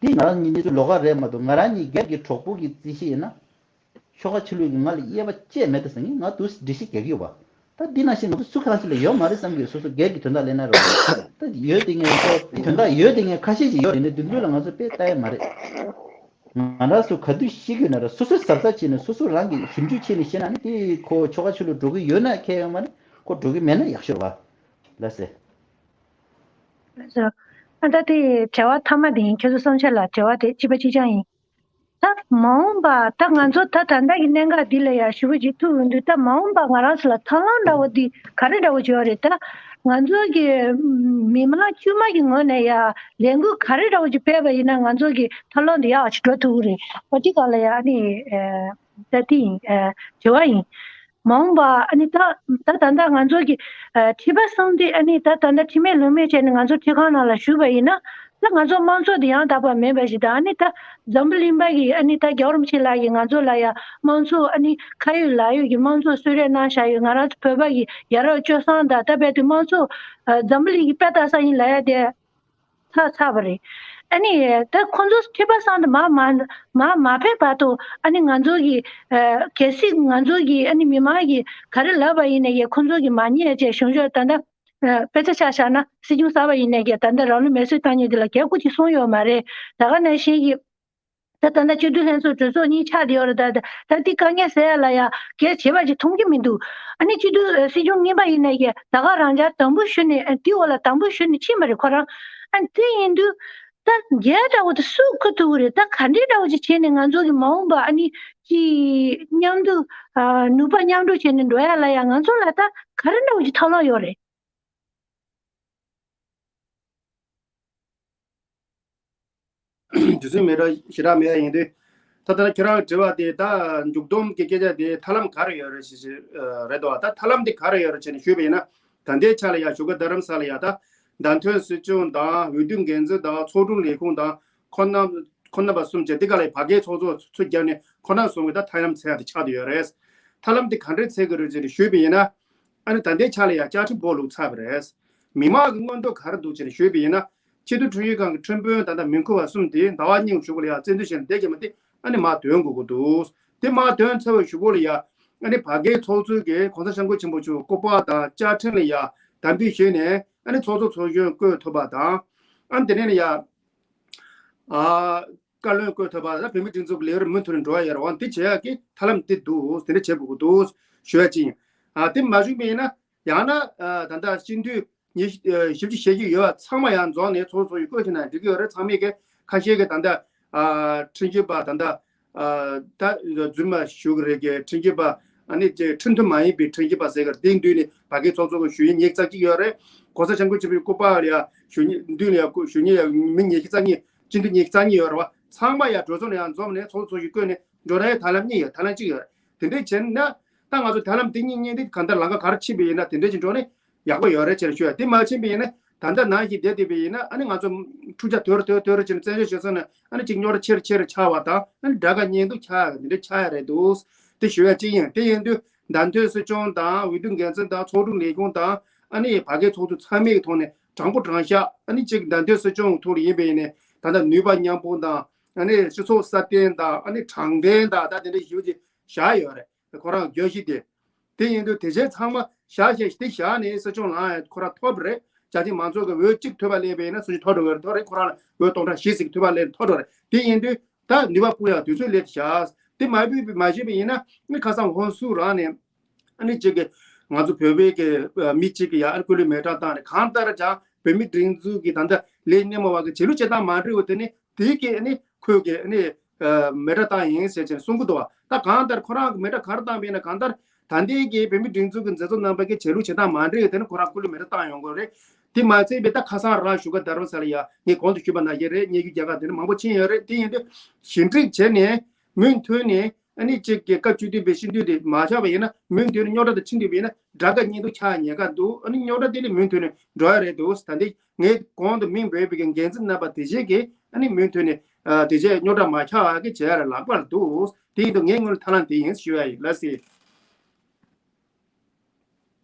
དེ་ང་རང་གཉིས་གནས་ཚུལ་ལོགས་ཀ་རེད་མ་གཏོགས། ང་རང་གཉིས་སྒེར་གྱི་གྲོགས་པོ་གི་རྩིས་གཞི་ཡིན་ན། ཆོལ་ཁ་ཆོས་ལུགས་ཀྱིས་ང་ལ་དབྱེ་བ་བཅས་མེད་དོ་ཟེར་མཁན་ང་དུ་འགྲེལ་བཤད་རྒྱག་གི་ཡོད་པ། ད་འདི་ནང་བཞིན་ང་ཚོ་སུ་གང་ཞིག་ལ་ཡོད་མ་རེད་བསམ་གྱི་ཡོད། སོ་སོ་སྒེར་གྱི་དོན་དག་ལས་ན་རེད་བ། ད་ཡོད་དེ་ངས་ཁོ་དོན་དག་ཡོད་དེ་ངས་ཁ་ཤས་ཤིག་ཡོད་རེད་ནས་དེ་ཚོ་ལ་ང་ཚོ་དཔེ་ལྟ་ཡ་མ་རེད། ང་རང་ཚོ་ག་དུས་ཤེས་ཀྱི་ཡོད་ན་ར་སོ་སོས་གཟབ་གཟབ་བྱས་ནས་སོ་སོ་རང་གི་ཞིབ་འཇུག་བྱས་ནས་ཤེས་ན་ནི་དེ་ཁོ་ཆོལ་ཁ་ཆོས་ལུགས་འགྲོ་གི་ཡོད་ན་ཁྱད་ཡོད་མ་རེད། ཁོ་འགྲོ་གི་མེད་ན་ཡག་ཤོས་རེད་བ། ལགས་སེ། ཨ་ད་དེ་དྲི་བ་མཐའ་མ་དེ་ཡིན། ཁྱེད་ཚོ་བསམ་འཆར་ལ་དྲི་བ་དེ་གཅིག་པ་གཅིག་རྐྱང་ཡིན། ད་མ་འོངས་པ་ད་ང་ཚོ་ད་ད་ལྟ་གི་གནད་འགག་འདི་ལ་ཡ་ཞུ་བ་ཅིག་ཐུག་ཡོང་དུས། ད་མ་འོངས་པ་ང་རང་ཚོ་ལ་ཐབས་ལམ་འདྲ་བོ་འདི་ག་རེ་འདྲ་བོ་ཅིག་ཡོད་རེད། ད་ང་ཚོ་གི་མི་མང་དཀྱུས་མ་གི་ངོས་ནས་ཡ་ལས་འགུལ་ག་རེ་འདྲ་བོ་ཅིག་སྤེལ་བ་ཡིན་ན་ང་ཚོ་གི་ཐབས་ལམ་འདི་ཡག་ཅིག་འགྲོ་ཐུབ་ཀྱི་རེད། འོ་དེ་ག་ལ་ཡ་ཨ་ནི་ད་དེ་ཡིན། དྲི་བ་ཡིན། མ་འོངས་པ་ཨ་ནི་ད་ད་ད་ལྟ་ང་ཚོ་གི་ཨ་ཁྲི་པ་གསུམ་དེ་ཨ་ནི་ད་ད་ལྟ་ཁྲིམས་མེད་ལུགས་མེད་བྱས་ནས་ང་ཚོ་ཁྲི་ཁང་ནང་ལ་བཞུགས་པ་ཡིན་ན། ད་ང་ཚོ་དམངས་གཙོ་དེ་ཡང་དག་པ་མེད་པ་ཞིག་དང་། ཨ་ནི་ད་འཛམ་བུ་གླིང་པ་གི་ཨ་ནི་ད་རྒྱལ་བ་རིན་པོ་ཆེ་ལགས་ཀྱིས་ང་ཚོ་ལ་ཡ་དམངས་གཙོ་ཨ་ནི་ཁ་ཡོད་ལག་ཡོད་ཀྱི་དམངས་གཙོ་གསོལ་རས་གནང་བཞག་ཡོད། ང་རང་ཚོ་བོད་པ་གི་ཡ་རབས་སྤྱོད་བཟང་དང་ད་རྦད་དེ་དམངས་གཙོ་ཨ་འཛམ་བུ་གླིང་གི་དཔེ་ལྟ་ས་ཡིན་ལབ་ཡ་དེ། ཚར་ཚར་བ་རེད། ཨ་ནི་ད་ཁོང་ཚོ་ཁྲི་པ་གསུམ་དུ་མར་མར་མར་མ་ཕེབས་བར་དུ་ཨ་ནི་ང་ཚོ་གི་ཨ་གལ་སྲིད་ང་ཚོ་གི་ཨ་ནི་མི་མང་གིས་ག་རེ་ལབ་པ་ཡིན་ནའི་ཁོང་ཚོ་གིས་མ་ཉན་བྱས་གཞུང་ཕྱོགས་ད་ལྟ་ཨ་དཔེ་ཆ་ཆ་བཞག་ན་སྲིད་སྐྱོང་གསར་པ་ཡིན་ནའི་ད་ལྟ་རང་ལུས་མེར་སྲེག་བཏང་མཁན་དེ་ལ་གལ་ཁུར་ཅིག་གསུངས་ཡོད་མ་རེད། ད་ག་ནང་བཞིན་གྱི། ད་ད་ལྟ་སྤྱི་འཐུས་ལྷན་ཚོགས་གྲོས་ཚོགས་གཉིས་ཆགས་བསྡད་ཡོད་རེད། ད་ད་ད་འདི་དཀའ་ངལ་སེལ་ཡ་ལ་ཡ་གལ་ཆེ་བ་ཅིག་མཐོང་གི་མི་འདུག་ཨ་ནི་སྤྱི་འཐུས་ཨ་སྲིད་སྐྱོང་རྙིང་པ་ཡིན་ནའི་ད་ག་རང་འཇགས་དམ་པོ་ཞུ་ནས་ཨ་འདི་འོག་ལ་དམ་པོ་ཞུ་ནས་ཕྱིན་པ་རེད་ཁོ་རང་། ཨ་དེ་ཡིན་དུས་ད་རྒྱལ་འདྲ་བོ་དེ་སུ་ཁུར་ཐུབ་ཀྱི་རེད། ད་ག་འདྲའི་འདྲ་བོ་ཅིག་བྱས་ནས་ང་ཚོ་གི་མ་འོངས་པ་ཨ་ནི་ཅི་མཉམ་དུ་ཨ་ནུས་པ་མཉམ་སྤྲོ་བྱས་ནས་འགྲོ་ཡ་ལ་ཡ་ང་ཚོ་ལ་ད་ག་རེ་འདྲ་བོ་ཅིག་ཐབས་ལམ་ཡོད་རེད། དུས་ཚོད་མེད་ར་ཞེ་དྲག་མེད་ཡ་ཡིན་དུས། ད་ལྟ་ཁྱེད་རང་དྲི་བ་དེ་ད་མཇུག་སྡོམ་གྱི་སྐད་ཆ་དེ་ཐབས་ལམ་ག་རེ་ཡོད་རེད་ཞེས་ཞེས་རེད་དོ། ད་ཐབས་ལམ་དེ་ག་རེ་ཡོད་རེད་བྱས་ནས་ཞུས་པ་ཡིན་ན། ད་ལྟའི་ཆ་ལ་ཡ་བཞུགས་སྒར་རྡ་རམ་ས་ལ་ཡ་ད་བདམས་ཐོན་སྲིད་སྐྱོང་དང་འོས་བསྡུ་འགན་འཛིན་དང་ཚོགས་དྲུང་ལས་ཁུངས་དང་ཁོ་རྣམ་ཁོ་རྣམ་པ་གསུམ་བྱས་དེ་ག་ལ་ཡ་བར་བརྒལ་ཚོགས་གཙོ་ཚུར་བརྒྱབ་ནས་ཁོ་རང་གསུམ་གྱི་ད་ཐབས་ལམ་འཚོལ་ཡ་དེ་ཆགས་བསྡད་ཡོད་རེད། ཐབས་ལམ་དེ་ག་འདྲས་འཚོལ་གི་རེད་ཅེས་ཞུས་པ་ཡིན་ན། ཨ་ནི་ད་ལྟའི་ཆ་ལ་ཡ་བཅའ་ཁྲིམས་སྦོ་ལུག་ཚར་བ་རེད། མི་མང་གི་མངོན་འདོད་ག་རེ་འདུག་ཅེས་ཞུས་པ་ཡིན་ན། སྤྱི་འཐུས་ཁྲིམས་ཞིབ་ཁང་གི་ཁྲིམས་དཔོན་ད་ལྟ་མི་ཁུ་བ་གསུམ་དེ་ཟླ་བ་གཉིས་གཞུག་ལ་ཡ་བཙན་འཛུལ་བྱས་ནས་བསྡད་ཀྱི་མ་དེ་ཨ་ནི་མར་ཐོན་དགོས་ཀྱི་འདུག་དེ་མར་ཐོན་ཚར་བའི་གཞུག་གུ་ལ་ཡ། ཨ་ནི་བར་བརྒལ་ཚོགས་གཙོས་ཀྱི་གོང་ས་སྐྱབས་མགོན་ཆེན་པོ་མཆོག་སྐུ་པར་དང་བཅའ་ཁྲིམས་ལ་ཡ་དམ་འབུལ་ཞུས་ནས་ཨ་ནི་ཚོགས་གཙོ་ཚོགས་གཞོན་བསྐོས་ཐུབ་པ་དང་། ཨ་ནི་དེ་ནས་ཡ་ཨ་བཀའ་བློན་བསྐོས་ཐུབ་པ་དང་བོད་མིའི་སྒྲིག་འཛུགས་ལས་རིམ་མུ་མཐུད་ནས་འགྲོ་བ་ཡོད་རེད་བ། འདི་བྱེད་ཡག་གི་ཐབས་ལམ་འདི་འདུག་དེ་འདྲ་བྱེད་དགོས་ཀྱི་འདུག་ཞུ་ཡ་ཅིག་ཡིན། ཨ་དེ་མ་བྱུང་བ་ཡིན་ན་ཡང་ན་ཨ་ད་ལྟ་སྤྱི་འཐུས་ཉི་ཤུ་ཨ་བཞི་བཅུ་ཞེ་གཅིག་ཡོད་པ་ཚང་མ་ཡང་འཛོམས་ནས་ཚོགས་གཙོ་ཚོགས་གཞོན་བསྐོས་ཕྱིན་ན་འགྲིག་གི་ཡོད་རེད། ཚང་མས་ཀྱི་ཁ་ཤས་ཀྱི་ད་ལྟ་ཨ་ཁྲིམས་ཞིབ་པ་ད་ལྟ་ཨ་ད་རྫུན་མ་ཞུ་གི་རེད། ཀྱི་ཁྲིམས་ཞིབ་པ་ཨ་ནི་ཅེ་ཁྲིམས་མཐུན་མ་ཡིན་པའི་ཁྲིམས་ཞིབ་པ་ཟེར་གི་རེད། དེའི་མདུན་ནས་བར་བརྒལ་ཚོགས་གཙོ་གི་ཞུ་ཡིག་ཉི་ཤུ་རྩ་གཅིག་ཡོད་རེད། གོང་ས་སྐྱབས་མགོན་ཆེན་པོའི་སྐུ་པར་ལ་ཡ་ཞུ་ཡིག་མདུན་ལ་ཡ་སྐུ་ཞུ་ཡིག་ཡ་མི་ཉི་ཤུ་རྩ་གཉིས་སྤྱི་འཐུས་ཉི་ཤུ་རྩ་གཉིས་ཡོད་རེད་བ། ཚང་མ་ཡ་གྲོས་ཚོགས་ནས་ཡང་འཛོམས་ནས་ཚོགས་གཙོ་ཚོགས་གཞོན་བསྐོས་ནས་འགྲོ་ནའི་ཐབས་ལམ་གཉིས་ཡོད། ཐབས་ལམ་གཅིག་ཡོད་རེད། དེ་འདྲས་བྱས་ན་ད་ང་ཚོ་ཐབས་ལམ་དེ་གཉིས་གཉིས་དེ་གང་ལྟར་ལམ་ཁ་ག་རེ་ཕྱིན་པ་ཡིན་ན་དེ་འདྲས་ཀྱི་འགྲོ་ནས་ཡག་པོ་ཡོད་རེད་ཅེས་ཞུ་ཡ། དེ་མ་ཕྱིན་པ་ཡིན་ན་ད་ལྟ་ནང་བཞིན་བསྡད་བསྡད་པ་ཡིན་ན་ཨ་ནི་ང་ཚོ་འཁྲུག་ཆ་དོར་དོར་དོར་བྱས་ནས་བཙན་བྱོལ་སྤྱི་ཚོགས་ནང་ཨ་ནི་གཅིག་རྙོག་དྲ་ཆེ་རུ་ཆེ་རུ་ཆགས་པ་དང་ཨ་ནི་དགྲ་དགའ་གཉེན་སྡུག་ཆགས་ཡ་དེ་འདྲ་ཆགས་ཡ་རེད་འདུག་དེ་ཞུ་ཡ་གཅིག་ཡིན། དེ་ཡིན་དུས་བདམས་ཐོན་སྲིད་སྐྱོང་དང་འོས་བསྡུ་འགན་འཛིན་དང་ཚོགས་དྲུང་ལས་ཁུངས་དང་ཨ་ནི་བར་བརྒལ་ཚོགས་གཙོ་ཚང་མའི་ཐོག་ནས་དྲང་པོ་དྲང་བཞག་ཨ་ནི་གཅིག་བདམས་ཐོན་སྲིད་སྐྱོང་ཐོག་ལ་ཡིན་པ་ཡིན་ནའི་ད་ལྟ་ནུས་པ་མཉམ་སྤུངས་དང་ཨ་ནི་སྤྱི་ཚོགས་སྲ་བརྟན་དང་ཨ་ནི་དྲང་བདེན་དང་ད་དེ་འདྲ་ཞུ་རྒྱུ་བཞག་ཡོད་རེད། ཁོ་རང་བརྗོད་གཞི་དེ། དེ་ཡིན་དུས་དེ་བྱས་ཚང་མ་བཞག་བཞག་དེ་བཞག་ནས་སྲིད་སྐྱོང་ལངས་ཡ་ཁོ་རང་ཐོབ་རེད། བཅའ་ཁྲིམས་མང་ཚོགས་ཀྱི་འོས་གཅིག་ཐོབ་པ་སླེབས་པ་ཡིན་ན་སྲིད་སྐྱོང་ཐོབ་འགྲོ་གི་རེད། ཐོབ་རེད། ཁོ་རང་ལ་འོས་སྟོང་ཕྲག་བཞི་ཟིག་ཐོབ་པ་སླེབས་ཐོབ་འགྲོ་རེད། དེ་ཡིན་དུས་ད་ནུས་པ་སྤུངས་ཡ་དུས་ཚོད་སླེབས་བཞག་དེ་མ་ཕུད་མ་བྱས་པ་ཡིན་ན་ནི་ཁ་སང་ཧོན་སུར་རང་ནས་ཨ་ནི་གཅིག་གི་ང་ཚོ་བོད་པའི་གི་མི་གཅིག་གི་ཡ་ཨ་ནི་སྐུ་ལུས་མེ་སྲེག་བཏང་ནས་གང་ལྟར་ཀྱང་བོད་མི་སྒྲིག་འཛུགས་ཀྱི་ད་ལྟ་ལས་སྣེ་མོ་བ་གི་བྱེད་ལུགས་བྱེད་སྟངས་མ་འགྲིག་པ་དེ་ནི་དེ་གི་ཨ་ནི་ཁོས་གི་ཨ་ནི་མེ་སྲེག་བཏང་ཡིན་ཟེར་ཅིག་གསུང་གི་འདུག་བ། ད་གང་ལྟར་ཁོ་རང་གི་མེ་སྲེག་ག་རེ་བཏང་པ་ཡིན་ན་གང་ལྟར་ད་ལྟའི་གི་བོད་མི་སྒྲིག་འཛུགས་ཀྱི་མཛད་གཙོ་རྣམ་པ་གི་བྱེད་ལུགས་བྱེད་སྟངས་མ་འགྲིག་པའི་དེ་ནི་ཁོ་རང་སྐུ་ལུས་མེ་སྲེག་བཏང་ཡོང་དགོས་རེད། དེ་མ་ཚད་པའི་ད་ཁ་སང་རང་བཞུགས་སྒར་རྡ་རམ་ས་ལ་ཡ་ངས་གོང་དུ་ཞུས་པ་ནང་བཞིན་རེད། སྙན་ཞུ་རྒྱག་ག་དེ་ནི་མང་པོ་ཕྱིན་ཡོད་རེད། དེ་ཡིན་དུས་ཞི་འགྲིག་བྱས་ནས་མུ་མཐུད་ནས་ཨ་ནི་གཅིག་གི་སྐབས་བཅུ་བདུན་པའི་སྤྱི་འཐུས་དེ་མ་ཆགས་པ་ཡིན་ན་མུ་མཐུད་ནས་རྙོག་དྲ་དེ་ཕྱིན་དུས་པ་ཡིན་ན་དགྲ་དགའ་གཉེན་སྡུག་ཆགས་ཉེན་ཁ་འདུག་ཨ་ནི་རྙོག་དྲ་དེ་ལས་མུ་མཐུད་ནས་འགྲོ་ཡ་རེད་འདུག་ད་འདི་ངས་གོང་དུ་མིང་འབོད་པའི་འགན་འཛིན་རྣམ་པ་དེ་བཞིན་གྱིས་ཨ་ནི་མུ་མཐུད་ནས་ཨ་དེ་རྗེས་རྙོག་དྲ་མ་ཆགས་པ་གི་བྱེད་ཡ་ལ་ལག་པར་འདུག་དེ་ཡིན་དུས་ངའི་ངོས་ནས་ཐབས་ལམ་དེ་ཡིན་ཞུ་ཡ་ཡིན། ལགས་སེ།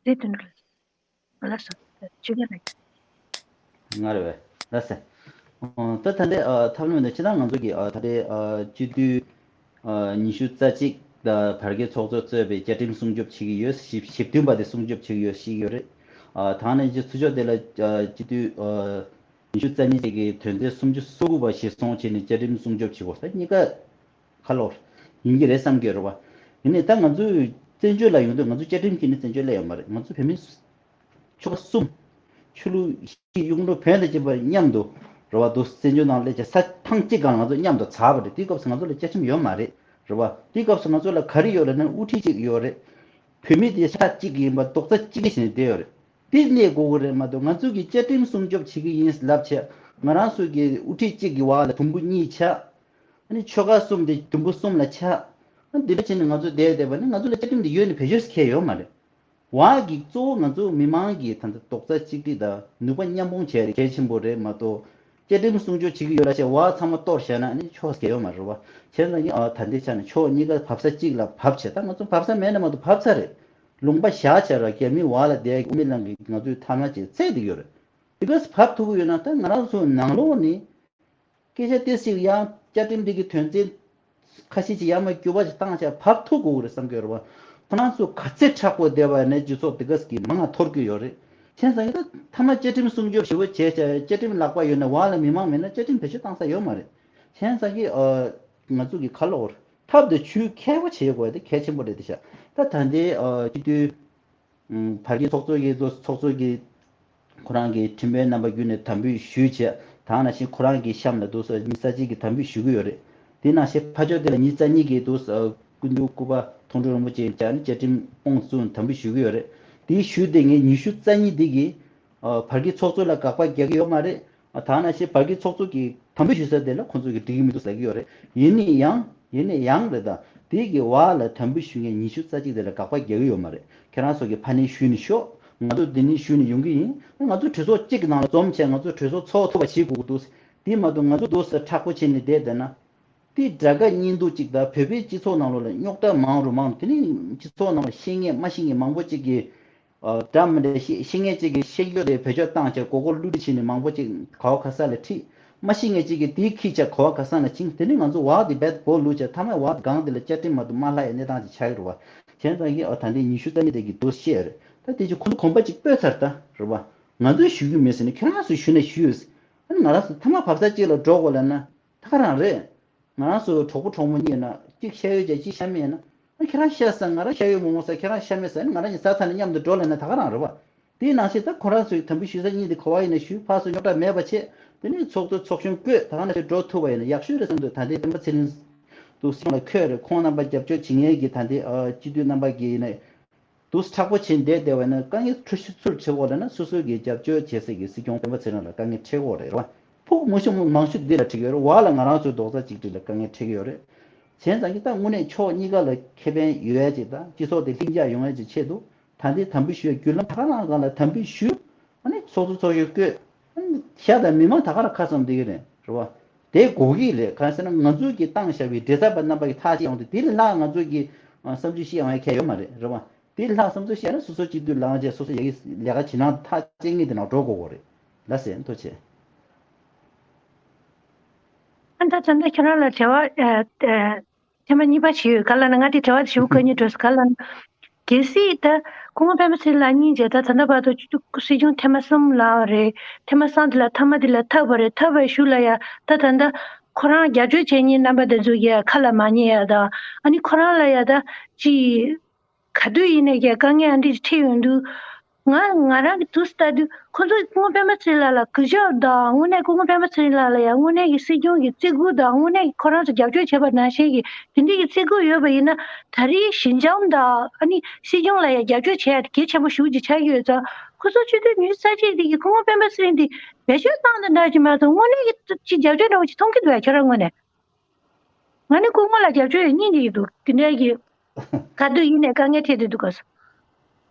རེད་དོན་རེད། ལགས་སོ། ཆུ་རྒྱལ་ལགས། ང་རེད་པས། ལགས་སེ། ཨོ། ད་ད་ལྟའི་ཨ་ཐབས་ལམ་འདི་སྤྱིར་བཏང་ང་ཚོ་གི་ཨ་ད་ལྟའི་ཨ་སྤྱི་འཐུས་ཨ་ཉི་ཤུ་རྩ་གཅིག་དང་བར་བརྒལ་ཚོགས་གཙོ་གཙོས་པའི་བཅའ་ཁྲིམས་སྲུང་སྐྱོབ་བྱེད་ཀྱི་ཡོད། ཞིབ་ཞིབ་བསྟུན་པ་དེ་སྲུང་སྐྱོབ་བྱེད་ཀྱི་ཡོད་ཞིག་ཡོད་རེད། ཨ་ད་ནས་ཀྱི་ཚུར་ཕྱོགས་དེ་ལ་ཨ་སྤྱི་འཐུས་ཨ་ཉི་ཤུ་རྩ་གཉིས་ཅིག་གིས་དོན་ཚན་སུམ་ཅུ་སོ་དགུ་པ་གཞིར་བཟུང་བྱས་ནས་བཅའ་ཁྲིམས་སྲུང་སྐྱོབ་བྱེད་དགོས་ས་གཉིས་ཀ་ཁ་ལོ་ཡིན་གྱི་རེད་བསམ་གྱི་རེད་བ། ཡིན་ནའི་ད་ང་ཚོས་བཙན་བྱོལ་ལ་ཡོང་དུས་ང་ཚོ་བཅའ་ཁྲིམས་ཀྱིས་ནི་བཙན་བྱོལ་སླེབས་ཡོད་མ་རེད། ང་ཚོ་བོད་མི་ཆོལ་ཁ་གསུམ། ཆོས་ལུགས་གཞིས་གཡུང་དྲུང་བོན་དང་བཅས་པ་མཉམ་དུ་རེད་བ། དུ་བཙན་བྱོལ་ནང་སླེབས་བྱས་ས་ཐང་གཅིག་སྒང་ལ་ང་ཚོ་མཉམ་དུ་འཛོམས་པ་རེད། དེའི་སྐབས་སུ་ང་ཚོ་ལ་བཅའ་ཁྲིམས་ཡོད་མ་རེད། རེད་བ། དེའི་སྐབས་སུ་ང་ཚོ་ལ་ག་རེ་ཡོད་རེད་ན་དབུ་ཁྲིད་གཅིག་ཡོད་རེད། བོད་མི་དེ་ཤ་ཁྲག་གཅིག་ཡིན་པ་རྡོག་རྩ་གཅིག་བྱས་ནས་བསྡད་ཡོད་རེད། དེ་གནས་དགོས་ཀྱི་རེད་མ་གཏོགས་ང་ཚོ་གིས་བཅའ་ཁྲིམས་སྲུང་སྐྱོབ་བྱེད་ཀྱི་ཡིན་ལབ་བྱས་ང་རང་ཚོ་གི་དབུ་ཁྲིད་གཅིག་གི་འོག་ལ་དུམ་བུ་གཉིས་ཆགས། ཨ་ནི་ཆོལ་ཁ་གསུམ་དེ་དུམ་བུ་གསུམ་ལ་ཆགས། ཨ་འདི་འདྲ་བྱས་ནས་ང་ཚོ་བསྡད་བསྡད་པ་ནི་ང་ཚོ་ལ་བཅའ་ཁྲིམས་འདི་ཡོད་ནི་བེད་སྤྱོད་ཁེལ་ཡོད་མ་རེད། འོག་གི་གཙོ་བོ་ང་ཚོ་མི་མང་གི་ད་ལྟ་རྡོག་རྩ་གཅིག་སྒྲིལ་དང་ནུས་པ་མཉམ་སྤུངས་བྱས་རེད་གལ་ཆེན་པོ་རེད་མ་གཏོགས། བཅའ་ཁྲིམས་སྲུང་སྐྱོབ་བྱེད་ཀྱི་ཡོད་ལ་བྱས་འོག་ཚང་མ་གཏོར་བཞག་ན་ཨ་ནི་ཕྱོགས་གལ་ཡོད་མ་རེད་བ། བྱས་ཙང་གི་ཨ་ད་ལྟའི་ཆ་ནས་ཕྱོགས་གཉིས་ཀ་བབས་ས་གཅིག་ལ་བབས་བྱས། ད་ང་ཚོ་བབས་ས་མེད་ན་མ་གཏོགས་བབས་ས་རེད། ལུང་པ་བཞག་བྱས་ར་རྒྱ་མི་འོག་ལ་བསྡད་ཀྱི་དབུ་མའི་ལམ་གྱི་ང་ཚོའི་ཐ་མ་ཅིག་ཚད་དེ་ཡོད་རེད། དེ་ག་བབས་ཐུབ་ཀྱི་ཡོད་ན་ད་ང་རང་ཚོ་ནང་ལོགས་ནས་སྐད་ཆ་ཏོག་ཙམ་ཡང་བཅའ་ཁྲིམས་འདི་གི་དོན་ཚན་ཁ་ཤས་ཅིག་ཡར་མར་འགྱུར་བ་ཅིག་བཏང་བྱས་བབས་ཐུབ་དགོས་ཀྱི་རེད་བསམ་གྱི་ཡོད་རེད་བ། ཁོ་རང་ཚོ་ག་ཚད་མཁྲེགས་པོ་བསྡད་པ་ནས་སྤྱི་ཚོགས་དེ་ག་གི་མང་ང་འཐོར་གྱི་ཡོད་རེད། བྱས་ཙང་གི་ད་མཐའ་མ་བཅའ་ཁྲིམས་སྲུང་སྐྱོབ་ཞེ་པོ་བྱས་བྱས་བཅའ་ཁྲིམས་ལག་པ་ཡོད་ན་འོག་ལ་མི་མང་མེད་ན་བཅའ་ཁྲིམས་བེད་སྤྱོད་བཏང་ས་ཡོད་མ་རེད། བྱས་ཙང་གི་ཨ་ང་ཚོ་གི་ཁ་ལོ་ཐབས་དང་ཇུས་མཁས་པོ་བྱེད་དགོས་དེ་གལ་ཆེན་པོ་རེད་དེ་ཤག་ད་ད་ལྟའི་ཨ་སྤྱི་འཐུས་བར་བརྒལ་ཚོགས་གཙོ་གི་ཚོགས་གཙོ་གི་ཁོ་རང་གི་ཁྲིམས་དཔོན་རྣམ་པ་བརྒྱུད་ནས་དམ་འབུལ་ཞུས་བྱས། ད་ནང་བཞིན་ཁོ་རང་གི་གཤམ་ལ་འདུག་སེ་མི་རྩ་གཅིག་གིས་དམ་འབུལ་ཞུ་གི་ཡོད་རེད། དེ་ནང་བཞིན་ཕར་ཕྱོགས་དེ་ལ་ཉི་ཤུ་རྩ་གཉིས་ཀྱིས་འདུག་སེ་སྐུ་མདུན་སྐུ་པར་མཐོང་གྲོལ་རིན་པོ་ཆེ་བཅར་ནས་བཅའ་ཁྲིམས་དབང་བཙུགས་དམ་འབུལ་ཞུ་གི་ཡོད་རེད། དེའི་ཞུས་དེ་ངས་ཉི་ཤུ་རྩ་གཉིས་དེ་གིས་བར་བརྒལ་ཚོགས་གཙོ་ལ་དགག་པ་རྒྱག་གི་ཡོད་མ་རེད། ད་ནང་བཞིན་བར་བརྒལ་ཚོགས་གཙོ་གིས་དམ་འབུལ་ཞུ་ས་དེ་ལ་ཁོང་ཚོ་གིས་འགྲིག་གི་མི་འདུག་ཟེར་གྱི་ཡོད་རེད། ཡིན་ནའི་ཡང་ཡིན་ནའི་ཡང་རེད། ད་དེ་གི་འོག་ལ་དམ་འབུལ་ཞུ་མཁན་ཉི་ཤུ་རྩ་གཅིག་དེ་ལ་དགག་པ་རྒྱག་གི་ཡོད་མ་རེད། ཁྱེད་རང་ཚོ་གིས་ཕར་ནས་ཞུས་ནས་ཤོག་ང་ཚོ་འདི་ནས་ཞུས་ནས་ཡོང་གི་ཡིན། ང་ཚོ་གྲོས་ཚོགས་གཅིག་གི་ནང་ལ་འཛོམས་བྱས་ང་ཚོ་གྲོས་ཚོགས་ཚོགས་ཐུབ་པ་བྱེད་དགོས་ཀྱི་འདུག་དེ་མ་གཏོགས་ང་ཚོ་འདུག་སེ་མཁྲེགས་པོ་བྱས་ནས་བསྡད་བསྡད་ན། དེ་དགྲ་དགའ་གཉེན་སྡུག་ཅིག་དང་བོད་པའི་སྤྱི་ཚོགས་ནང་ལོགས་ལ་རྙོག་དྲ་མང་རུ་མང་རུ། དེ་ནི་སྤྱི་ཚོགས་ནང་ལ་ཤེས་མཁན་མ་ཤེས་མཁན་མང་པོ་ཅིག་གིས་ཨ་འདྲ་མི་འདྲ་ཤེས་ཤེས་མཁན་ཅིག་གིས་ཤེས་རྒྱུ་དེ་བེད་སྤྱོད་བཏང་བྱས་མགོ་སྐོར་བསླུ་བྲིད་བྱས་ནས་མང་པོ་ཅིག་ག་བ་ག་ས་ལ་ཁྲིད། མ་ཤེས་མཁན་ཅིག་གིས་དེ་ཁྱེར་བྱས་ག་བ་ག་ས་ལ་བྱིངས། དེ་ནི་ང་ཚོ་འོག་དེ་རྦད་སྒོ་བླུགས་བྱས་མཐའ་མའི་འོག་སྒང་དེ་ལ་བཅའ་ཁྲིམས་མ་གཏོགས་མ་ལྷག་ཡ་གནས་སྟངས་ཅིག་ཆགས་ཀྱི་རེད་བ། བྱས་ཙང་གི་ཨ་ད་ལྟའི་ཉི་ཤུ་རྩ་གཉིས་དེ་གི་འདུག་བཤད་རེད། ད་དེ་ཅིག་ཁོ་ཚོ་གོམ་པ་ཅིག་སྤོས་ཚར་ད་རེད་བ། ང་ཚོས་ཞུ་རྒྱུ་མེད་ཟེར་ནས་ཁྱེད་རང་ཚོས་ཞུས་ན་ཞུས། ཨ་ནི་ང་རང་ཚོ་ཐ་མག་བབས་ས་ཅིག་ལ་འགྲོ་དགོས་ལབ་ན་ད་ག་རང་རེད། ང་རང་ཚོ་གྲོགས་པོ་གྲོགས་མོ་གཉིས་ཡིན་ན་གཅིག་ཤ་ཡོད་ཅག་གཅིག་ཤ་མེད་ཡིན་ན། ཨ་ཁྱེད་རང་ཤ་ཟ། ང་རང་ཤ་ཡོད་མོག་མོག་ཟ། ཁྱེད་རང་ཤ་མེད་ཟ། ཨ་ནི་ང་རང་གཉིས་ཟ་ཚར་ནས་མཉམ་དུ་འགྲོ་ལབ་ན་ད་ག་རང་རེད་བ། དེའི་ནང་བཞིན་ད་ཁོ་རང་ཚོའི་དམ་འབུལ་ཞུ་ས་གཉིས་དེ་ག་པར་ཡིན་ན་ཞུ། ཕར་ཚུར་རྙོག་དྲ་མེད་པ་བྱེད། དེ་ནས་ཚོགས་གཙོ་ཚོགས་གཞོན་བསྐོས། ད་ག་ནང་བཞིན་འགྲོ་ཐུབ་པ་ཡིན་ན་ཡག་ཤོས་རེད་བསམ་འདུག་ད་ལྟའི་སྤེན་པ་ཚེ་རིང་འདུག་སྲིད་སྐྱོང་ལ་འཁོད་རེད། ཁོང་རྣམ་པ་རྒྱབ་སྐྱོར་བྱེད་མཁན་གྱི་ད་ལྟའི་ཨ་སྤྱི་འཐུས་རྣམ་པ་གིས་ཡིན་ན། དུས་མཁྲེགས་པོ་བྱས་བསྡད་བསྡད་པ་ཡིན་ན་དཀའ་ངལ་འཕྲད་ཤུགས་ཚུར་འཕྲད་དགོས་ལབ་ན་སོ་སོ་གི་རྒྱབ་སྐྱོར་བྱེད་སའི་གི་སྲིད་སྐྱོང་སྤེན་པ་ཚེ་རིང་ལ་དཀའ་ངལ་འཕྲད་ཀྱི་ཡོད་རེད་བ། ཕུགས་མང་ཤོས་མང་ཤོས་འདི་ལ་འཕྲད་ཀྱི་ཡོད་རེད། འོག་ལ་ང་རང་ཚོའི་རྡོག་རྩ་གཅིག་སྒྲིལ་ལ་དཀའ་ངལ་འཕྲད་ཀྱི་ཡོད་རེད། བྱས་ཙང་གི་ད་དངོས་གནས་ཕྱོགས་གཉིས་ཀ་ལ་ཁེ་ཕན་ཡོད་ཡ་ཅིག་དང་སྤྱི་ཚོགས་དེ་ལྷིང་འཇགས་ཡོང་ཡ་ཅིག་ཆེད་དུ་ད་ལྟའི་དམ་འབུལ་ཞུ་ཡ་བརྒྱུད་ལམ་ད་ག་རང་སྒང་ལ་དམ་འབུལ་ཞུ། ཨ་ནི་ཚོགས་གཙོ་ཚོགས་གཞོན་བསྐོས། ཨ་ནི་ཤ་དང་མི་མང་ད་ག་རང་ཁ་བསམ་བསྡད་ཀྱི་རེད། རེད་བ། དེ་དགོས་ཀྱི་རེད། གང་ཟེར་ན་ང་ཚོའི་གི་བཏང་བཞག་པའི་མགྲིན་ཚབ་པ་རྣམ་པ་གི་ཐག་བཅད་ཡོང་དུས་དེ་ལས་ལྷག་ང་ཚོའི་གི་བསམ་ཚུལ་བཤད་ཡོང་ཡ་གང་ཡང་ཡོད་མ་རེད། རེད་བ། དེ་ལས་ལྷག་བསམ་ཚུལ་བཤད་ན་སོ་སོ་སྤྱི་འཐུས་ལངས་བྱས་སོ་སོ་ཡ་གི་ལས་ཀ་བྱེད་སྟངས་ཐག་བཅད་མཁན་དེ་ནང་འགྲོ་དགོས་ཀྱི་རེད། ལགས་སེ། ཐུགས་རྗེ་ཆེ། ཨ་ད་ད་ལྟ་ཁྱེད་རང་ལ་དྲི་བ་ཨ་ཨ་ཐེངས་མ་གཉིས་པ་ཞིག་ཡོད། ག་ལབ་ན་ང་དེ་དྲི་བ་དེ་ཞུ་ག་ཉིད་འགྲོ་སོང་། ག་ལབ་ན། གལ་སྲིད་ད་སྐུ་ངོ་སྤེན་པ་ཚེ་རིང་ལགས་གཉིས་བྱས་ད་ད་ལྟ་བར་དུ་སྤྱི་འཐུས་སྲིད་སྐྱོང་ཐེངས་མ་གསུམ་ལངས་པ་རེད། ཐེངས་མ་གསུམ་དེ་ལ་མཐའ་མ་དེ་ལ་ཐར་པ་རེད། ཐར་པའི་གཞུག་ལ་ཡ་ད་ད་ལྟ་ཁོ་རང་རྒྱབ་སྐྱོར་བྱེད་མཁན་རྣམ་པ་དེ་ཚོ་གིས་ཁ་ལ་མ་ཉན་ཡ་དང་། ཨ་ནི་ཁོ་རང་ལ་ཡ་ད་ཅི། ག་དུས་ཡིན་ནའི་ཀྱང་དཀའ་ངལ་འདི་འཕྲད་ཡོང་དུས། ང་ང་རང་གི་དུས་སུ་ལྟ་དུས་ཁོ་ཚོས་སྐུ་ངོ་སྤེན་པ་ཚེ་རིང་ལགས་ལ་གུས་ཞབས་དང་། དངོས་གནས་སྐུ་ངོ་སྤེན་པ་ཚེ་རིང་ལགས་ལ་ཡང་དངོས་གནས་ཀྱི་སྲིད་སྐྱོང་གི་བརྩི་བཀུར་དང་། དངོས་གནས་ཀྱི་ཁོ་རང་ཚོ་རྒྱབ་སྐྱོར་བྱས་པ་ནང་བཞིན་གྱི་དེ་འདྲའི་གི་བརྩི་བཀུར་ཡོད་པ་ཡིན་ན། ད་རེས་ཞི་འཇམ་དང་ཨ་ནི་སྲིད་སྐྱོང་ལ་ཡང་རྒྱབ་སྐྱོར་བྱས་ཡ་དེ་གལ་ཆེན་པོ་ཞེ་པོ་ཅིག་ཆགས་ཀྱི་ཡོད་ཙང་། ཁོ་ཚོ་སྤྱི་འཐུས་ཉི་ཤུ་རྩ་གཅིག་དེ་གི་སྐུ་ངོ་སྤེན་པ་ཚེ་རིང་དེ་བེད་སྤྱོད་བཏང་དེ་འདྲ་ཅིག་མ་གཏོགས་དངོས་གནས་ཀྱི་ཅིག་རྒྱབ་སྐྱོར་འདྲ་བོ་ཅིག་མཐོང་གི་འདུག་ཡ། ཁྱོད་རང་ངོས་ནས། ང་ནི་སྐུ་ངོ་ལ་རྒྱབ་སྐྱོར་ཡོད་སྙིང་ནས་ཡོད་འདུག་དེ་འདྲའི་གི། ག་དུས་ཡིན་ནའི་དཀའ་ངལ་འཕྲད་དུས་འདུག་ག་སོ།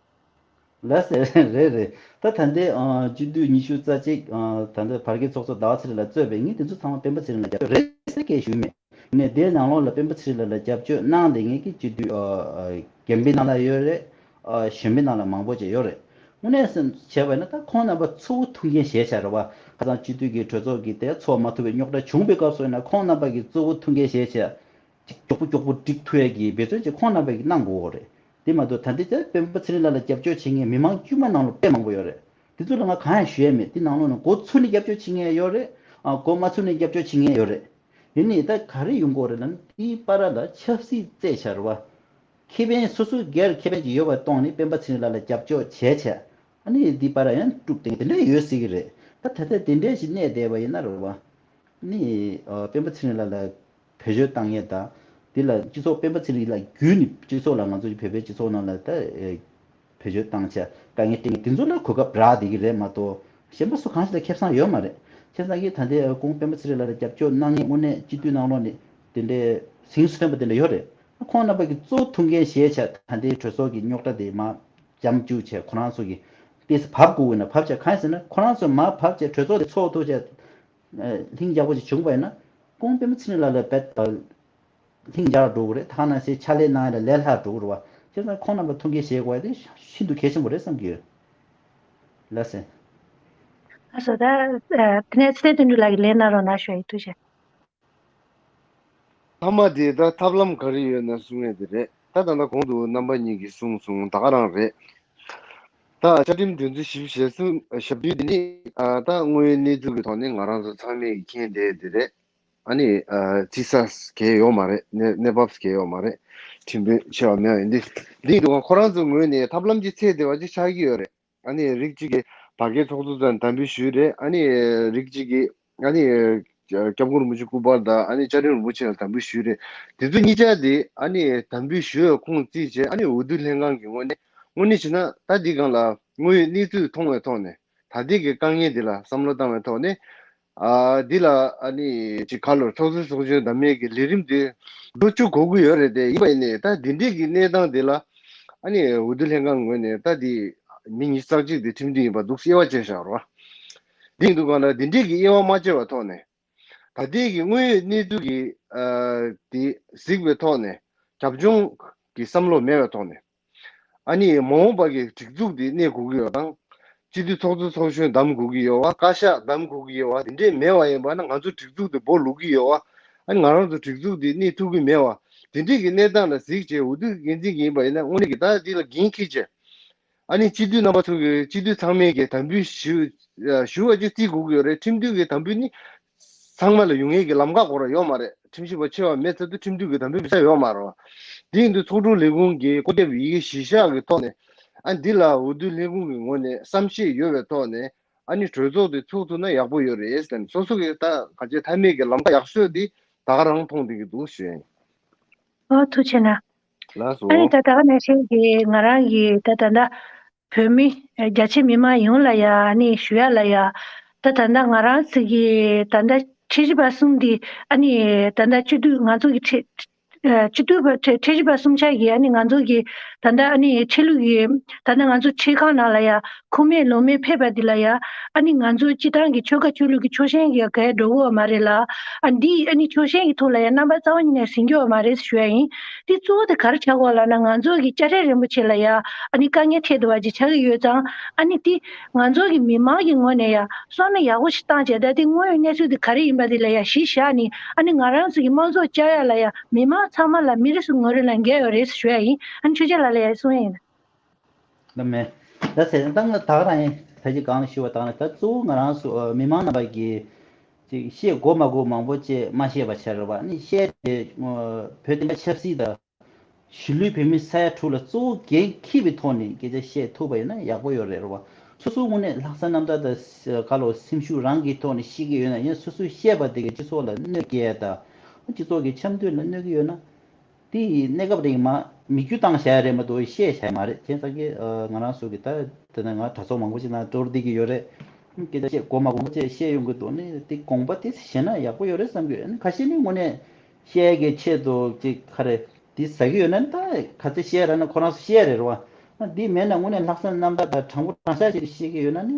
ལགས་སེ། རེད་རེད། ད་ད་ལྟའི་ཨ་སྤྱི་འཐུས་ཉི་ཤུ་རྩ་གཅིག་ཨ་ད་ལྟ་བར་བརྒལ་ཚོགས་གཙོ་ཟླ་བ་ཚེ་རིང་ལགས་གཙོས་པའི་མི་དེ་ཚོ་ཚང་མ་སྤེན་པ་ཚེ་རིང་ལ་རྒྱབ་སྐྱོར་རེད་ཟེར་སྐད་ཞུས་མེད། ནས་དེའི་ནང་ལོགས་ལ་སྤེན་པ་ཚེ་རིང་ལགས་ལ་རྒྱབ་སྐྱོར་གནང་བསྡད་མཁན་གྱི་སྤྱི་འཐུས་ཨ་ཨ་རྒན་པའི་ནང་ལ་ཡོད་རེད། ཨ་གཞོན་པའི་ནང་ལ་མང་པོ་ཅིག་ཡོད་རེད། དངོས་གནས་བྱས་པ་ཡིན་ན་ད་ཁོང་རྣམ་པ་གཙོ་བོ་ཐུགས་འགན་བཞེས་བྱས་རེད་བ། ཁ་སང་སྤྱི་འཐུས་ཀྱི་གྲོས་ཚོགས་ཀྱི་དེ་ཚོགས་མ་ཐུབ་པའི་རྙོག་དྲ་བྱུང་པའི་སྐབས་སུ་ཡིན་ན་ཁོང་རྣམ་པ་གིས་གཙོ་བོ་ཐུགས་འགན་བཞེས་བྱས། ཅིག་མགྱོགས་པོ་མགྱོགས་པོ་འགྲིག་ཐུབ་ཡས་ཀྱི་འབད་བརྩོན་ཅིག་ཁོང་རྣམ་པ་གིས་གནང་དགོས་ཀྱི་རེད། དེ་མ་གཏོགས་ད་ལྟའི་ཆར་སྤེན་པ་ཚེ་རིང་ལགས་ལ་རྒྱབ་སྐྱོར་བྱེད་མཁན་མི་མང་དཀྱུས་མ་ནང་ལ་དཔེ་མང་པོ་ཡོད་རེད། དེ་ཚོ་ལ་ང་གང་ཡང་ཞུ་ཡས་མེད། དེ་ནང་ལོགས་ནས་མགོ་ཚོས་ནས་རྒྱབ་སྐྱོར་བྱེད་མཁན་ཡོད་རེད། ཨ་མགོ་མ་ཚོས་ནས་རྒྱབ་སྐྱོར་བྱེད་མཁན་ཡོད་རེད། ཡིན་ནའི་ད་ག་རེ་ཡོང་གི་ཡོད་རེད་ལབ་ན་དེའི་བར་ལ་ཆབ་སྲིད་རྩད་ཆ་རེད་བ། ཁེ་ཕན་སོ་སོའི་སྒེར་ཁེ་ཕན་ཅིག་ཡོད་པ་མཐོང་ནས་སྤེན་པ་ཚེ་རིང་ལགས་ལ་རྒྱབ་སྐྱོར་བྱས་བྱས། ཨ་ནི་འདི་པར་ཡང་དཀྲུག་བསྡད་མཁན་དེ་འདྲ་ཡོད་སྲིད་ཀྱི་རེད། ད་ད་ལྟ་དེ་འདྲ་ཞིག་གནས་བསྡད་པ་ཡིན་ན་རེད་བ། ཨ་ནི་ཨ་སྤེན་པ་ཚེ་རིང་ལགས་ལ་བེད་སྤྱོད་བཏང་ཡས་དང་། འདི་ལ་སྤྱི་ཚོགས་སྤེན་པ་ཚེ་རིང་ལགས་བརྒྱུད་ནས་སྤྱི་ཚོགས་ལ་ང་ཚོ་བོད་པའི་སྤྱི་ཚོགས་ནང་ལ་ད་ཨེ་བེད་སྤྱོད་བཏང་བྱས་དཀའ་ངལ་སྤྲད་མཁན་དེ་ཚོ་ལ་གོ་སྐབས་རག་བསྡད་ཀྱི་རེད་མ་གཏོགས་གཞན་པ་སུ་གང་ཞིག་ལ་ཁེ་བཟང་ཡོད་མ་རེད། བྱས་ཙང་གི་ད་ལྟའི་སྐུ་ངོ་སྤེན་པ་ཚེ་རིང་ལགས་ལ་རྒྱབ་སྐྱོར་གནང་མཁན་དངོས་གནས་སྤྱི་འཐུས་ནང་ལོགས་ནས་དེ་འདྲའི་ཟིང་སུ་ཐོན་པ་དེ་འདྲ་ཡོད་རེད། ཁོང་རྣམ་པ་གིས་གཙོ་བོ་ཐུགས་འགན་བཞེས་བྱས་ད་ལྟའི་གྲོས་ཚོགས་ཀྱི་རྙོག་དྲ་དེ་མར་འཇམ་བཅུག་བྱས་ཁོ་རང་ཚོ་གིས་ཏོག་ཙམ་བབས་དགོས་ཀྱི་ན་བབས་བྱས། གང་ཡིན་ཟེར་ན་ཁོ་རང་ཚོ་མར་བབས་བྱས་གྲོས་ཚོགས་དེ་ཚོགས་ཐུབ་བྱས་ལྷིང་འཇགས་པོ་ཞིག་བྱུང་པ་ཡིན་ན་སྐུ་ངོ་སྤེན་པ་ཚེ་རིང་ལགས་ལ་རྦད་དེ་ལྷིང་འཇགས་འགྲོ་གི་རེད། ཐ་ན་སེ་ཕྱག་ལས་གནང་ཡ་ལ་ལས་སླ་འགྲོ་གི་རེད་བ། བྱས་ཙང་ཁོང་རྣམ་པ་ཐུགས་འགན་བཞེས་དགོས་ཡ་དེ་ཤིན་ཏུ་གལ་ཆེན་པོ་རེད་བསམ་གྱི་ཡོད། ལགས་སེ། ལགས་སོ། ད་དེ་ནས་ཚེ་བརྟན་དོན་གྲུབ་ལགས་ཀྱིས་ལན་གནང་རོགས་གནང་ཞུ་ཡ་ཡིན། ཐུགས་རྗེ་ཆེ། མཐའ་མ་དེ་ད་ཐབས་ལམ་ག་རེ་ཡོད་ན་གསུང་ཡས་དེ་རེད། ད་ད་ལྟ་གོང་དུ་རྣམ་པ་གཉིས་ཀྱིས་གསུངས་སོང་། ད་ག་རང་རེད། ད་བཅའ་ཁྲིམས་དོན་ཚན་བཞི་བཅུ་ཞེ་གསུམ་ཞེ་བདུན་དེ་ནི་ཨ་ད་དངོས་ཡོད་གནས་ཚུལ་གྱི་ཐོག་ནས་ང་རང་ཚོ་ཚང་མས་མཁྱེན་བསྡད་དེ་རེད། ཨ་ནི་ཨ་རྩི་ས་གང་ཡང་ཡོད་མ་རེད། གནས་གནས་བབ་གང་ཡང་ཡོད་མ་རེད། ཁྲིམས་དཔོན་ཆེ་བ་མེད་པ་ཡིན་དུས། འདི་ཡིན་དུས་ཁོ་རང་ཚོའི་ངོས་ནས་ཐབས་ལམ་ཅིག་འཚོལ་བསྡད་པ་ཅིག་ཆགས་ཀྱི་ཡོད་རེད། ཨ་ནི་རིགས་གཅིག་གིས་བར་བརྒལ་ཚོགས་གཙོ་ཚང་དམ་འབུལ་ཞུས་རེད། ཨ་ནི་རིགས་གཅིག་གིས་ཨ་ནི་སྐྱབས་མགོན་རིན་པོ་ཆེ་སྐུ་པར་དང་ཨ་ནི་བཅའ་ཁྲིམས་རིན་པོ་ཆེ་ལ་དམ་འབུལ་ཞུས་རེད། དེ་ཚོ་གཉིས་ཆ་དེ་ཨ་ནི་དམ་འབུལ་ཞུ་བའི་ཁུངས་བརྩིས་བྱས། ཨ་ནི་འོས་བསྡུ་ལྷན་ཁང་གི་ངོས་ནས་དངོས་གནས་བྱས་ན་ད་འདི་སྒང་ལ་དངོས་ཡོད་གནས་ཚུལ་མཐོང་བའི་ཐོག་ནས་ད་ལྟའི་གི་དཀའ་ངལ་འདི་ལ་བསམ་བློ་བཏང་བའི་ཐོག་ནས། ཨ་འདི་ལ་ཨ་ནི་ཅིག་ག་ལོར་ཚོགས་གཙོ་ཚོགས་གཞོན་འདེམས་ཡས་ཀྱི་ལས་རིམ་དེ་འགྲོ་བཅུག་དགོས་ཀྱི་ཡོད་རེད་དེ། ཡིན་པ་ཡིན་ནའི་ད་འདི་འདྲའི་གི་གནས་སྟངས་དེ་ལ་ཨ་ནི་འོས་བསྡུ་ལྷན་ཁང་ངོས་ནས་ད་འདི་མི་ཉི་ཤུ་རྩ་གཅིག་དེ་ཁྲིམས་མཐུན་ཡིན་པ་འདུག་དབྱེ་བ་ཕྱེ་བཞག་རོགས། འདི་ཡིན་དུས་སྒང་ལ་འདི་འདྲའི་གི་དབྱེ་བ་མ་ཕྱེ་བའི་ཐོག་ནས་ད་ལྟའི་གི་དངོས་ཡོད་གནས་ཚུལ་གྱི་ཨ་དེ་གཟིགས་པའི་ཐོག་ནས་རྒྱབ་ལྗོངས་ཀྱི་བསམ་བློ་མེད་པའི་ཐོག་ནས། ཨ་ནི་མ་འོངས་པ་གི་སྒྲིག་འཛུགས་འདི་གནས་དགོས་ཀྱི་ཡོད་དང་། སྤྱི་འཐུས་ཚོགས་གཙོ་ཚོགས་གཞོན་འདེམས་དགོས་ཀྱི་ཡོད་པ། བཀའ་ཤག་འདེམས་དགོས་ཀྱི་ཡོད་པ། དེ་འདྲས་མེད་པ་ཡིན་པ་ན་ང་ཚོ་སྒྲིག་འཛུགས་འདི་སྦོ་ལུག་གི་ཡོད་པ། ཨ་ནི་ང་རང་ཚོ་སྒྲིག་འཛུགས་འདི་གནས་ཐུབ་ཀྱི་མེད་པ། དེ་འདྲའི་གི་གནས་སྟངས་ལ་གཟིགས་བྱས་འོས་བསྡུ་འགན་འཛིན་ཡིན་པ་ཡིན་ན་དངོས་གནས་ཀྱི་ད་འདི་ལ་འགན་འཁྱེར་བྱས། ཨ་ནི་སྤྱི་འཐུས་རྣམ་པ་ཚོ་གི་སྤྱི་འཐུས་ཚང་མས་ཀྱི་དམ་འབུལ་ཞུ་ཞུ་བ་ཅིག་བརྩི་དགོས་ཀྱི་ཡོད་རེད། ཁྲིམས་མཐུན་གྱི་དམ་འབུལ་ནི་ཚང་མ་ལ་ཡོང་ཡས་ཀྱི་ལམ་ཁ་ཁོ་རང་ཡོད་མ་རེད། ཁྲིམས་ཞིབ་པ་ཆེ་བ་མེད་ཚར་དུས་ཁྲིམས་མཐུན་གྱི་དམ་འབུལ་བྱ་ཡོད་མ་རེད། དེ་ཡིན་དུས་ཚོགས་དྲུང་ལས་ཁུངས་ཀྱི་བཀོད་ཁྱབ་ཡི་གེ་གཞི་བཞག་གི་ཐོག་ནས་ཨ་འདི་ལ་འོས་བསྡུ་ལས་ཁུངས་ཀྱི་ངོས་ནས་བསམ་ཤེས་ཡོད་པའི་ཐོག་ནས་ཨ་ནི་གྲོས་ཚོགས་དེ་ཚུགས་ཐུབ་ན་ཡག་པོ་ཡོད་རེད་ཟེར་ནས་སོ་སོ་གི་ད་ག་ཅེ་མཐའ་མའི་གི་ལམ་ཁ་ཡག་ཤོས་དེ་ད་ག་རང་མཐོང་བསྡད་ཀྱི་འདུག་ཞུ་ཡ་ཡིན། ཨོ་ཐུགས་རྗེ་གནང་། ལགས་སོ། ཨ་ནི་ད་ད་ག་ནང་བཞིན་གྱི་ང་རང་གི་ད་ད་ལྟ་བོད་མི་རྒྱ་ཆེ་མི་མང་ཡོངས་ལ་ཡ་ཨ་ནི་ཞུ་ཡ་ལ་ཡ། ད་ད་ལྟ་ང་རང་ཚོ་གི་ད་ལྟ་ཁྲིམས་ཞིབ་པ་གསུམ་འདི་ཨ་ནི་ད་ལྟ་སྤྱི་འཐུས་ང་ཚོ་གི་ཁྲི་ཨ་སྤྱི་འཐུས་པ་ཁྲི་ཁྲིམས་ཞིབ་པ་གསུམ་ཆ་གི་ཨ་ནི་ང་ཚོ་གི་ད་ལྟ་ཨ་ནི་ཆོས་ལུགས་ཀྱི་ད་ལྟ་ང་ཚོ་ཁྲིམས་ཁང་ནང་ལ་ཡ་ཁུངས་མེད་ལུང་མེད་ཕེབས་པ་འདི་ལ་ཡ་ཨ་ནི་ང་ཚོ་སྤྱི་བཏང་གི་ཆོལ་ཁ་ཆོས་ལུགས་ཀྱི་ཕྱོགས་ཞེན་གྱི་ག་ཡ་འགྲོ་གི་ཡོད་མ་རེད་ལ། ཨ་འདི་ཨ་ནི་ཕྱོགས་ཞེན་གྱི་ཐོག་ལ་ཡ་རྣམ་པ་རྩ་བ་ཉིད་ནས་ཟིན་གྱི་ཡོད་མ་རེད་ཞུ་ཡ་ཡིན། དེ་གཙོ་བོ་དེ་ག་རེ་ཆགས་ཀྱི་ཡོད་ལབ་ན་ང་ཚོ་གི་དཔྱ་ཁྲལ་རིན་པོ་ཆེ་ལ་ཡ་ཨ་ནི་དཀའ་ངལ་འཕྲད་བསྡད་པ་ཅིག་ཆགས་ཀྱི་ཡོད་ཙང་ཨ་ནི་དེ་ང་ཚོ་གི་མི་མང་གི་ངོས་ནས་ཡ་བསམ་བློ་ཡག་པོ་ཞིག་བཏང་བྱས་ད་དེ་དངོས་ཡོད་གནས་ཚུལ་དེ་ག་རེ་ཡིན་པ་དེ་ལ་ཡ་གཞི་བཞག་ནས་ཨ་ནི་ང་རང་ཚོ་གི་དམངས་གཙོ་བཅའ་ཡ་ལ་ཡ་མི་མང་ཚང་མ་ལ་མི་རེ་ཟུང་ངོ་རེ་ལ་འགན་ཡོད་རེད་ཞུ་ཡ་ཡིན། ཨ་ནི་ཆོས་རྒྱལ་ལགས་ལ་ཡ་གསུང་ཡ་ཡིན། ད་མེད། ད་ཟེར་ན་ད་ང་ད་ག་རང་ཡིན། ད་ཅི་གང་ཞུ་བ་དང་ད་གཙོ་བོ་ང་རང་ཚོ་ཨ་མི་མང་རྣམ་པ་གིས་ཅིག་བཤད་དགོས་མ་དགོས་མང་པོ་ཅིག་མ་བཤད་པ་བྱས་རེད་བ། ནི་བཤད་དེ་ཨ་བོད་དེ་འདྲ་ཆབ་སྲིད་དང་གཞིས་ལུས་བོད་མི་ས་ཡ་དྲུག་ལ་གཙོ་བོ་འགན་འཁྱེར་བའི་ཐོག་ནས་སྐད་ཆ་བཤད་ཐུབ་པ་ཡིན་ན་ཡག་པོ་ཡོད་རེད་རེད་བ། སོ་སོའི་ངོས་ནས་ལྷག་བསམ་རྣམ་དག་དང་ག་ལོ་སེམས་ཤུགས་རང་གི་ཐོག་ནས་བཤད་ཀྱི་ཡོད་ན་ཡང་སོ་སོས་བཤད་པ་དེ་གིས་སྤྱི་ཚོགས་ལ་གནོད་སྐྱེལ་ཡ་དང་སྤྱི་ཚོགས་ཀྱི་འཆམ་མཐུན་ལ་གནོད་ཀྱི་ཡོད་ན། དེ་ཡི་གནས་སྐབས་རིང་མ་མིག་ཆུ་བཏང་བཞག་ཡ་རེད་མ་གཏོགས་བཤད་བཞག་ཡ་མ་རེད། བྱས་ཙང་གི་ཨ་ང་རང་ཚོ་གི་ད་དེ་ན་ང་གྲྭ་ཚོགས་མང་པོ་ཞིག་ནང་འགྲོ་བསྡད་ཀྱི་ཡོད་རེད། སྐད་ཆ་བཤད་དགོས་མ་དགོས་མང་པོ་ཅིག་བཤད་ཡོང་གི་འདུག་ནི་དེ་དགོངས་པ་དེ་བཞེས་ན་ཡག་པོ་ཡོད་རེད་བསམ་གི་ཡོད། ཁ་ཤས་ནི་དངོས་གནས་བཤད་ཀྱི་ཆེད་དུ་ཅིག་ག་རེ་དེ་ཟ་གི་ཡོད་ན་ནི་ད་ག་ཚོད་བཤད་ར་ན་ཁོ་རང་ཚོ་བཤད་རེད་རེད་བ། ཨ་འདི་མེད་ན་དངོས་གནས་ལྷག་བསམ་རྣམ་དག་དང་དྲང་པོ་དྲང་བཞག་བྱས་ཏེ་བཤད་ཀྱི་ཡོད་ན་ནི།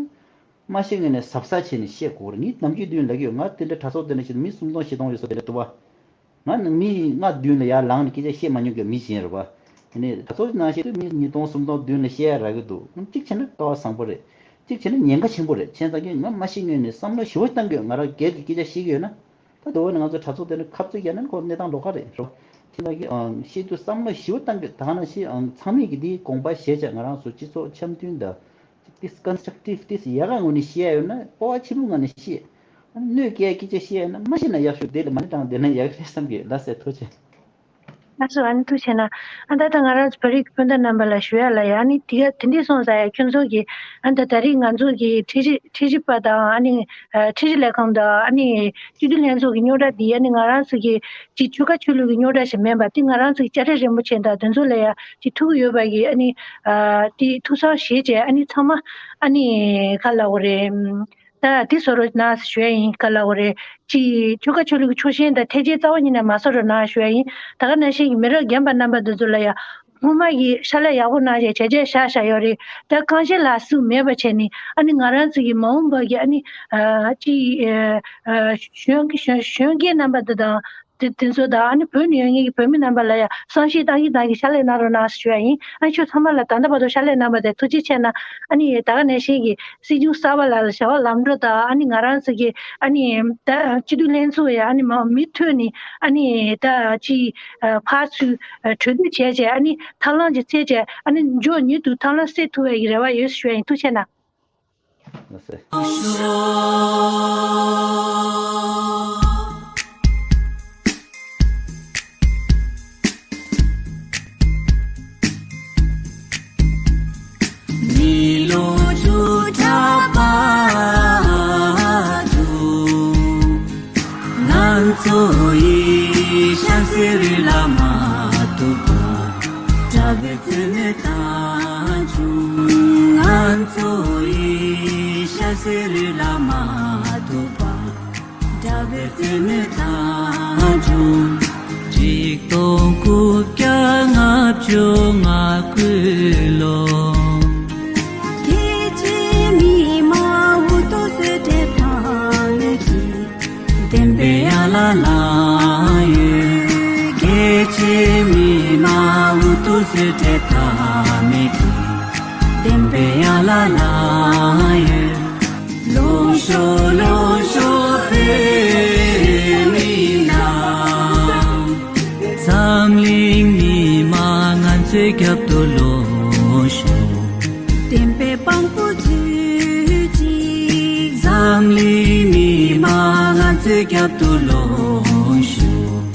མ་ཤེས་ངེས་ནས་གཟབ་གཟབ་བྱས་ནས་བཤད་དགོས་རེད། ངས་ནམ་རྒྱུན་མདུན་ལ་གི་ཡོད། ང་དེ་འདྲ་གྲྭ་ཚོགས་དེ་འདྲ་ཞིག་ཏུ་མི་སུམ་སྟོང་བཞི་སྟོང་ཡོད་ས་དེ་འདྲ་འདུག་བ། ང་ནི་མི་ལྔ་མདུན་ལ་ཡར་ལངས་ནས་སྐད་ཆ་བཤད་མ་མྱོང་གི་མི་གཞན་རེད་བ། དེ་ནས་གྲྭ་ཚོགས་ནང་བཤད་དུས་མི་ཉིས་སྟོང་སུམ་སྟོང་མདུན་ལ་བཤད་ཡ་རག་གི་འདུག་གཅིག་བྱས་ན་སྐལ་བ་བཟང་པོ་རེད། གཅིག་བྱས་ན་ཉེན་ཁ་ཆེན་པོ་རེད། བྱས་ཙང་གི་ང་མ་ཤེས་ངེས་ནས་བསམ་བློ་ཞེ་པོ་བཏང་གི་ཡོད། ང་རང་སྒེར་གྱི་སྐད་ཆ་བཤད་ཀྱི་ཡོད་ན། ད་དོ་བོ་ནི་ང་ཚོ་གྲྭ་ཚོགས་དེ་ནི་ཁ་རྩོད་རྒྱག་ན་ཁོ་གནས་སྟངས་ལོགས་ཀ་རེད་རོ། དེ་ལ་གི་ཨང་བཤད་དུས་བསམ་བློ་ཞེ་པོ་བཏང་གི་ད་ག་ནང་བཞིན་ཨང་ཚང་མས་ཀྱི་དེའི་དགོངས་པ་བཞེས་བྱས་ང་རང་ཚོ་སྤྱི་ཚོགས་འཆམ་མཐུན་དང་ཏིས་ཀོན་སི་ཊྲག་ཊིབ་ཏིས་ཡག་ག་ངོས་ནས་བཤད་ཡ་ཡོད་ན་སྤོབས་པ་ཆེན་པོའི་ངང་ནས་བཤད། གནོད་སྐྱེལ་སྐད་ཆ་བཤད་ཡ་ན་མ་བཤད་ན་ཡག་ཤོས་དེ་ལ་མ་ཎི་བགྲངས་བསྡད་ན་ཡག་རེད་བསམ་གི་ལ་སེ་ཐུགས་རྗེ་ཆེ། ལགས་སོ། ཨ་ནི་ཐུགས་རྗེ་གནང་། ཨ་ད་ལྟ་ང་རང་ཚོ་བོད་རིགས་སྤུན་ཟླ་རྣམ་པ་ལ་ཞུ་ཡ་ལ་ཡ་ཨ་ནི་དེ་ག་དེ་འདྲས་སོང་ཙང་ཡ་ཁྱོད་ཚོ་གི་ཨ་ད་ད་རེས་ང་ཚོ་གི་ཁྲིམས་ཞིབ་ཁྲིམས་ཞིབ་པ་དང་ཨ་ནི་ཁྲིམས་ཞིབ་ལས་ཁང་དང་ཨ་ནི་སྤྱི་འཐུས་ལྷན་ཚོགས་ཀྱི་རྙོག་དྲ་འདི་ཨ་ནི་ང་རང་ཚོ་གི་ཅིག་ཆོལ་ཁ་ཆོས་ལུགས་ཀྱི་རྙོག་དྲ་ཞིག་མིན་པ་དེ་ང་རང་ཚོ་གི་དཔྱ་ཁྲལ་རིན་པོ་ཆེ་དང་དེ་ཚོ་ལ་ཡ་ཅིག་ཐུག་གི་ཡོད་པ་གི་ཨ་ནི་དེ་ཐུགས་བསམ་བཞེས་བྱས་ཨ་ནི་ཚང་མ་ཨ་ནི་ག་ལབ་དགོས་རེད། ད་དེ་བཟོ་རོགས་གནང་ཞུ་ཡ་ཡིན། ག་ལབ་དགོས་རེད། ཅིག་ཆོལ་ཁ་ཆོས་ལུགས་ཀྱི་ཕྱོགས་ཞེན་དང་ཐེ་ཇེ་རྩ་བ་ཉིད་ནས་མ་བཟོ་རོགས་གནང་ཞུ་ཡ་ཡིན། ད་ག་ནང་བཞིན་གྱི་མི་རབས་རྒན་པ་རྣམ་པ་འདི་ཚོ་ལ་ཡ་སྔོན་མ་གི་ཕྱག་ལས་ཡག་པོ་གནང་བྱས་བྱས་རྗེས་བཞག་བཞག་ཡོད་རེད། ད་རྐང་རྗེས་ལ་སུ་མེད་པ་བྱས་ནས་ཨ་ནི་ང་རང་ཚོ་གི་མ་འོངས་པ་གི་ཨ་ནི་ཅིག་གཞོན་གཞོན་གཞོན་སྐྱེས་རྣམ་པ་འདི་དང་དེ་དེ་ཚོ་དང་ཨ་ནི་བོད་ནས་ཡོང་མཁན་གྱི་བོད་མི་རྣམ་པ་ལ་ཡང་བསམ་ཤེས་བཏང་གིན་བཏང་གིན་ཕྱག་ལས་གནང་རོགས་གནང་ཞུ་ཡ་ཡིན། ཨ་ནི་ཁྱོད་ཚང་མ་ལ་ད་ལྟ་བར་དུ་ཕྱག་ལས་གནང་བ་དེ་ཐུགས་རྗེ་ཆེ་གནང་། ཨ་ནི་ད་ག་ནང་བཞིན་གྱི་སྲིད་སྐྱོང་གསར་པ་ལགས་ལ་བྱ་བ་ལམ་འགྲོ་དང་ཨ་ནི་ང་རང་ཚོ་གི་ཨ་ནི་ད་སྤྱི་འཐུས་ལྷན་ཚོགས་ཡ་ཨ་ནི་མ་མུ་མཐུད་ནས་ཨ་ནི་ད་ཅི་ཕར་ཚུར་གྲོས་བསྡུར་བྱས་བྱས་ཨ་ནི་ཐབས་ལམ་ཅིག་བཙལ་བྱས་ཨ་ནི་མགྱོགས་མྱུར་དུ་ཐབས་ལམ་སེལ་ཐུབ་པའི་རེ་བ་ཡོད་ཞུ་ཡ་ཡིན། ཐུགས་རྗེ་ཆེ་གནང་། ང་ཚོ་ཡི་ཤ་ཟེར་ལ་མ་ཐུག་པ། དགྲ་བོའི་བཙུན་མོ་དང་བྱུང་། ཆིག་སྟོང་དགུ་བརྒྱ་ལྔ་བཅུ་ང་དགུ་ལོ། རྒྱལ་གཅེས་མི་མང་འུ་ཐུག་སེ་བྲེལ་ཐང་མེད་ཀྱི། བདེན་པའི་ཡ་ལ་ལ་ཡོད། རྒྱལ་གཅེས་མི་མང་འུ་ཐུག་སེ་བྲེལ་ཐང་མེད་ཀྱི། བདེན་པའི་ཡ་ལ་ལ་ཡོད། ལོངས་ཤོག་ལོངས་ཤོག་བོད་མི་རྣམས། འཛམ་གླིང་ རྒྱབ་ཏུ་ལོངས་ཤོག་བསྟན་པའི་དཔང་པོ་མཛོད་ཅིག་འཛམ་གླིང་མི་མང་ང་ཚོའི་རྒྱབ་ཏུ་ལོངས་ཤོག་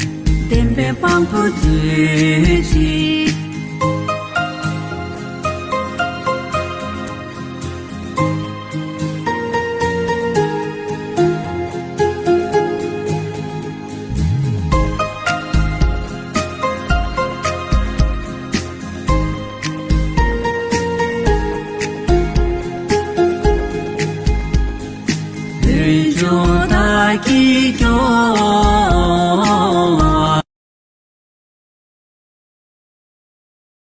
བསྟན་པའི་དཔང་པོ་མཛོད་ཅིག་བོད་ལྗོངས་བདག་གིས་སྐྱོང་